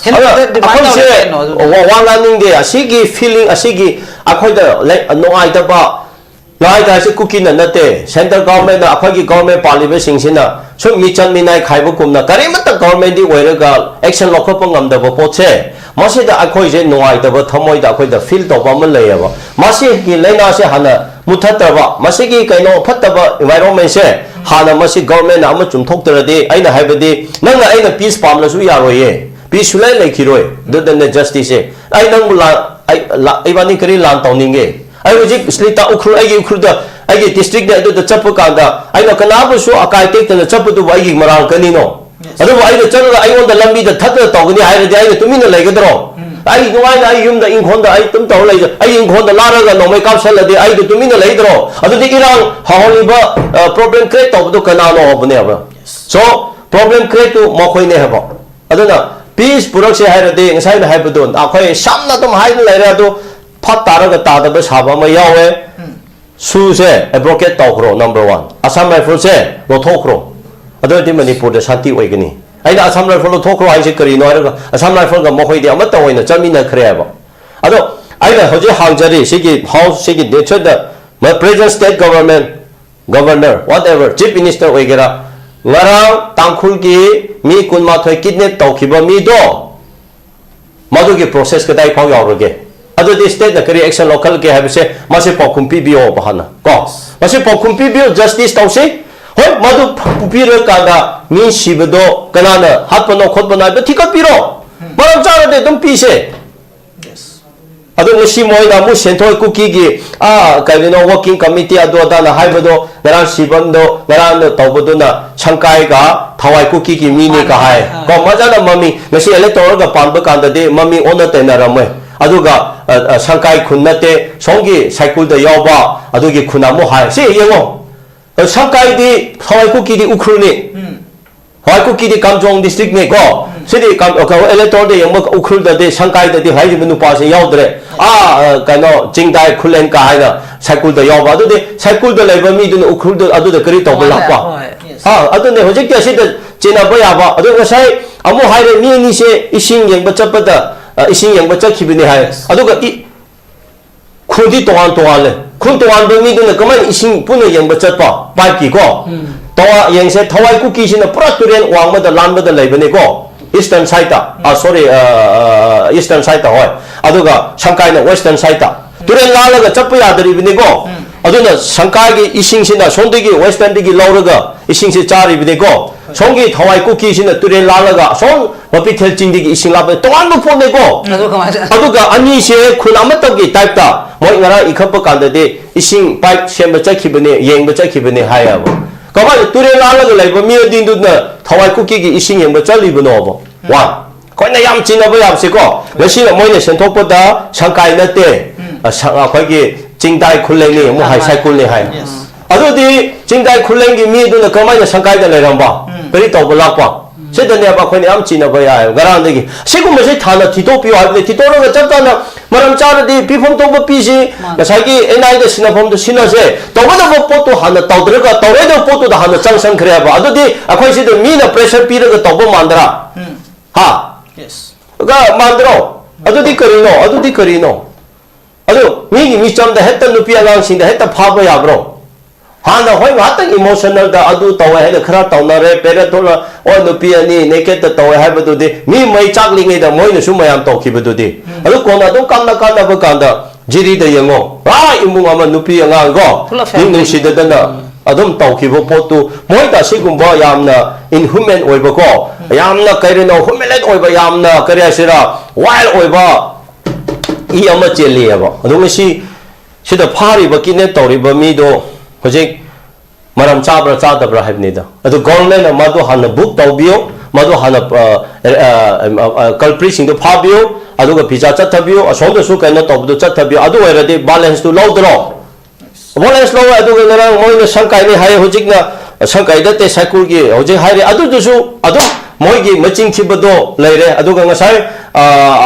ꯑꯗ ꯍꯦꯟꯅ ꯗꯤꯃꯥꯟ ꯑꯩꯈꯣꯏꯁꯦ ꯇꯧꯔꯦ ꯀꯩꯅꯣ ꯑꯗꯨꯅ꯫ ꯋꯥ ꯋꯥ ꯉꯥꯡꯅꯤꯡꯗꯦ꯫ ꯑꯁꯤꯒꯤ ꯐꯤꯂꯤꯡ ꯑꯁꯤꯒꯤ ꯑꯩꯈꯣꯏꯗ ꯂꯩ- ꯅꯨꯡꯉꯥꯏꯇꯕ ꯅꯨꯡꯉꯥꯏꯇ ꯍꯥꯏꯁꯦ ꯀꯨꯀꯤꯅ ꯅꯠꯇꯦ꯫ ꯁꯦꯟꯇ꯭ꯔꯦꯜ ꯒꯣꯔꯃꯦꯟꯅ ꯑꯩꯈꯣꯏꯒꯤ ꯒꯣꯔꯃꯦꯟ ꯄꯥꯜꯂꯤꯕꯁꯤꯡꯁꯤꯅ ꯁꯨꯝ ꯃꯤꯆꯪ ꯃꯤꯅꯥꯏ ꯈꯥꯏꯕꯒꯨꯝꯅ ꯀꯔꯤꯃꯠꯇ ꯒꯣꯔꯃꯦꯟꯗꯤ ꯑꯣꯏꯔꯒ ꯑꯦꯛꯁꯟ ꯂꯧꯈꯠꯄ ꯉꯝꯗꯕ ꯄꯣꯠꯁꯦ, ꯃꯁꯤꯗ ꯑꯩꯈꯣꯏꯁꯦ ꯅꯨꯡꯉꯥꯏꯇꯕ ꯊꯃꯣꯏꯗ ꯑꯩꯈꯣꯏꯗ ꯐꯤꯜ ꯇꯧꯕ ꯑꯃ ꯂꯩꯌꯦꯕ꯫ ꯃꯁꯤꯒꯤ ꯂꯥꯏꯅꯥꯁꯦ ꯍꯥꯟꯅ ꯃꯨꯊꯠꯇ꯭ꯔꯕ, ꯃꯁꯤꯒꯤ ꯀꯩꯅꯣ ꯐꯠꯇꯕ ꯏꯟꯚꯥꯏꯔꯣꯟꯃꯦꯟꯁꯦ ꯍꯥꯟꯅ ꯃꯁꯤ ꯒꯣꯔꯃꯦꯟꯅ ꯑꯃ ꯆꯨꯝꯊꯣꯛꯇ꯭ꯔꯗꯤ, ꯑꯩꯅ ꯍꯥꯏꯕꯗꯤ ꯅꯪꯅ ꯑꯩꯅ ꯄꯤꯁ ꯄꯥꯝꯂꯁꯨ ꯌꯥꯔꯣꯏꯌꯦ꯫ ꯄꯤꯁ ꯁꯨꯡꯂꯩ ꯂꯩꯈꯤꯔꯣꯏ꯫ ꯑꯗꯨꯗꯅꯦ ꯖꯁꯇꯤꯁꯁꯦ꯫ ꯑꯩ ꯅꯪꯕꯨ ꯂꯥꯟ ꯑꯩ ꯂꯥ- ꯏꯕꯥꯅꯤ ꯀꯔꯤ ꯂꯥꯟ ꯇꯧꯅꯤꯡꯒꯦ? ꯑꯩ ꯍꯧꯖꯤꯛ ꯁ꯭ꯂꯤꯇꯥ ꯎꯈ꯭ꯔꯨꯜ, ꯑꯩꯒꯤ ꯎꯈ꯭ꯔꯨꯜꯗ, ꯑꯩꯒꯤ ꯗꯤꯁꯇ꯭ꯔꯤꯛꯅꯦ, ꯑꯗꯨꯗ ꯆꯠꯄ ꯀꯥꯟꯗ ꯑꯩꯅ ꯀꯅꯥꯕꯨꯁꯨ ꯑꯀꯥꯏ ꯇꯦꯛꯇꯅ ꯆꯠꯄꯗꯨꯕꯨ ꯑꯩꯒꯤ ꯃꯔꯥꯜ ꯀꯔꯤꯅꯣ? ꯑꯗꯨꯕꯨ ꯑꯩꯅ ꯆꯠꯂꯒ ꯑꯩꯉꯣꯟꯗ ꯂꯝꯕꯤꯗ ꯊꯠꯇꯅ ꯇꯧꯒꯅꯤ ꯍꯥꯏꯔꯗꯤ ꯑꯩꯅ ꯇꯨꯃꯤꯟꯅ ꯂꯩꯒꯗ꯭ꯔꯣ? ꯑꯩ ꯅꯨꯡꯉꯥꯏꯅ ꯑꯩ ꯌꯨꯝꯗ ꯏꯪꯈꯣꯜꯗ ꯑꯩ ꯑꯗꯨꯝ ꯇꯧꯔ ꯂꯩꯖ ꯑꯩ ꯏꯪꯈꯣꯜꯗ ꯂꯥꯔꯒ ꯅꯣꯡꯃꯩ ꯀꯥꯞꯁꯜꯂꯗꯤ ꯑꯩꯗꯨ ꯇꯨꯃꯤꯟꯅ ꯂꯩꯗ꯭ꯔꯣ? ꯑꯗꯨꯗꯤ ꯏꯔꯥꯡ ꯍꯧꯍꯜꯂꯤꯕ ꯄ꯭ꯔꯣꯕ꯭ꯂꯦꯝ ꯀ꯭ꯔꯤꯌꯦꯠ ꯇꯧꯕꯗꯣ ꯀꯅꯥꯅꯣ ꯍꯥꯏꯕꯅꯦꯕ꯫ ꯁꯣ ꯄ꯭ꯔꯣꯕ꯭ꯂꯦꯝ ꯀ꯭ꯔꯤꯌꯦꯠꯇꯨ ꯃꯈꯣꯏꯅꯦ ꯍꯥꯏꯕ꯫ ꯑꯗꯨꯅ ꯄꯤꯁ ꯄꯨꯔꯛꯁꯦ ꯍꯥꯏꯔꯗꯤ ꯉꯁꯥꯏꯅ ꯍꯥꯏꯕꯗꯣ ꯑꯩꯈꯣꯏ ꯁꯝꯅ ꯑꯗꯨꯝ ꯍꯥꯏꯅ ꯂꯩꯔꯦ꯫ ꯑꯗꯨ ꯐꯛ ꯇꯥꯔꯒ ꯇꯥꯗꯕ ꯁꯥꯕ ꯑꯃ ꯌꯥꯎꯋꯦ꯫ ꯁꯨꯁꯦ ꯑꯦꯕ꯭ꯔꯣꯀꯦꯠ ꯇꯧꯈ꯭ꯔꯣ, ꯅꯝꯕꯔ ꯋꯥꯟ꯫ ꯑꯁꯥꯝ ꯔꯥꯏꯐꯜꯁꯦ ꯂꯧꯊꯣꯛꯈ꯭ꯔꯣ꯫ ꯑꯗꯨ ꯑꯣꯏꯔꯗꯤ ꯃꯅꯤꯄꯨꯔꯗ ꯁꯥꯟꯇꯤ ꯑꯣꯏꯒꯅꯤ꯫ ꯑꯩꯅ ꯑꯁꯥꯝ ꯔꯥꯏꯐꯜ ꯂꯧꯊꯣꯛꯈ꯭ꯔꯣ ꯍꯥꯏꯁꯦ ꯀꯔꯤꯅꯣ ꯍꯥꯏꯔꯒ ꯑꯁꯥꯝ ꯔꯥꯏꯐꯜꯒ ꯃꯈꯣꯏꯗꯤ ꯑꯃꯠꯇ ꯑꯣꯏꯅ ꯆꯠꯃꯤꯟꯅꯈ꯭ꯔꯦ ꯍꯥꯏꯕ꯫ ꯑꯗꯣ ꯑꯩꯅ ꯍꯧꯖꯤꯛ ꯍꯥꯡꯖꯔꯤ ꯁꯤꯒꯤ ꯍꯥꯎꯁ ꯁꯤꯒꯤ ꯅꯦꯆꯔꯗ ꯄ꯭ꯔꯦꯖꯦꯟ ꯁ꯭ꯇꯦꯠ ꯒꯕꯔꯃꯦꯟ, ꯒꯕꯔꯅꯔ, ꯋꯥꯠ ꯑꯦꯚꯔ, ꯆꯤꯐ ꯃꯤꯅꯤꯁꯇꯔ ꯑꯣꯏꯒꯦꯔꯥ, ꯉꯔꯥꯡ ꯇꯥꯡꯈꯨꯜꯒꯤ ꯃꯤ ꯀꯨꯟꯃꯥꯊꯣꯏ ꯀꯤꯗꯅꯦꯞ ꯇꯧꯈꯤꯕ ꯃꯤꯗꯣ ꯃꯗꯨꯒꯤ ꯄ꯭ꯔꯣꯁꯦꯁ ꯀꯗꯥꯏ ꯐꯥꯎ ꯌꯥꯎꯔꯒꯦ? ꯑꯗꯨꯗꯤ ꯁ꯭ꯇꯦꯠꯅ ꯀꯔꯤ ꯑꯦꯛꯁꯟ ꯂꯧꯈꯠꯂꯒꯦ ꯍꯥꯏꯕꯁꯦ ꯃꯁꯤ ꯄꯥꯎꯈꯨꯝ ꯄꯤꯕꯤꯌꯣꯕ ꯍꯥꯟꯅ ꯀꯣ꯫ ꯃꯁꯤ ꯄꯥꯎꯈꯨꯝ ꯄꯤꯕꯤꯌꯣ, ꯖꯁꯇꯤꯁ ꯇꯧꯁꯤ꯫ ꯍꯣꯏ, ꯃꯗꯨ ꯄꯨꯕꯤꯔꯀꯥꯟꯗ ꯃꯤ ꯁꯤꯕꯗꯣ ꯀꯅꯥꯅ ꯍꯥꯠꯄꯅꯣ ꯈꯣꯠꯄꯅꯣ ꯍꯥꯏꯕꯗꯣ ꯊꯤꯒꯠꯄꯤꯔꯣ꯫ ꯃꯔꯝ ꯆꯥꯔꯗꯤ ꯑꯗꯨꯝ ꯄꯤꯁꯦ꯫ ꯑꯗꯣ ꯉꯁꯤ ꯃꯣꯏꯅ ꯑꯃꯨꯛ ꯁꯦꯟꯊꯣꯏ ꯀꯨꯀꯤꯒꯤ, ꯑꯥ, ꯀꯔꯤꯅꯣ, ꯋꯥꯔꯀꯤꯡ ꯀꯃꯤꯇꯤ ꯑꯗꯨ ꯑꯗꯥꯅ ꯍꯥꯏꯕꯗꯣ, ꯉꯔꯥꯡ ꯁꯤꯕꯝꯗꯣ, ꯉꯔꯥꯡꯅ ꯇꯧꯕꯗꯨꯅ ꯁꯪꯀꯥꯏꯒ ꯊꯋꯥꯏ ꯀꯨꯀꯤꯒꯤ ꯃꯤꯅꯤ ꯀ ꯍꯥꯏ꯫ ꯀꯣ, ꯃꯖꯥꯅ ꯃꯃꯤꯡ, ꯉꯁꯤ ꯏꯂꯦꯛꯇꯣꯔꯦꯜꯒ ꯄꯥꯟꯕ ꯀꯥꯟꯗꯗꯤ ꯃꯃꯤꯡ ꯑꯣꯟꯅ ꯇꯩꯅꯔꯝꯃꯣꯏ꯫ ꯑꯗꯨꯒ, ꯑ, ꯑ, ꯁꯪꯀꯥꯏ ꯈꯨꯟ ꯅꯠꯇꯦ, ꯁꯣꯝꯒꯤ ꯁꯥꯏꯀꯨꯜꯗ ꯌꯥꯎꯕ ꯑꯗꯨꯒꯤ ꯈꯨꯟ ꯑꯃꯨꯛ ꯍꯥꯏ꯫ ꯁꯤ ꯌꯦꯡꯉꯣ, ꯑ, ꯁꯪꯀꯥꯏꯗꯤ ꯊꯋꯥꯏ ꯀꯨꯀꯤꯗꯤ ꯎꯈ꯭ꯔꯨꯜꯅꯤ꯫ ꯍꯋꯥꯏ ꯀꯨꯀꯤꯗꯤ ꯀꯥꯝꯖꯣꯡ ꯗꯤꯁꯇ꯭ꯔꯤꯛꯅꯦꯀꯣ꯫ ꯁꯤꯗꯤ ꯀꯥꯝ-, ꯀꯩꯅꯣ, ꯏꯂꯦꯛꯇꯣꯔꯦꯜꯗ ꯌꯦꯡꯕ ꯎꯈ꯭ꯔꯨꯜꯗꯗꯤ ꯁꯪꯀꯥꯏꯗꯗꯤ ꯍꯥꯏꯔꯤꯕ ꯅꯨꯄꯥꯁꯦ ꯌꯥꯎꯗ꯭ꯔꯦ꯫ ꯑꯥ, ꯑ, ꯀꯩꯅꯣ, ꯆꯤꯡꯗꯥꯏ ꯈꯨꯂꯦꯟ ꯀ ꯍꯥꯏꯅ ꯁꯥꯏꯀꯨꯜꯗ ꯌꯥꯎꯕ꯫ ꯑꯗꯨꯗꯤ ꯁꯥꯏꯀꯨꯜꯗ ꯂꯩꯕ ꯃꯤꯗꯨꯅ ꯎꯈ꯭ꯔꯨꯜꯗ ꯑꯗꯨꯗ ꯀꯔꯤ ꯇꯧꯕ ꯃꯥꯅꯦ, ꯂꯥꯛꯄ? ꯍꯣꯏ꯫ ꯑꯥ, ꯑꯗꯨꯅꯦ ꯍꯧꯖꯤꯛꯇꯤ ꯑꯁꯤꯗ ꯆꯦꯟꯅꯕ ꯌꯥꯕ꯫ ꯑꯗꯨ ꯉꯁꯥꯏ ꯑꯃꯨꯛ ꯍꯥꯏꯔꯦ, ꯃꯤ ꯑꯅꯤꯁꯦ ꯏꯁꯤꯡ ꯌꯦꯡꯕ ꯆꯠꯄꯗ, ꯑ, ꯏꯁꯤꯡ ꯌꯦꯡꯕ ꯆꯠꯈꯤꯕꯅꯤ ꯍꯥꯏ꯫ ꯑꯗꯨꯒ ꯏ-, ꯈꯨꯟꯗꯤ ꯇꯣꯉꯥꯟ ꯇꯣꯉꯥꯜꯂꯦ꯫ ꯈꯨꯟ ꯇꯣꯉꯥꯟꯕ ꯃꯤꯗꯨꯅ ꯀꯃꯥꯏꯅ ꯏꯁꯤꯡ ꯄꯨꯟꯅ ꯌꯦꯡꯕ ꯆꯠꯄ? ꯄꯥꯏꯞꯀꯤꯀꯣ꯫ ꯇꯣꯉꯥꯟ ꯌꯦꯡꯁꯦ, ꯊꯋꯥꯏ ꯀꯨꯀꯤꯁꯤꯅ ꯄꯨꯔꯥ ꯇꯨꯔꯦꯟ ꯋꯥꯡꯃꯗ ꯂꯥꯟꯕꯗ ꯂꯩꯕꯅꯤꯀꯣ꯫ ꯏꯁꯇꯔꯟ ꯁꯥꯏꯠꯇ, ꯑ, ꯁꯣꯔꯤ, ꯑ, ꯑ, ꯏꯁꯇꯔꯟ ꯁꯥꯏꯠꯇ, ꯍꯣꯏ꯫ ꯑꯗꯨꯒ ꯁꯪꯀꯥꯏꯅ ꯋꯦꯁꯇꯔꯟ ꯁꯥꯏꯠꯇ꯫ ꯇꯨꯔꯦꯟ ꯂꯥꯜꯂꯒ ꯆꯠꯄ ꯌꯥꯗ꯭ꯔꯤꯕꯅꯤꯀꯣ꯫ ꯑꯗꯨꯅ ꯁꯪꯀꯥꯏꯒꯤ ꯏꯁꯤꯡꯁꯤꯅ ꯁꯣꯝꯗꯒꯤ ꯋꯦꯁꯇꯔꯟꯗꯒꯤ ꯂꯧꯔꯒ ꯏꯁꯤꯡꯁꯤ ꯆꯥꯔꯤꯕꯅꯤꯀꯣ꯫ ꯁꯣꯝꯒꯤ ꯊꯋꯥꯏ ꯀꯨꯀꯤꯁꯤꯅ ꯇꯨꯔꯦꯟ ꯂꯥꯜꯂꯒ ꯑꯁꯣꯝ ꯃꯄꯤꯊꯦꯜ ꯆꯤꯡꯗꯒꯤ ꯏꯁꯤꯡ ꯂꯥꯛꯄꯅꯤ, ꯇꯣꯉꯥꯟꯕ ꯄꯣꯠꯅꯤꯀꯣ꯫ ꯑꯗꯨ ꯀꯃꯥꯏꯅ? ꯑꯗꯨꯒ ꯑꯅꯤꯁꯦ ꯈꯨꯟ ꯑꯃꯠꯇꯒꯤ ꯇꯥꯏꯞꯇ ꯃꯣꯏ ꯉꯔꯥꯡ ꯏꯈꯠꯄ ꯀꯥꯟꯗꯗꯤ ꯏꯁꯤꯡ ꯄꯥꯏꯞ ꯁꯦꯝꯕ ꯆꯠꯈꯤꯕꯅꯦ, ꯌꯦꯡꯕ ꯆꯠꯈꯤꯕꯅꯦ ꯍꯥꯏꯌꯦꯕ꯫ ꯀꯃꯥꯏꯅ ꯇꯨꯔꯦꯜ ꯂꯥꯜꯂꯒ ꯂꯩꯕ ꯃꯤ ꯑꯅꯤꯗꯨꯅ ꯊꯋꯥꯏ ꯀꯨꯀꯤꯒꯤ ꯏꯁꯤꯡ ꯌꯦꯡꯕ ꯆꯠꯂꯤꯕꯅꯣꯕ? ꯋꯥꯟ, ꯑꯩꯈꯣꯏꯅ ꯌꯥꯝ ꯆꯤꯡꯅꯕ ꯌꯥꯕꯁꯤꯀꯣ, ꯉꯁꯤꯅ ꯃꯣꯏꯅ ꯁꯦꯝꯗꯣꯛꯄꯗ ꯁꯪꯀꯥꯏ ꯅꯠꯇꯦ, ꯑ, ꯁ-, ꯑꯩꯈꯣꯏꯒꯤ ꯆꯤꯡꯗꯥꯏ ꯈꯨꯜꯂꯩꯅꯤ ꯑꯃꯨꯛ ꯍꯥꯏ, ꯁꯥꯏꯀꯨꯜꯅꯤ ꯍꯥꯏ꯫ ꯑꯗꯨꯗꯤ ꯆꯤꯡꯗꯥꯏ ꯈꯨꯜꯂꯦꯟꯒꯤ ꯃꯤ ꯑꯗꯨꯅ ꯀꯃꯥꯏꯅ ꯁꯪꯀꯥꯏꯗ ꯂꯩꯔꯝꯕ? ꯀꯔꯤ ꯇꯧꯕ ꯂꯥꯛꯄ? ꯁꯤꯗꯅꯦꯕ ꯑꯩꯈꯣꯏꯅ ꯌꯥꯝ ꯆꯤꯡꯅꯕ ꯌꯥꯏ ꯉꯔꯥꯡꯗꯒꯤ꯫ ꯁꯤꯒꯨꯝꯕꯁꯤ ꯊꯥꯅ ꯊꯤꯗꯣꯛꯄꯤꯌꯨ ꯍꯥꯏꯕꯅꯤ꯫ ꯊꯤꯗꯣꯛꯂꯒ ꯆꯞ ꯆꯥꯅ ꯃꯔꯝ ꯆꯥꯔꯗꯤ ꯄꯤꯐꯝ ꯊꯣꯛꯄ ꯄꯤꯁꯤ, ꯃꯥꯅꯤ꯫ ꯉꯁꯥꯏꯒꯤ ꯑꯦꯟ ꯑꯥꯏꯗ ꯁꯤꯟꯅꯐꯝꯗꯨ ꯁꯤꯟꯅꯁꯦ꯫ ꯇꯧꯒꯗꯕ ꯄꯣꯠꯇꯨ ꯍꯥꯟꯅ ꯇꯧꯗ꯭ꯔꯒ ꯇꯧꯔꯣꯏꯗꯕ ꯄꯣꯠꯇꯨꯗ ꯍꯥꯟꯅ ꯆꯪꯁꯟꯈ꯭ꯔꯦꯕ꯫ ꯑꯗꯨꯗꯤ ꯑꯩꯈꯣꯏ ꯁꯤꯗ ꯃꯤꯅ ꯄ꯭ꯔꯦꯁꯔ ꯄꯤꯔꯒ ꯇꯧꯕ ꯃꯥꯟꯗ꯭ꯔꯥ? ꯍꯥ? ꯒ ꯃꯥꯟꯗ꯭ꯔꯣ? ꯑꯗꯨꯗꯤ ꯀꯔꯤꯅꯣ? ꯑꯗꯨꯗꯤ ꯀꯔꯤꯅꯣ? ꯑꯗꯨ ꯃꯤꯒꯤ ꯃꯤꯆꯝꯗ ꯍꯦꯛꯇ ꯅꯨꯄꯤ ꯑꯉꯥꯡꯁꯤꯡꯗ ꯍꯦꯛꯇ ꯐꯥꯕ ꯌꯥꯕ꯭ꯔꯣ? ꯍꯥꯟꯅ ꯍꯣꯏ ꯉꯥꯏꯍꯥꯛꯇꯪ emotionalꯗ ꯑꯗꯨ ꯇꯧꯋꯦ ꯍꯥꯏꯅ ꯈꯔ ꯇꯧꯅꯔꯦ, parade ꯊꯣꯛꯂ, ꯑꯣ, ꯅꯨꯄꯤ ꯑꯅꯤ nakedꯇ ꯇꯧꯋꯦ ꯍꯥꯏꯕꯗꯨꯗꯤ, ꯃꯤ ꯃꯩ ꯆꯥꯛꯂꯤꯉꯩꯗ ꯃꯣꯏꯅꯁꯨ ꯃꯌꯥꯝ ꯇꯧꯈꯤꯕꯗꯨꯗꯤ꯫ ꯑꯗꯨ ꯀꯣꯟꯅ ꯑꯗꯨꯝ ꯀꯥꯟꯅ ꯀꯥꯟꯅꯕ ꯀꯥꯟꯗ ꯖꯤꯔꯤꯗ ꯌꯦꯡꯉꯣ, ꯑꯥ, ꯏꯃꯨꯡ ꯑꯃ ꯅꯨꯄꯤ ꯑꯉꯥꯡ ꯀꯣ, ꯄꯨꯂꯞ ꯃꯤ family꯫ ꯅꯨꯡꯁꯤꯗꯗꯅ ꯑꯗꯨꯝ ꯇꯧꯈꯤꯕ ꯄꯣꯠꯇꯨ, ꯃꯣꯏꯗ ꯑꯁꯤꯒꯨꯝꯕ ꯌꯥꯝꯅ inhuman ꯑꯣꯏꯕꯀꯣ, ꯌꯥꯝꯅ ꯀꯔꯤꯅꯣ, humiliate ꯑꯣꯏꯕ, ꯌꯥꯝꯅ ꯀꯔꯤ ꯍꯥꯏꯁꯤꯔꯥ, wild ꯑꯣꯏꯕ ꯏ ꯑꯃ ꯆꯦꯜꯂꯤꯑꯕ꯫ ꯑꯗꯨ ꯉꯁꯤ ꯁꯤꯗ ꯐꯥꯔꯤꯕ, kidnap ꯇꯧꯔꯤꯕ ꯃꯤꯗꯣ ꯍꯧꯖꯤꯛ ꯃꯔꯝ ꯆꯥꯕ꯭ꯔꯥ ꯆꯥꯗꯕ꯭ꯔꯥ ꯍꯥꯏꯕꯅꯤꯗ꯫ ꯑꯗꯨ governmentꯅ ꯃꯗꯨ ꯍꯥꯟꯅ book ꯇꯧꯕꯤꯌꯨ, ꯃꯗꯨ ꯍꯥꯟꯅ, ꯑ, ꯑ, ꯑ, culpritꯁꯤꯡꯗꯨ ꯐꯥꯕꯤꯌꯨ, ꯑꯗꯨꯒ visa ꯆꯠꯊꯕꯤꯌꯨ꯫ ꯑꯁꯣꯝꯗꯁꯨ ꯀꯩꯅꯣ ꯇꯧꯕꯗꯨ ꯆꯠꯊꯕꯤꯌꯨ꯫ ꯑꯗꯨ ꯑꯣꯏꯔꯗꯤ violenceꯇꯨ ꯂꯧꯗ꯭ꯔꯣ? Violenceꯂꯧꯋꯦ, ꯑꯗꯨꯒ ꯉꯔꯥꯡ ꯃꯣꯏꯅ ꯁꯪꯀꯥꯏꯅꯤ ꯍꯥꯏ, ꯍꯧꯖꯤꯛꯅ ꯁꯪꯀꯥꯏ ꯅꯠꯇꯦ, ꯁꯥꯏꯀꯨꯜꯒꯤ ꯍꯧꯖꯤꯛ ꯍꯥꯏꯔꯤ꯫ ꯑꯗꯨꯗꯨꯁꯨ ꯑꯗꯨꯝ ꯃꯣꯏꯒꯤ ꯃꯆꯤꯟ ꯊꯤꯕꯗꯣ ꯂꯩꯔꯦ꯫ ꯑꯗꯨꯒ ꯉꯁꯥꯏ, ꯑ,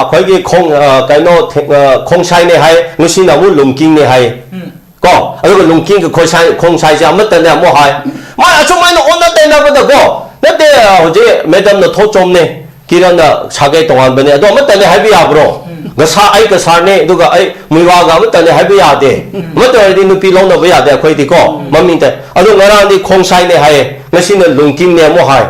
ꯑꯩꯈꯣꯏꯒꯤ ꯈꯣꯡ-, ꯑ, ꯀꯩꯅꯣ ꯊꯦ-, ꯑ, ꯈꯣꯡꯁꯥꯏꯅꯦ ꯍꯥꯏ, ꯉꯁꯤꯅ ꯑꯃꯨꯛ ꯂꯨꯝꯀꯤꯡꯅꯦ ꯍꯥꯏ꯫ ꯎꯝ꯫ ꯀꯣ? ꯑꯗꯨꯒ ꯂꯨꯝꯀꯤꯡꯒ ꯈꯣꯡꯁꯥꯏ, ꯈꯣꯡꯁꯥꯏꯁꯦ ꯑꯃꯠꯇꯅꯦ ꯑꯃꯨꯛ ꯍꯥꯏ꯫ ꯃꯥ ꯑꯁꯨꯃꯥꯏꯅ ꯑꯣꯟꯅ ꯇꯩꯅꯕꯗꯀꯣ, ꯅꯠꯇꯦ, ꯍꯧꯖꯤꯛ madamꯅ ꯊꯣꯛꯆꯣꯝꯅꯦ, ꯀꯤꯔꯟꯅ ꯁꯥꯒꯩ ꯇꯣꯉꯥꯟꯕꯅꯦ, ꯑꯗꯣ ꯑꯃꯠꯇꯅꯦ ꯍꯥꯏꯕ ꯌꯥꯕ꯭ꯔꯣ? ꯎꯝ꯫ ꯒꯁꯥ-, ꯑꯩ ꯒꯁꯥꯔꯅꯦ, ꯑꯗꯨꯒ ꯑꯩ ꯃꯨꯏꯋꯥꯒ ꯑꯃꯠꯇꯅꯦ ꯍꯥꯏꯕ ꯌꯥꯗꯦ꯫ ꯎꯝ꯫ ꯑꯃꯠꯇ ꯑꯣꯏꯔꯗꯤ ꯅꯨꯄꯤ ꯂꯧꯅꯕ ꯌꯥꯗꯦ ꯑꯩꯈꯣꯏꯗꯤꯀꯣ, ꯎꯝ꯫ ꯃꯃꯤꯡꯇ꯫ ꯑꯗꯣ ꯉꯔꯥꯡꯗꯤ ꯈꯣꯡꯁꯥꯏꯅꯦ ꯍꯥꯏꯌꯦ, ꯉꯁꯤꯅ ꯂꯨꯝꯀꯤꯡꯅꯦ ꯑꯃꯨꯛ ꯍꯥꯏ꯫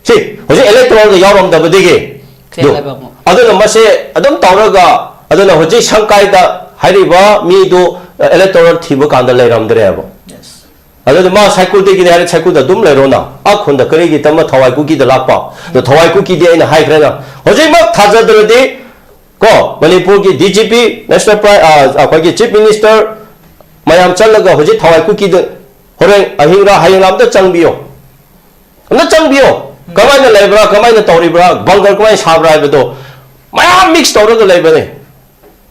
ꯁꯤ ꯍꯧꯖꯤꯛ electoralꯗ ꯌꯥꯎꯔꯝꯗꯕꯗꯒꯤ꯫ ꯈꯦꯠꯅꯕ ꯑꯃꯨꯛ꯫ ꯑꯗꯨꯅ ꯃꯁꯦ ꯑꯗꯨꯝ ꯇꯧꯔꯒ, ꯑꯗꯨꯅ ꯍꯧꯖꯤꯛ ꯁꯪꯀꯥꯏꯗ ꯍꯥꯏꯔꯤꯕ ꯃꯤꯗꯨ electoral ꯊꯤꯕ ꯀꯥꯟꯗ ꯂꯩꯔꯝꯗ꯭ꯔꯦꯕ꯫ Yes꯫ ꯑꯗꯨꯗꯤ ꯃꯥ ꯁꯥꯏꯀꯨꯜꯗꯒꯤꯅꯦ ꯍꯥꯏꯔꯦ, ꯁꯥꯏꯀꯨꯜꯗ ꯑꯗꯨꯝ ꯂꯩꯔꯣꯅ꯫ ꯑꯥ ꯈꯨꯟꯗ ꯀꯔꯤꯒꯤ ꯇꯝꯃ ꯊꯋꯥꯏ ꯀꯨꯀꯤꯗ ꯂꯥꯛꯄ? ꯑꯗꯣ ꯊꯋꯥꯏ ꯀꯨꯀꯤꯗꯤ ꯑꯩꯅ ꯍꯥꯏꯈ꯭ꯔꯦꯅ, ꯍꯧꯖꯤꯛꯃꯛ ꯊꯥꯖꯗ꯭ꯔꯗꯤ ꯀꯣ, ꯃꯅꯤꯄꯨꯔꯒꯤ DGP, National Pri-, ꯑ, ꯑꯩꯈꯣꯏꯒꯤ Chief Minister ꯃꯌꯥꯝ ꯆꯠꯂꯒ ꯍꯧꯖꯤꯛ ꯊꯋꯥꯏ ꯀꯨꯀꯤꯗ ꯍꯣꯔꯦꯟ ꯑꯍꯤꯡꯔꯥ ꯍꯌꯦꯡꯔꯥ ꯑꯝꯇ ꯆꯪꯕꯤꯌꯣ꯫ ꯑꯝꯇ ꯆꯪꯕꯤꯌꯣ꯫ ꯀꯃꯥꯏꯅ ꯂꯩꯕ꯭ꯔꯥ, ꯀꯃꯥꯏꯅ ꯇꯧꯔꯤꯕ꯭ꯔꯥ, ꯕꯪꯒꯔ ꯀꯃꯥꯏꯅ ꯁꯥꯕ꯭ꯔꯥ ꯍꯥꯏꯕꯗꯣ ꯃꯌꯥꯝ mix ꯇꯧꯔꯒ ꯂꯩꯕꯅꯦ꯫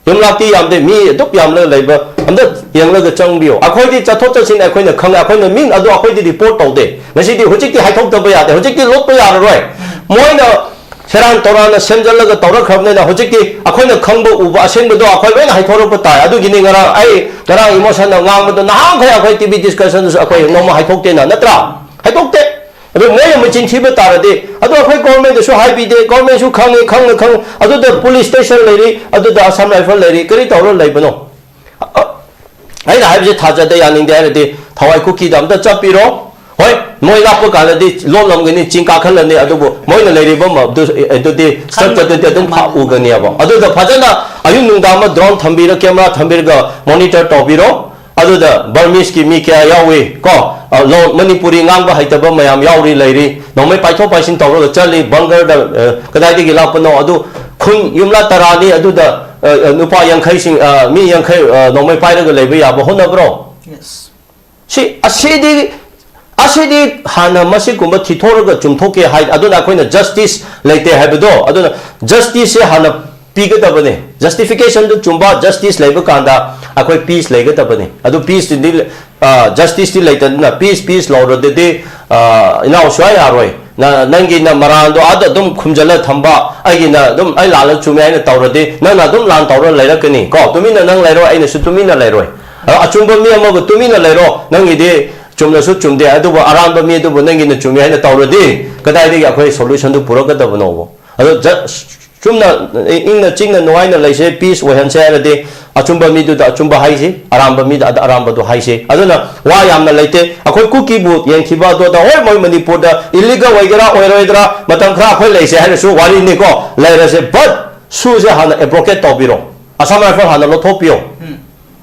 ꯌꯨꯝꯂꯥꯛꯇꯤ ꯌꯥꯝꯗꯦ, ꯃꯤ ꯑꯗꯨꯛ ꯌꯥꯝꯂꯒ ꯂꯩꯕ ꯑꯝꯇ ꯌꯦꯡꯂꯒ ꯆꯪꯕꯤꯌꯣ꯫ ꯑꯩꯈꯣꯏꯗꯤ ꯆꯠꯊꯣꯛ ꯆꯠꯁꯤꯟ ꯑꯩꯈꯣꯏꯅ ꯈꯪꯉꯦ, ꯑꯩꯈꯣꯏꯅ ꯃꯤꯡ ꯑꯗꯨ ꯑꯩꯈꯣꯏꯗꯤ report ꯇꯧꯗꯦ꯫ ꯉꯁꯤꯗꯤ ꯍꯧꯖꯤꯛꯇꯤ ꯍꯥꯏꯊꯣꯛꯇꯕ ꯌꯥꯗꯦ, ꯍꯧꯖꯤꯛꯇꯤ ꯂꯣꯠꯄ ꯌꯥꯔꯔꯣꯏ꯫ ꯃꯣꯏꯅ ꯁꯦꯔꯥꯟ ꯇꯧꯔꯥꯟꯅ ꯁꯦꯝꯖꯜꯂꯒ ꯇꯧꯔꯛꯈ꯭ꯔꯕꯅꯤꯅ ꯍꯧꯖꯤꯛꯇꯤ ꯑꯩꯈꯣꯏꯅ ꯈꯪꯕ ꯎꯕ ꯑꯁꯦꯡꯕꯗꯣ ꯑꯩꯈꯣꯏ ꯂꯣꯏꯅ ꯍꯥꯏꯊꯣꯔꯛꯄ ꯇꯥꯏ꯫ ꯑꯗꯨꯒꯤꯅꯤ ꯉꯔꯥꯡ ꯑꯩ, ꯉꯔꯥꯡ emotionꯅ ꯉꯥꯡꯕꯗꯣ ꯅꯍꯥꯟꯈꯩ ꯑꯩꯈꯣꯏ TV discussionꯗꯁꯨ ꯑꯩꯈꯣꯏ ꯅꯣꯡꯃ ꯍꯥꯏꯊꯣꯛꯇꯦꯅ, ꯅꯠꯇ꯭ꯔꯥ? ꯍꯥꯏꯗꯣꯛꯇꯦ꯫ ꯑꯗꯨ ꯃꯣꯏꯅ ꯃꯆꯤꯟ ꯊꯤꯕ ꯇꯥꯔꯗꯤ, ꯑꯗꯨ ꯑꯩꯈꯣꯏ governmentꯗꯁꯨ ꯍꯥꯏꯕꯤꯗꯦ, governmentꯁꯨ ꯈꯪꯉꯤ, ꯈꯪꯅ ꯈꯪ-, ꯑꯗꯨꯗ police station ꯂꯩꯔꯤ, ꯑꯗꯨꯗ Assam Rifle ꯂꯩꯔꯤ, ꯀꯔꯤ ꯇꯧꯔ ꯂꯩꯕꯅꯣ? ꯑ-, ꯑ-, ꯑꯩꯅ ꯍꯥꯏꯕꯁꯦ ꯊꯥꯖꯗꯦ, ꯌꯥꯅꯤꯡꯗꯦ ꯍꯥꯏꯔꯗꯤ ꯊꯋꯥꯏ ꯀꯨꯀꯤꯗ ꯑꯝꯇ ꯆꯠꯄꯤꯔꯣ꯫ ꯍꯣꯏ, ꯃꯣꯏ ꯂꯥꯛꯄ ꯀꯥꯟꯗꯗꯤ ꯂꯣꯠꯂꯝꯒꯅꯤ, ꯆꯤꯡ ꯀꯥꯈꯠꯂꯅꯤ, ꯑꯗꯨꯕꯨ ꯃꯣꯏꯅ ꯂꯩꯔꯤꯕ ꯃ-, ꯑꯗꯨ-, ꯑꯗꯨꯗꯤ ꯁ꯭ꯇ꯭ꯔꯛꯆꯔꯗꯨꯗꯤ ꯑꯗꯨꯝ ꯐꯥꯛ ꯎꯒꯅꯦꯕ꯫ ꯑꯗꯨꯗ ꯐꯖꯅ ꯑꯌꯨꯛ ꯅꯨꯡꯗꯥꯡ ꯑꯃ ꯗ꯭ꯔꯣꯟ ꯊꯝꯕꯤꯔ, ꯀꯦꯃꯦꯔꯥ ꯊꯝꯕꯤꯔꯒ ꯃꯣꯅꯤꯇꯔ ꯇꯧꯕꯤꯔꯣ꯫ ꯑꯗꯨꯗ ꯕꯔꯃꯤꯁꯀꯤ ꯃꯤ ꯀꯌꯥ ꯌꯥꯎꯏ ꯀꯣ, ꯑ, ꯂꯣꯟ, ꯃꯅꯤꯄꯨꯔꯤ ꯉꯥꯡꯕ ꯍꯩꯇꯕ ꯃꯌꯥꯝ ꯌꯥꯎꯔꯤ, ꯂꯩꯔꯤ, ꯅꯣꯡꯃꯩ ꯄꯥꯏꯊꯣꯛ ꯄꯥꯏꯁꯤꯟ ꯇꯧꯔꯒ ꯆꯠꯂꯤ, ꯕꯪꯒꯔꯗ, ꯑ, ꯀꯗꯥꯏꯗꯒꯤ ꯂꯥꯛꯄꯅꯣ? ꯑꯗꯨ ꯈꯨꯟ ꯌꯨꯝꯂꯥ ꯇꯔꯥꯅꯤ, ꯑꯗꯨꯗ, ꯑ, ꯑ, ꯅꯨꯄꯥ ꯌꯥꯡꯈꯩꯁꯤꯡ, ꯑ, ꯃꯤ ꯌꯥꯡꯈꯩ, ꯑ, ꯅꯣꯡꯃꯩ ꯄꯥꯏꯔꯒ ꯂꯩꯕ ꯌꯥꯕ ꯍꯣꯠꯅꯕ꯭ꯔꯣ? Yes. ꯁꯤ, ꯑꯁꯤꯗꯤ, ꯑꯁꯤꯗꯤ ꯍꯥꯟꯅ ꯃꯁꯤꯒꯨꯝꯕ ꯊꯤꯊꯣꯛꯑꯒ ꯆꯨꯝꯊꯣꯛꯀꯦ ꯍꯥꯏ꯫ ꯑꯗꯨꯅ ꯑꯩꯈꯣꯏꯅ ꯖꯁꯇꯤꯁ ꯂꯩꯇꯦ ꯍꯥꯏꯕꯗꯣ, ꯑꯗꯨꯅ ꯖꯁꯇꯤꯁꯁꯦ ꯍꯥꯟꯅ ꯄꯤꯒꯗꯕꯅꯦ꯫ ꯖꯁꯇꯤꯐꯤꯀꯦꯁꯟꯗꯨ ꯆꯨꯝꯕ, ꯖꯁꯇꯤꯁ ꯂꯩꯕ ꯀꯥꯟꯗ ꯑꯩꯈꯣꯏ ꯄꯤꯁ ꯂꯩꯒꯗꯕꯅꯤ꯫ ꯑꯗꯨ ꯄꯤꯁꯇꯨꯗꯤ, ꯑ, ꯖꯁꯇꯤꯁꯇꯤ ꯂꯩꯇꯗꯅ ꯄꯤꯁ, ꯄꯤꯁ ꯂꯧꯔꯗꯗꯤ, ꯑ, ꯏꯅꯥꯎ ꯁꯨꯡꯌꯥ ꯌꯥꯔꯣꯏ꯫ ꯅ-, ꯅꯪꯒꯤꯅ ꯃꯔꯥꯜꯗꯣ ꯑꯥꯗ ꯑꯗꯨꯝ ꯈꯨꯝꯖꯤꯜꯂ ꯊꯝꯕ, ꯑꯩꯒꯤꯅ ꯑꯗꯨꯝ ꯑꯩ ꯂꯥꯜꯂ ꯆꯨꯝꯃꯦ ꯍꯥꯏꯅ ꯇꯧꯔꯗꯤ ꯅꯪꯅ ꯑꯗꯨꯝ ꯂꯥꯟ ꯇꯧꯔ ꯂꯩꯔꯛꯀꯅꯤ ꯀꯣ꯫ ꯇꯨꯃꯤꯟꯅ ꯅꯪ ꯂꯩꯔꯣ, ꯑꯩꯅꯁꯨ ꯇꯨꯃꯤꯟꯅ ꯂꯩꯔꯣꯏ꯫ ꯑꯗꯣ ꯑꯆꯨꯝꯕ ꯃꯤ ꯑꯃꯕꯨ ꯇꯨꯃꯤꯟꯅ ꯂꯩꯔꯣ, ꯅꯪꯒꯤꯗꯤ ꯆꯨꯝꯅꯁꯨ ꯆꯨꯝꯗꯦ, ꯑꯗꯨꯕꯨ ꯑꯔꯥꯟꯕ ꯃꯤ ꯑꯗꯨꯕꯨ ꯅꯪꯒꯤꯅ ꯆꯨꯝꯃꯦ ꯍꯥꯏꯅ ꯇꯧꯔꯗꯤ ꯀꯗꯥꯏꯗꯒꯤ ꯑꯩꯈꯣꯏ ꯁꯣꯂꯨꯁꯟꯗꯨ ꯄꯨꯔꯛꯀꯗꯕꯅꯣꯕ? ꯑꯗꯣ ꯖ-, ꯆꯨꯝꯅ ꯏꯪꯅ ꯆꯤꯡꯅ ꯅꯨꯡꯉꯥꯏꯅ ꯂꯩꯁꯦ, ꯄꯤꯁ ꯑꯣꯏꯍꯟꯁꯦ ꯍꯥꯏꯔꯗꯤ ꯑꯆꯨꯝꯕ ꯃꯤꯗꯨꯗ ꯑꯆꯨꯝꯕ ꯍꯥꯏꯁꯤ, ꯑꯔꯥꯟꯕ ꯃꯤꯗ ꯑꯗ ꯑꯔꯥꯟꯕꯗꯨ ꯍꯥꯏꯁꯤ꯫ ꯑꯗꯨꯅ ꯋꯥ ꯌꯥꯝꯅ ꯂꯩꯇꯦ꯫ ꯑꯩꯈꯣꯏ ꯀꯨꯀꯤꯕꯨ ꯌꯦꯡꯊꯤꯕ ꯑꯗꯨꯗ, ꯍꯣꯏ, ꯃꯣꯏ ꯃꯅꯤꯄꯨꯔꯗ ꯏꯂꯤꯒꯦꯜ ꯑꯣꯏꯒꯦꯔꯥ ꯑꯣꯏꯔꯣꯏꯗ꯭ꯔꯥ, ꯃꯇꯝ ꯈꯔ ꯑꯩꯈꯣꯏ ꯂꯩꯁꯦ ꯍꯥꯏꯔꯁꯨ ꯋꯥꯔꯤꯅꯤꯀꯣ, ꯂꯩꯔꯁꯦ꯫ ꯕꯠ ꯁꯨꯁꯦ ꯍꯥꯟꯅ ꯑꯦꯕ꯭ꯔꯣꯀꯦꯠ ꯇꯧꯕꯤꯔꯣ, ꯑꯁꯥꯝ ꯔꯥꯏꯐꯜ ꯍꯥꯟꯅ ꯂꯧꯊꯣꯛꯄꯤꯌꯣ꯫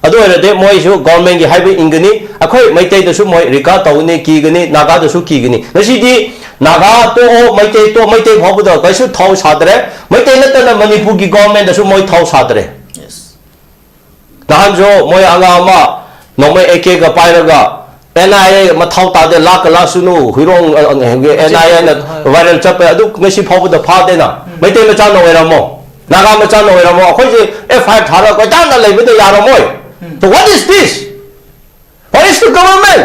ꯑꯗꯨ ꯑꯣꯏꯔꯗꯤ ꯃꯣꯏꯁꯨ ꯒꯣꯔꯃꯦꯟꯒꯤ ꯍꯥꯏꯕ ꯏꯟꯒꯅꯤ, ꯑꯩꯈꯣꯏ ꯃꯩꯇꯩꯗꯁꯨ ꯃꯣꯏ ꯔꯤꯒꯥꯔꯗ ꯇꯧꯒꯅꯤ, ꯀꯤꯒꯅꯤ, ꯅꯥꯒꯥꯗꯁꯨ ꯀꯤꯒꯅꯤ꯫ ꯉꯁꯤꯗꯤ ꯅꯥꯒꯥ ꯇꯣꯛꯑꯣ, ꯃꯩꯇꯩ ꯇꯣꯛꯑꯣ, ꯃꯩꯇꯩ ꯐꯥꯎꯕꯗ ꯀꯩꯁꯨ ꯊꯧ ꯁꯥꯗ꯭ꯔꯦ꯫ ꯃꯩꯇꯩ ꯅꯠꯇꯅ ꯃꯅꯤꯄꯨꯔꯒꯤ ꯒꯣꯔꯃꯦꯟꯗꯁꯨ ꯃꯣꯏ ꯊꯧ ꯁꯥꯗ꯭ꯔꯦ꯫ Yes. ꯅꯍꯥꯟꯁꯨ ꯃꯣꯏ ꯑꯉꯥꯡ ꯑꯃ ꯅꯣꯡꯃꯩ ꯑꯦ ꯀꯦꯒ ꯄꯥꯏꯔꯒ ꯑꯦꯟ ꯑꯥꯏ ꯑꯦ ꯃꯊꯧ ꯇꯥꯗꯦ, ꯂꯥꯛꯀ ꯂꯥꯛꯁꯨꯅꯨ, ꯍꯨꯏꯔꯣꯡ, ꯑ, ꯑ, ꯑꯦꯟ ꯑꯥꯏ ꯑꯦꯅ ꯚꯥꯏꯔꯦꯜ ꯆꯠꯄ ꯑꯗꯨ ꯉꯁꯤ ꯐꯥꯎꯕꯗ ꯐꯥꯗꯦꯅ꯫ ꯃꯩꯇꯩ ꯃꯆꯥꯅ ꯑꯣꯏꯔꯝꯃꯣ, ꯅꯥꯒꯥ ꯃꯆꯥꯅ ꯑꯣꯏꯔꯝꯃꯣ, ꯑꯩꯈꯣꯏꯁꯦ ꯑꯦꯐ ꯑꯥꯏ ꯑꯥꯔ ꯊꯥꯔꯒ ꯀꯣꯏꯇꯥꯟꯗ ꯂꯩꯕꯗ ꯌꯥꯔꯝꯃꯣꯏ꯫ So what is this? Where is the government?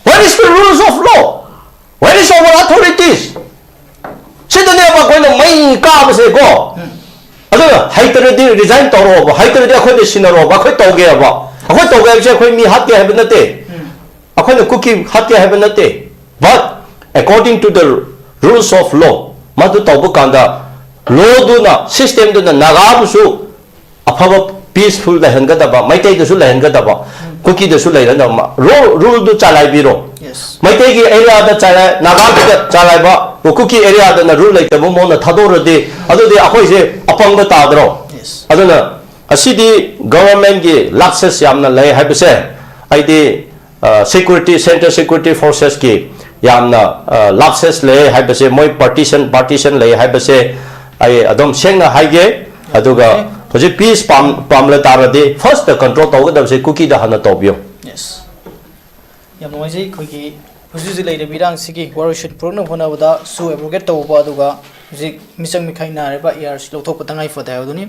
Where is the rules of law? Where is our authorities? ꯁꯤꯗꯅꯦꯕ ꯑꯩꯈꯣꯏꯅ ꯃꯩ ꯀꯥꯕꯁꯦꯀꯣ꯫ ꯑꯗꯨꯅ ꯍꯩꯇ꯭ꯔꯗꯤ ꯔꯤꯖꯥꯏꯟ ꯇꯧꯔꯛꯑꯣꯕ, ꯍꯩꯇ꯭ꯔꯗꯤ ꯑꯩꯈꯣꯏꯗ ꯁꯤꯟꯅꯔꯛꯑꯣꯕ, ꯑꯩꯈꯣꯏ ꯇꯧꯒꯦꯕ꯫ ꯑꯩꯈꯣꯏ ꯇꯧꯒꯦ ꯍꯥꯏꯕꯁꯦ ꯑꯩꯈꯣꯏ ꯃꯤ ꯍꯥꯠꯀꯦ ꯍꯥꯏꯕ ꯅꯠꯇꯦ, ꯑꯩꯈꯣꯏꯅ ꯀꯨꯀꯤ ꯍꯥꯠꯀꯦ ꯍꯥꯏꯕ ꯅꯠꯇꯦ꯫ But according to the rules of law, ꯃꯗꯨ ꯇꯧꯕ ꯀꯥꯟꯗ ꯂꯣꯗꯨꯅ, ꯁꯤꯁꯇꯦꯝꯗꯨꯅ ꯅꯥꯒꯥꯕꯨꯁꯨ ꯑꯐꯕ ꯄꯤꯁꯐꯨꯜ ꯂꯩꯍꯟꯒꯗꯕ, ꯃꯩꯇꯩꯗꯁꯨ ꯂꯩꯍꯟꯒꯗꯕ꯫ ꯀꯨꯀꯤꯗꯁꯨ ꯂꯩꯔꯅ ꯔꯨꯜꯗꯨ ꯆꯂꯥꯏꯕꯤꯔꯣ꯫ Yes. ꯃꯩꯇꯩꯒꯤ ꯑꯦꯔꯤꯌꯥꯗ ꯆꯂꯥꯏ, ꯅꯥꯒꯥꯗꯨꯗ ꯆꯂꯥꯏꯕ, ꯀꯨꯀꯤ ꯑꯦꯔꯤꯌꯥꯗꯅ ꯔꯨꯜ ꯂꯩꯇꯕ ꯃꯑꯣꯡꯗ ꯊꯥꯗꯣꯛꯔꯗꯤ ꯑꯗꯨꯗꯤ ꯑꯩꯈꯣꯏꯁꯦ ꯑꯄꯪꯕ ꯇꯥꯗ꯭ꯔꯣ? Yes. ꯑꯗꯨꯅ ꯑꯁꯤꯗꯤ ꯒꯚꯔꯟꯃꯦꯟꯒꯤ ꯂꯥꯞꯁꯦꯁ ꯌꯥꯝꯅ ꯂꯩ ꯍꯥꯏꯕꯁꯦ ꯑꯩꯗꯤ ꯁꯦꯀ꯭ꯌꯨꯔꯤꯇꯤ, ꯁꯦꯟꯇ꯭ꯔꯦꯜ ꯁꯦꯀ꯭ꯌꯨꯔꯤꯇꯤ ꯐꯣꯔꯁꯦꯁꯀꯤ ꯌꯥꯝꯅ ꯂꯥꯞꯁꯦꯁ ꯂꯩ ꯍꯥꯏꯕꯁꯦ, ꯃꯣꯏ ꯄꯥꯔꯇꯤꯁꯟ ꯄꯥꯔꯇꯤꯁꯟ ꯂꯩ ꯍꯥꯏꯕꯁꯦ ꯑꯩ ꯑꯗꯨꯝ ꯁꯦꯡꯅ ꯍꯥꯏꯒꯦ꯫ ꯑꯗꯨꯒ ꯍꯧꯖꯤꯛ ꯄꯤꯁ ꯄꯥꯝ ꯄꯥꯝꯂ ꯇꯥꯔꯗꯤ ꯐꯥꯔꯁꯇ ꯀꯟꯇ꯭ꯔꯣꯜ ꯇꯧꯒꯗꯕꯁꯦ ꯀꯨꯀꯤꯗ ꯍꯥꯟꯅ ꯇꯧꯕꯤꯌꯨ꯫ Yes. ꯌꯥꯝ ꯅꯨꯡꯉꯥꯏꯖꯩ꯫ ꯑꯩꯈꯣꯏꯒꯤ ꯍꯧꯖꯤꯛ ꯍꯧꯖꯤꯛ ꯂꯩꯔꯤꯕ ꯏꯔꯥꯡꯁꯤꯒꯤ ꯋꯥꯔꯣꯏꯁꯤꯟ ꯄꯨꯔꯛꯅꯕ ꯍꯣꯠꯅꯕꯗ ꯁꯨ ꯑꯦꯕ꯭ꯔꯣꯒꯦꯠ ꯇꯧꯕ, ꯑꯗꯨꯒ ꯍꯧꯖꯤꯛ ꯃꯤꯆꯪ ꯃꯤꯈꯥꯏ ꯅꯥꯏꯔꯤꯕ ꯑꯦ ꯑꯥꯔ ꯁꯤ ꯂꯧꯊꯣꯛꯄ ꯇꯉꯥꯏ ꯐꯗꯦ ꯍꯥꯏꯕꯗꯨꯅꯤ꯫